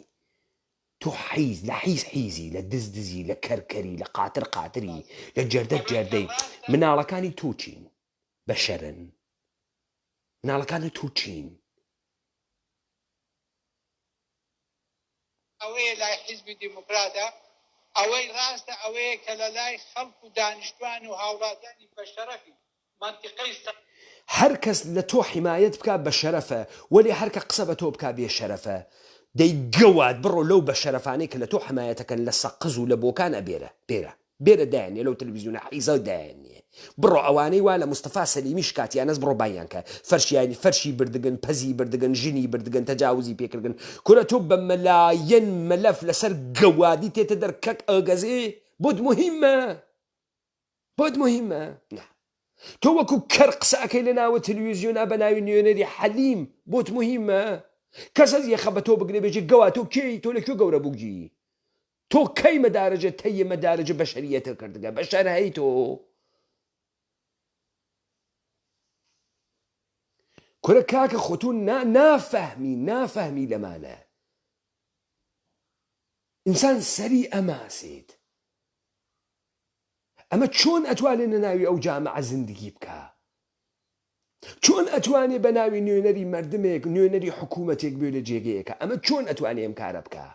تۆ حیز لە حیز حیزی لە دز دزی لە کەر کەری لە قاتر قاتری لە جەردە جەردەی مناڵەکانی تۆ چین بەشەرن مناڵەکانی تۆ چین ئەوەیە لای حیزبی دیموکراتە، ئەوەی ڕاستە ئەوەیە کە لە لای خەڵک و دانیشتوان و هاوڵاتیانی بە شەرەفی مەنتیقەی سە. هەر کەس لە تۆ حیمایەت بکا بە شەرەفە وەلێ هەر کە قسە بە تۆ بکا بێ شەرەفە دەی گەواد بڕۆ لەو بە شەرەفانەی کە لە تۆ حمایەتەکەن لە سەقز و لە بۆکان ئەبێرە بێرە بێرە دایان نیە لەو تەلەفیزیۆنە حیزە دایان نیە بڕۆ ئەوانەی وا لە مستەفا سەلیمی شکاتیانەس بڕۆ بانگیان کە فەرشیانی فەرشی بردگن پەزی بردگن ژنی بردگن تەجاوزی پێکردن کورە تۆ بە مەلایەن مەلەف لەسەر گەوادی تێتە دەر کەک ئەگەزێ بۆت مهمە بۆت مهمە نا تۆ وەکو کەر قسە ئەکەی لە ناوە تەلویزیۆنا بە ناوی نوێنەری حەلیم بۆت مهمە کەس هەست یەخە بە تۆ بگرێ بێژێ گەوا تۆ کێی تۆ لە کوێ گەورە بووگی تۆ کەی مەدارەجە تەیە مەدارەجە بەشەریەتە کردگە بەشەر هەی تۆ کورە کاکە خۆ تۆ نا نافەهمی نافەهمی لەمانە ئینسان سەری ئەماسێت ئەمە چۆن ئەتوانێ لە ناوی ئەو جامعە زندگی بکا چۆن ئەتوانێ بە ناوی نوێنەری مەردمێک نوێنەری حکوومەتێک بێ لە جێگەیەکە ئەمە چۆن ئەتوانێ ئەم کارە بکا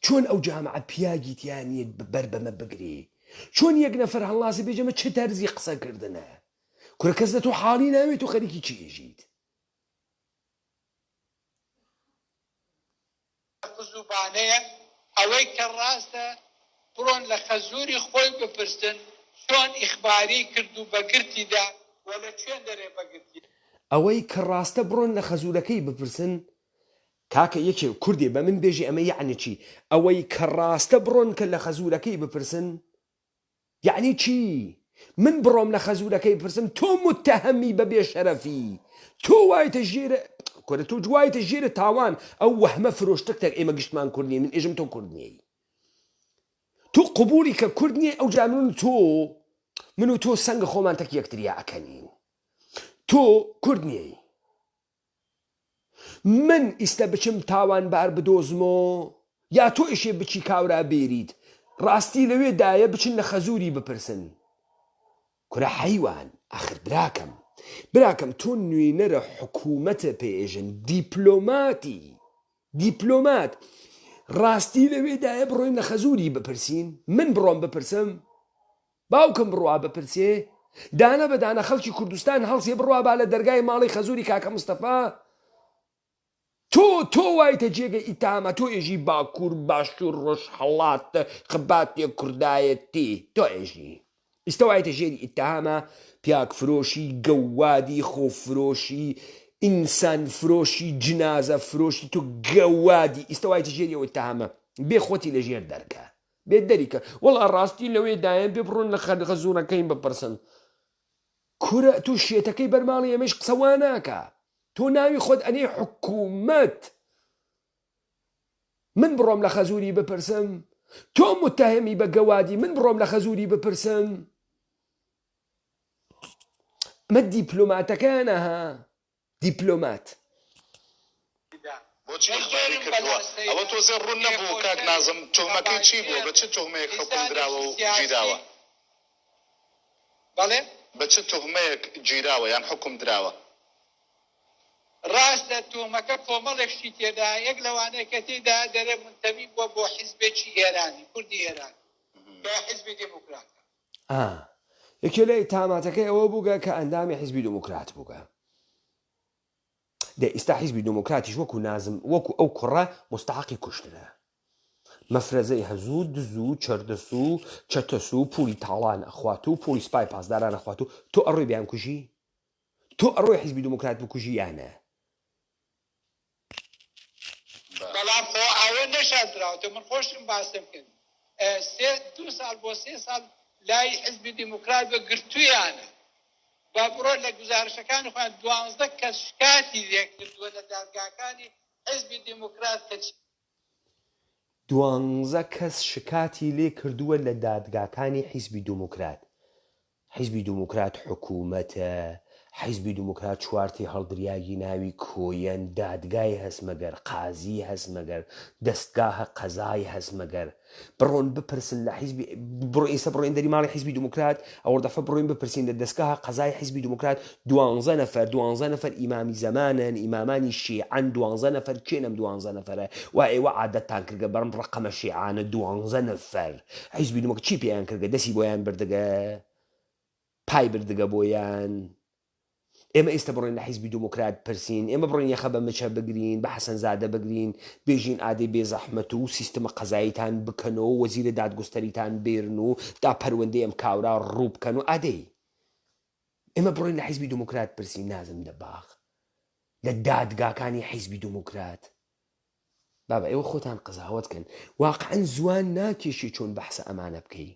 چۆن ئەو جامعە پیاگی تیا نییە بەر بەمە بگرێ چۆن یەک نەفەر هەڵناسی بێژە ئەمە چ تەرزی قسەکردنە کورە کەس لە تۆ حاڵی ناوێت و خەریکی چی ئێژیت قز و بانەیە، ئەوەی کە ڕاستە بڕۆن لە خەزووری خۆی بپرسن چۆن ئیخباری کرد و بە گرتی دا و لە کوێن دەرێ بە گرتی. ئەوەی کە ڕاستە بڕۆن لە خەزوورەکەی بپرسن کاکە یەکێ کوردێ بە من بێژێ ئەمە یەعنی چی ئەوەی کە ڕاستە بڕۆن کە لە خەزوورەکەی بپرسن. یەعنی چی؟ من بڕۆم لە خەزورەکەی بپرسم تۆ متەهەمی بە بێ شەرەفی تۆ وایتە ژێر کورە تۆ وایتە ژێر تاوان ئەو وەهمە فرۆشتکتە ئێمە گشتمان کورد نین من ئێژم تۆ کورد نیی تۆ قبولی کە کورد نیە ئەو جا من تۆ من و تۆ سەنگە خۆمان تەک یەکتریا ئەکەنین تۆ کورد نیی من ئیستە بچم تاوانبار بدۆزمۆ یا تۆ ئیشێ بچی کاورا بێریت ڕاستی لەوێ دایە بچن لە خەزوری بپرسن کورە حەیوان ئاخر براکەم براکەم تۆ نوێنەرە حکومەتە پێ ئێژن دیپلۆماتی دیپلۆمات ڕاستی لەوێ دایە بڕۆین لە خەزوری بپرسین من بڕۆم بپرسم باوکم بڕوا بپرسێ دانە بە دانە خەڵکی کوردستان هەڵسێ بڕوا با لە دەرگای ماڵی خەزوری کاکە مستەفا تۆ تۆ وایتە جێگە ئیتامە تۆ ئێژی باکوور باشوور ڕۆژهەڵات خەباتێ کوردایەتی تۆ ئێژی ئیستە وایتە ژێری ئیتهامە پیاک فرۆشی گەوادی خۆفرۆشی ئینسان فرۆشی جنازە فرۆشی تۆ گەوادی ئیستە وایتە ژێری ئەو ئیتهامە بێ خۆتی لە ژێر دەرکە بێ دەری کە وەڵا ڕاستی لەوێ دایە بێ بڕۆن لە خەزوورەکەی بپرسن کورە تۆ شێتەکەی بەرماڵی ئێمەش قسە وا ناکا تۆ ناوی خۆت ئەنێ حکوومەت من بڕۆم لە خەزووری بپرسم تۆ متهمی بە گەوادی من بڕۆم لە خەزووری بپرسم ئەمە دیپلۆماتەکانە ها دیپلۆمات. بۆچی ئیخباری کردووە؟ ئەوە تۆزێ ڕوون نەبوو کاک نازم توهمەکەی چی بووە بە چ توهمەیەک حوکم دراوە و گیراوە؟ بەڵێ؟ بە چ توهمەیەک گیراوە یان حوکم دراوە؟ ڕاستە توهمەکە کۆمەڵێک شتی تێدایە یەک لەوانەیە کە تێیدایە دەرێ مونتەمی بووە بۆ حیزبێکی ئێرانی کوردی ئێرانی کە حیزبی دێموکراتە. ئا. یەکێ لە ئیتهاماتەکەی ئەوە بووگە کە ئەندامی حیزبی دێموکرات بووگە. دە ئیستا حیزبی دێموکراتیش وەکوو نازم وەکوو ئەو کوڕە موستەحەقی کوشتنە. مەفرەزەی هەزوو دز و چەردەس و چەتەس و پووڵی تاڵان ئەخوات و پووڵی سپای پاسداران ئەخوات و تۆ ئەڕۆی بیانکوژی؟ تۆ ئەڕۆی حیزبی دێموکرات بکوژی یا نە؟ بەڵام خۆ ئەوە نەشاردراوەتەوە من خۆشم باسم کرد سێ دوو ساڵ بۆ سێ ساڵ لای حزبی دیموکرات بە گرتوویانە با بڕۆ لە گوزارشەکانی خۆیان دوانزدە کەس شکاتی لێ کردووە لە دادگاکانی حزبی دیموکرات کە چی دوانزە کەس شکاتی لێ کردووە لە دادگاکانی حیزبی دوموکرات. حیزبی دوموکرات حکوومەتە، حیزبی دوموکرات چوار تێهەڵدریاگی ناوی کۆیەن، دادگای هەس مەگەر، قازی هەس مەگەر، دەستگاهە قەزای هەس مەگەر. بڕۆن بپرسن لە حیزبی بڕۆ ئیستا بڕۆین دەری ماڵی حیزبی دوموکرات ئەوەڕ دەفە بڕۆین بپرسین لە دەستگاهە قەزای حیزبی دوموکرات دوانزە نەفەر دوانزە نەفەر ئیمامی زەمانن ئیمامانی شیعەن دوانزە نەفەر کێن ئەم دوانزە نەفەرە وا ئێوە عادەتتان کردگە بەم ڕەقەمە شیعانە دوانزە نەفەر حیزبی دوموکرات چی پێیان کردگە دەسی بۆیان بردگە پای بردگە بۆیان ئێمە ئیستە بڕۆین لە حیزبی دوموکرات پرسین، ئێمە بڕۆین یەخە بە مچە بگرین، بە حەسەنزادە بگرین، بێژین ئادەی بێ زەحمەت و سیستمە قەزاییتان بکەنۆ و وەزیرە دادگوستەریتان بێرن و دا پەروەندەی ئەم کاورا ڕوو بکەن و ئادەی ئێمە بڕۆین لە حیزبی دوموکرات پرسین نازم دەباغ لە دادگاکانی حیزبی دوموکرات بابە ئێوە خۆتان قزاوەت کەن واقعەن زوان ناکێشی چۆن بەحسە ئەمانە بکەی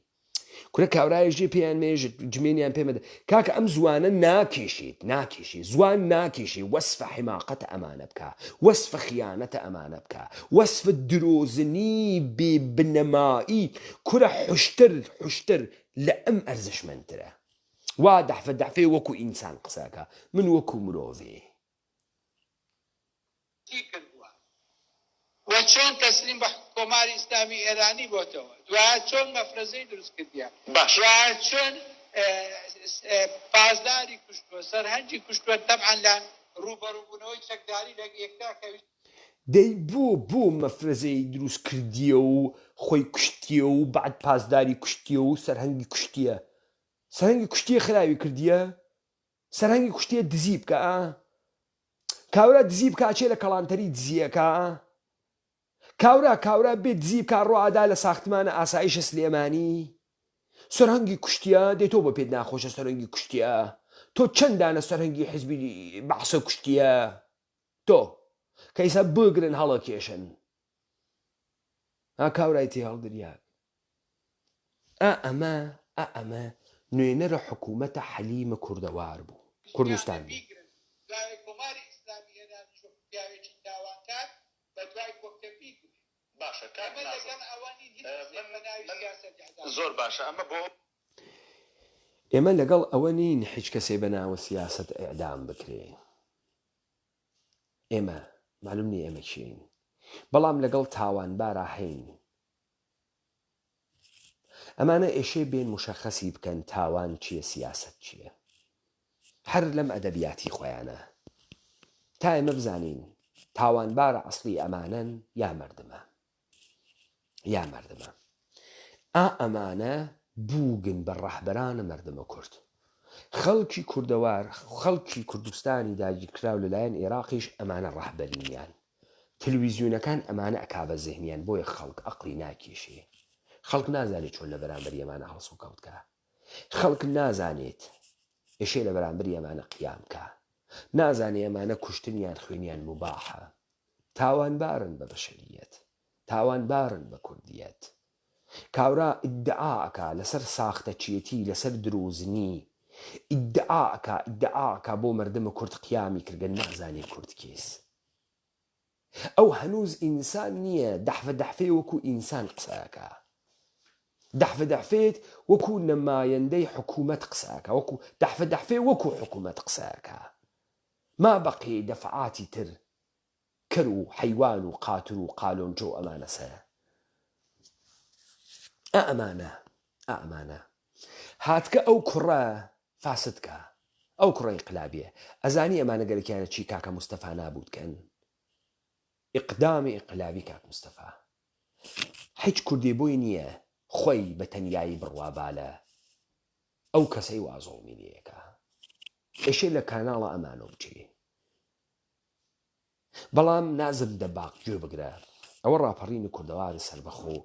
کورە کاورایش جێ پێیان مێژت جمێنیان پێ مەدە کاکە ئەم زوانە ناکێشێت ناکێشێ زوان ناکێشێ وەسفە حماقەتە ئەمانە بکە وەسفە خیانەتە ئەمانە بکە وەسفە درۆزنی بێ بنەمایی کورە حشتر حشتر لە ئەم ئەرزشمەندترە وا دەحفە دەحفێ وەکو ئینسان قسەکە من وەکو مرۆڤێ چی کردووە و چۆن تەسلیم بە کۆماری ئیسلامی ئێرانی بۆتەوە، دوایە چۆن مەفرەزەی دروست کردیە، باش. دوایە چۆن پاسداری کوشتووە، سەرهەنگی کوشتووە، تەبعەن لە ڕووبەڕووبوونەوەی چەکداری لەگ یەکتا کە. دەی بۆ بۆ مەفرەزەی دروست کردیە و خۆی کوشتیە و بەعد پاسداری کوشتیە و سەرهەنگی کوشتیە؟ سەرهەنگی کوشتیە خراوی کردیە؟ سەرهەنگی کوشتیە دزی بکا؟ کاورا دزی بکا ئەچێ لە کەڵانتەری دزیەکا کاورا کاورا بێ دزی بکا ڕۆ ئادا لە ساختمانە ئاسایشە سلێمانی سەرهەنگی کوشتیە دەی تۆ بۆ پێت ناخۆشە سەرهەنگی کوشتیە تۆ چەند دانە سەرهەنگی حزبی بەعسە کوشتیە تۆ کە ئیسا بگرن هەڵەکێشن ها کاورای تێ هەڵدریاگ ئا ئەمە. ئا ئەمە نوێنەرە حکوومەتە حەلیمە کوردەوار بوو کوردستان بوو. باشە کاک نازم من من زۆر باشە ئەمە بۆ. ئێمە لەگەڵ ئەوە نین حیچ کەسێ بە ناوە سیاسەت ئیعدام بکرێ. ئێمە مەعلوم نیە ئێمە کێین بەڵام لەگەڵ تاوانبارا هەین. ئەمانە ئێشێ بێن موشەخەسی بکەن تاوان چیە سیاسەت چیە. هەر لەم ئەدەبیاتی خۆیانە. تا ئێمە بزانین تاوانبارە ئەسڵی ئەمانەن یا مەردمە. یا مەردمە. ئا ئەمانە بووگن بە ڕەهبەرانە مەردمە کورد. خەڵکی کوردەوار، خەڵکی کوردستانی داگیرکراو لەلایەن ئێراقیش ئەمانە ڕەهبەرینیان. تلویزیونەکان ئەمانە ئەکا بە زهنیان بۆیە خەڵک ئەقڵی ناکێشێ. خەڵک نازانێ چۆن لە بەرامبەری ئەمانە هەڵسوکەوت کا. خەڵک نازانێت ئێشێ لە بەرامبەری ئەمانە قیام کا. نازانێ ئەمانە کوشتنیان خوێنیان موباحە. تاوانبارن بە بەشەریەت. تاوانبارن بە کوردیەت. کاورا ئیدعا ئەکا لەسەر ساختەچیەتی لەسەر درۆزنی ئیدعا ئەکا ئیدعا ئەکا بۆ مەردم کورد قیامی کردگە نازانێ کورد کێس. ئەو هەنوز ئینسان نیە دەحفە دەحفێ وەکو ئینسان قسە ئەکا دەحفە دەحفێت وەکو نەمایەندەی حکومەت قسە ئەکا وەکو دەحفە دەحفێ وەکو حکومەت قسە ئەکا ما بەقی دەفعاتی تر کەر و حەیوان و قاتر و قالۆنچە و ئەمانە سەرە ئا ئەمانە ئا ئەمانە هاتکە ئەو کوڕە فاسد کا ئەو کوڕە ئینقلابیە ئەزانی ئەمانە گەرەکیانە چی کاکە مستەفا نابوت کەن ئیقدامی ئینقلابی کاک مستەفا حیچ کوردێ بۆی نیە خۆی بە تەنیایی بڕوا بالە ئەو کەسەی وا زوڵمی لێ ئەکا ئێشێ لە کاناڵە ئەمانۆ بچێ بەڵام نازم دەباغ گوێ بگرە ئەوە ڕاپەڕینی کوردەواری سەربەخۆ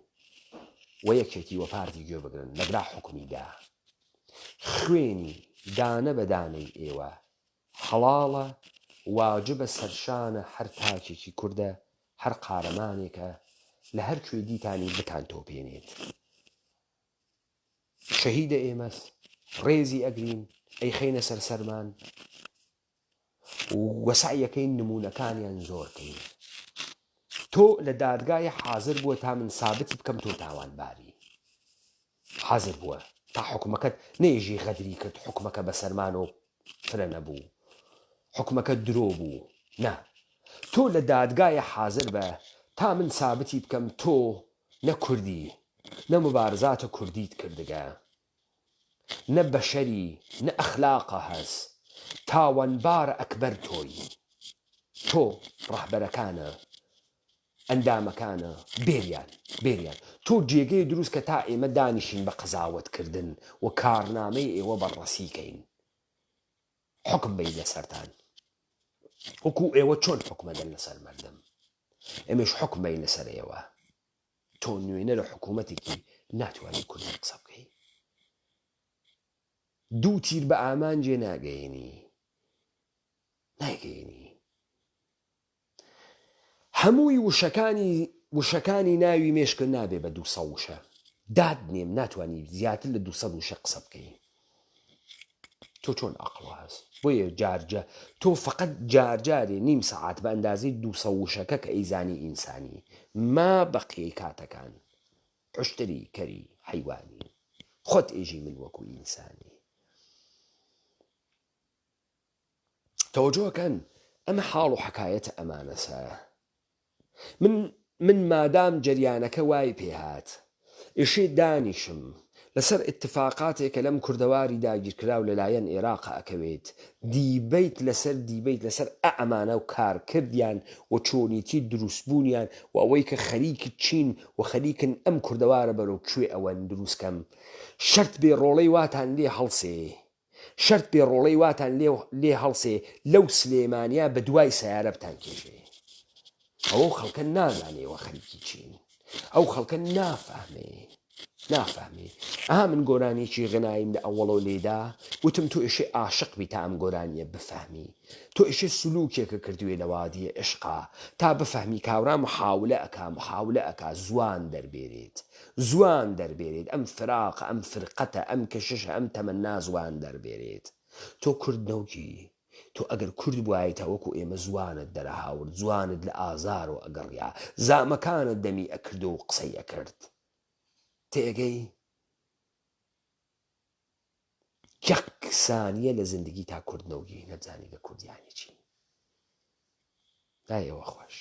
و یەکێتی و پارتی گوێ بگرن لەبرا حوکمی دا خوێنی دانە بە دانەی ئێوە حەڵاڵە واجبە سەرشانە هەر تاکێکی کوردە هەر قارەمانێکە لە هەر کوێ دیتانی بتان تۆپێنێت شەهیدە ئێمەس ڕێزی ئەگرین ئەیخەینە سەر سەرمان وە سەعیەکەین نمونەکانیان زۆر کەین تۆ لە دادگای حازر بووە تا من سابتی بکەم تۆ تاوانباری حازر بووە تا حکومەکەت نەیژی غەدری کرد حکومەکە بەسەرمان و فرە نەبوو حکومەکە درۆ بوو نا تۆ لە دادگای حازر بە تا من سابتی بکەم تۆ نە کوردی نە مبارزاتە کوردیت کردگە نە بەشەری نە ئەخلاقە هەس تاوانبارە ئەکبەر تۆی تۆ ڕەهبەرەکانە ئەندامەکانە بێریان بێریان تۆ جێگەی دروست کە تا ئێمە دانیشین بە قەزاوەت کردن و کارنامەی ئێوە بەڕەسی کەین حوکم بەین لەسەرتان وەکو ئێوە چۆن حوکمەدەن لەسەر مەردم ئێمەش حوکم بەین لەسەر ئێوە تۆ نوێنەرە حکوومەتێکی ناتوانانی کوردی قسە بکەی دوو تیر بە ئامانجێ ناگەێنی نایگەێنی هەمووی وشەکانی وشەکانی ناوی مێشکت نابێ بە 200 وشە داد نێم ناتوانانی زیاتر لە 200 وشە قسە بکەی تۆ چۆن ئەقڵ هەست بۆیە جارجە تۆ فقط جارجارێ نیم سەعات بە ئەندازەی 200 وشەکە کە ئەیزانی ئینسانی ما بەقیەی کاتەکان حشتری کەری حەیوانی خۆت ئێژی من وەکو ئینسانی تەوەجۆ کەن ئەمە حاڵ و حەکایەتە ئەمانەسە من من مادام جەریانەکە وای پێهات ئیشێ دانیشم لەسەر ئیتفاقاتێ کە لەم کوردەواری داگیرکراو لەلایەن ئێراقە ئەکەوێت دیبەیت لەسەر دیبەیت لەسەر ئە ئەمانە و کارکردیان و چۆنیتی دروستبوونیان و ئەوەی کە خەریک چین و خەریکن ئەم کوردەوارە بەرەو کوێ ئەوەن دروستکەم شەرت بێ ڕۆڵەی واتان لێ هەڵسێ شەرت بێ ڕۆڵەی واتان لێ لێ هەڵسێ لەو سلێمانیا بە دوای سەیارە بتان کێشێ ئەوە خەڵکە نازانێ ئێوە خەریکی چین ئەو خەڵکە نافەهمێ نافەهمێ. ئەها من گۆرانیەکی غناییم لە ئەوەڵەوە لێدا وتم تۆ ئێشێ ئاشق بی تا ئەم گۆرانیە بفەهمی تۆ ئێشێ سلوکێکە کردوێ لە وادیە عشقا تا بفەهمی کاورا محاولە ئەکا محاولە ئەکا زوان دەربێرێت زوان دەربێرێت ئەم فراقە ئەم فرقەتە ئەم کەششە ئەم تەمەنا زوان دەربێرێت تۆ کورد نەوکی تۆ ئەگەر کورد بوایتە وەکو ئێمە زوانت دەرەهاورد زوانت لە ئازارۆ ئەگەڕیا زامەکانت دەمی ئەکردۆ و قسەی ئەکرد تێگەی یەک سانیە لە زندگی تا کورد نەوگی نەتزانی گە کورد یانی چی لای ئێوە خۆش.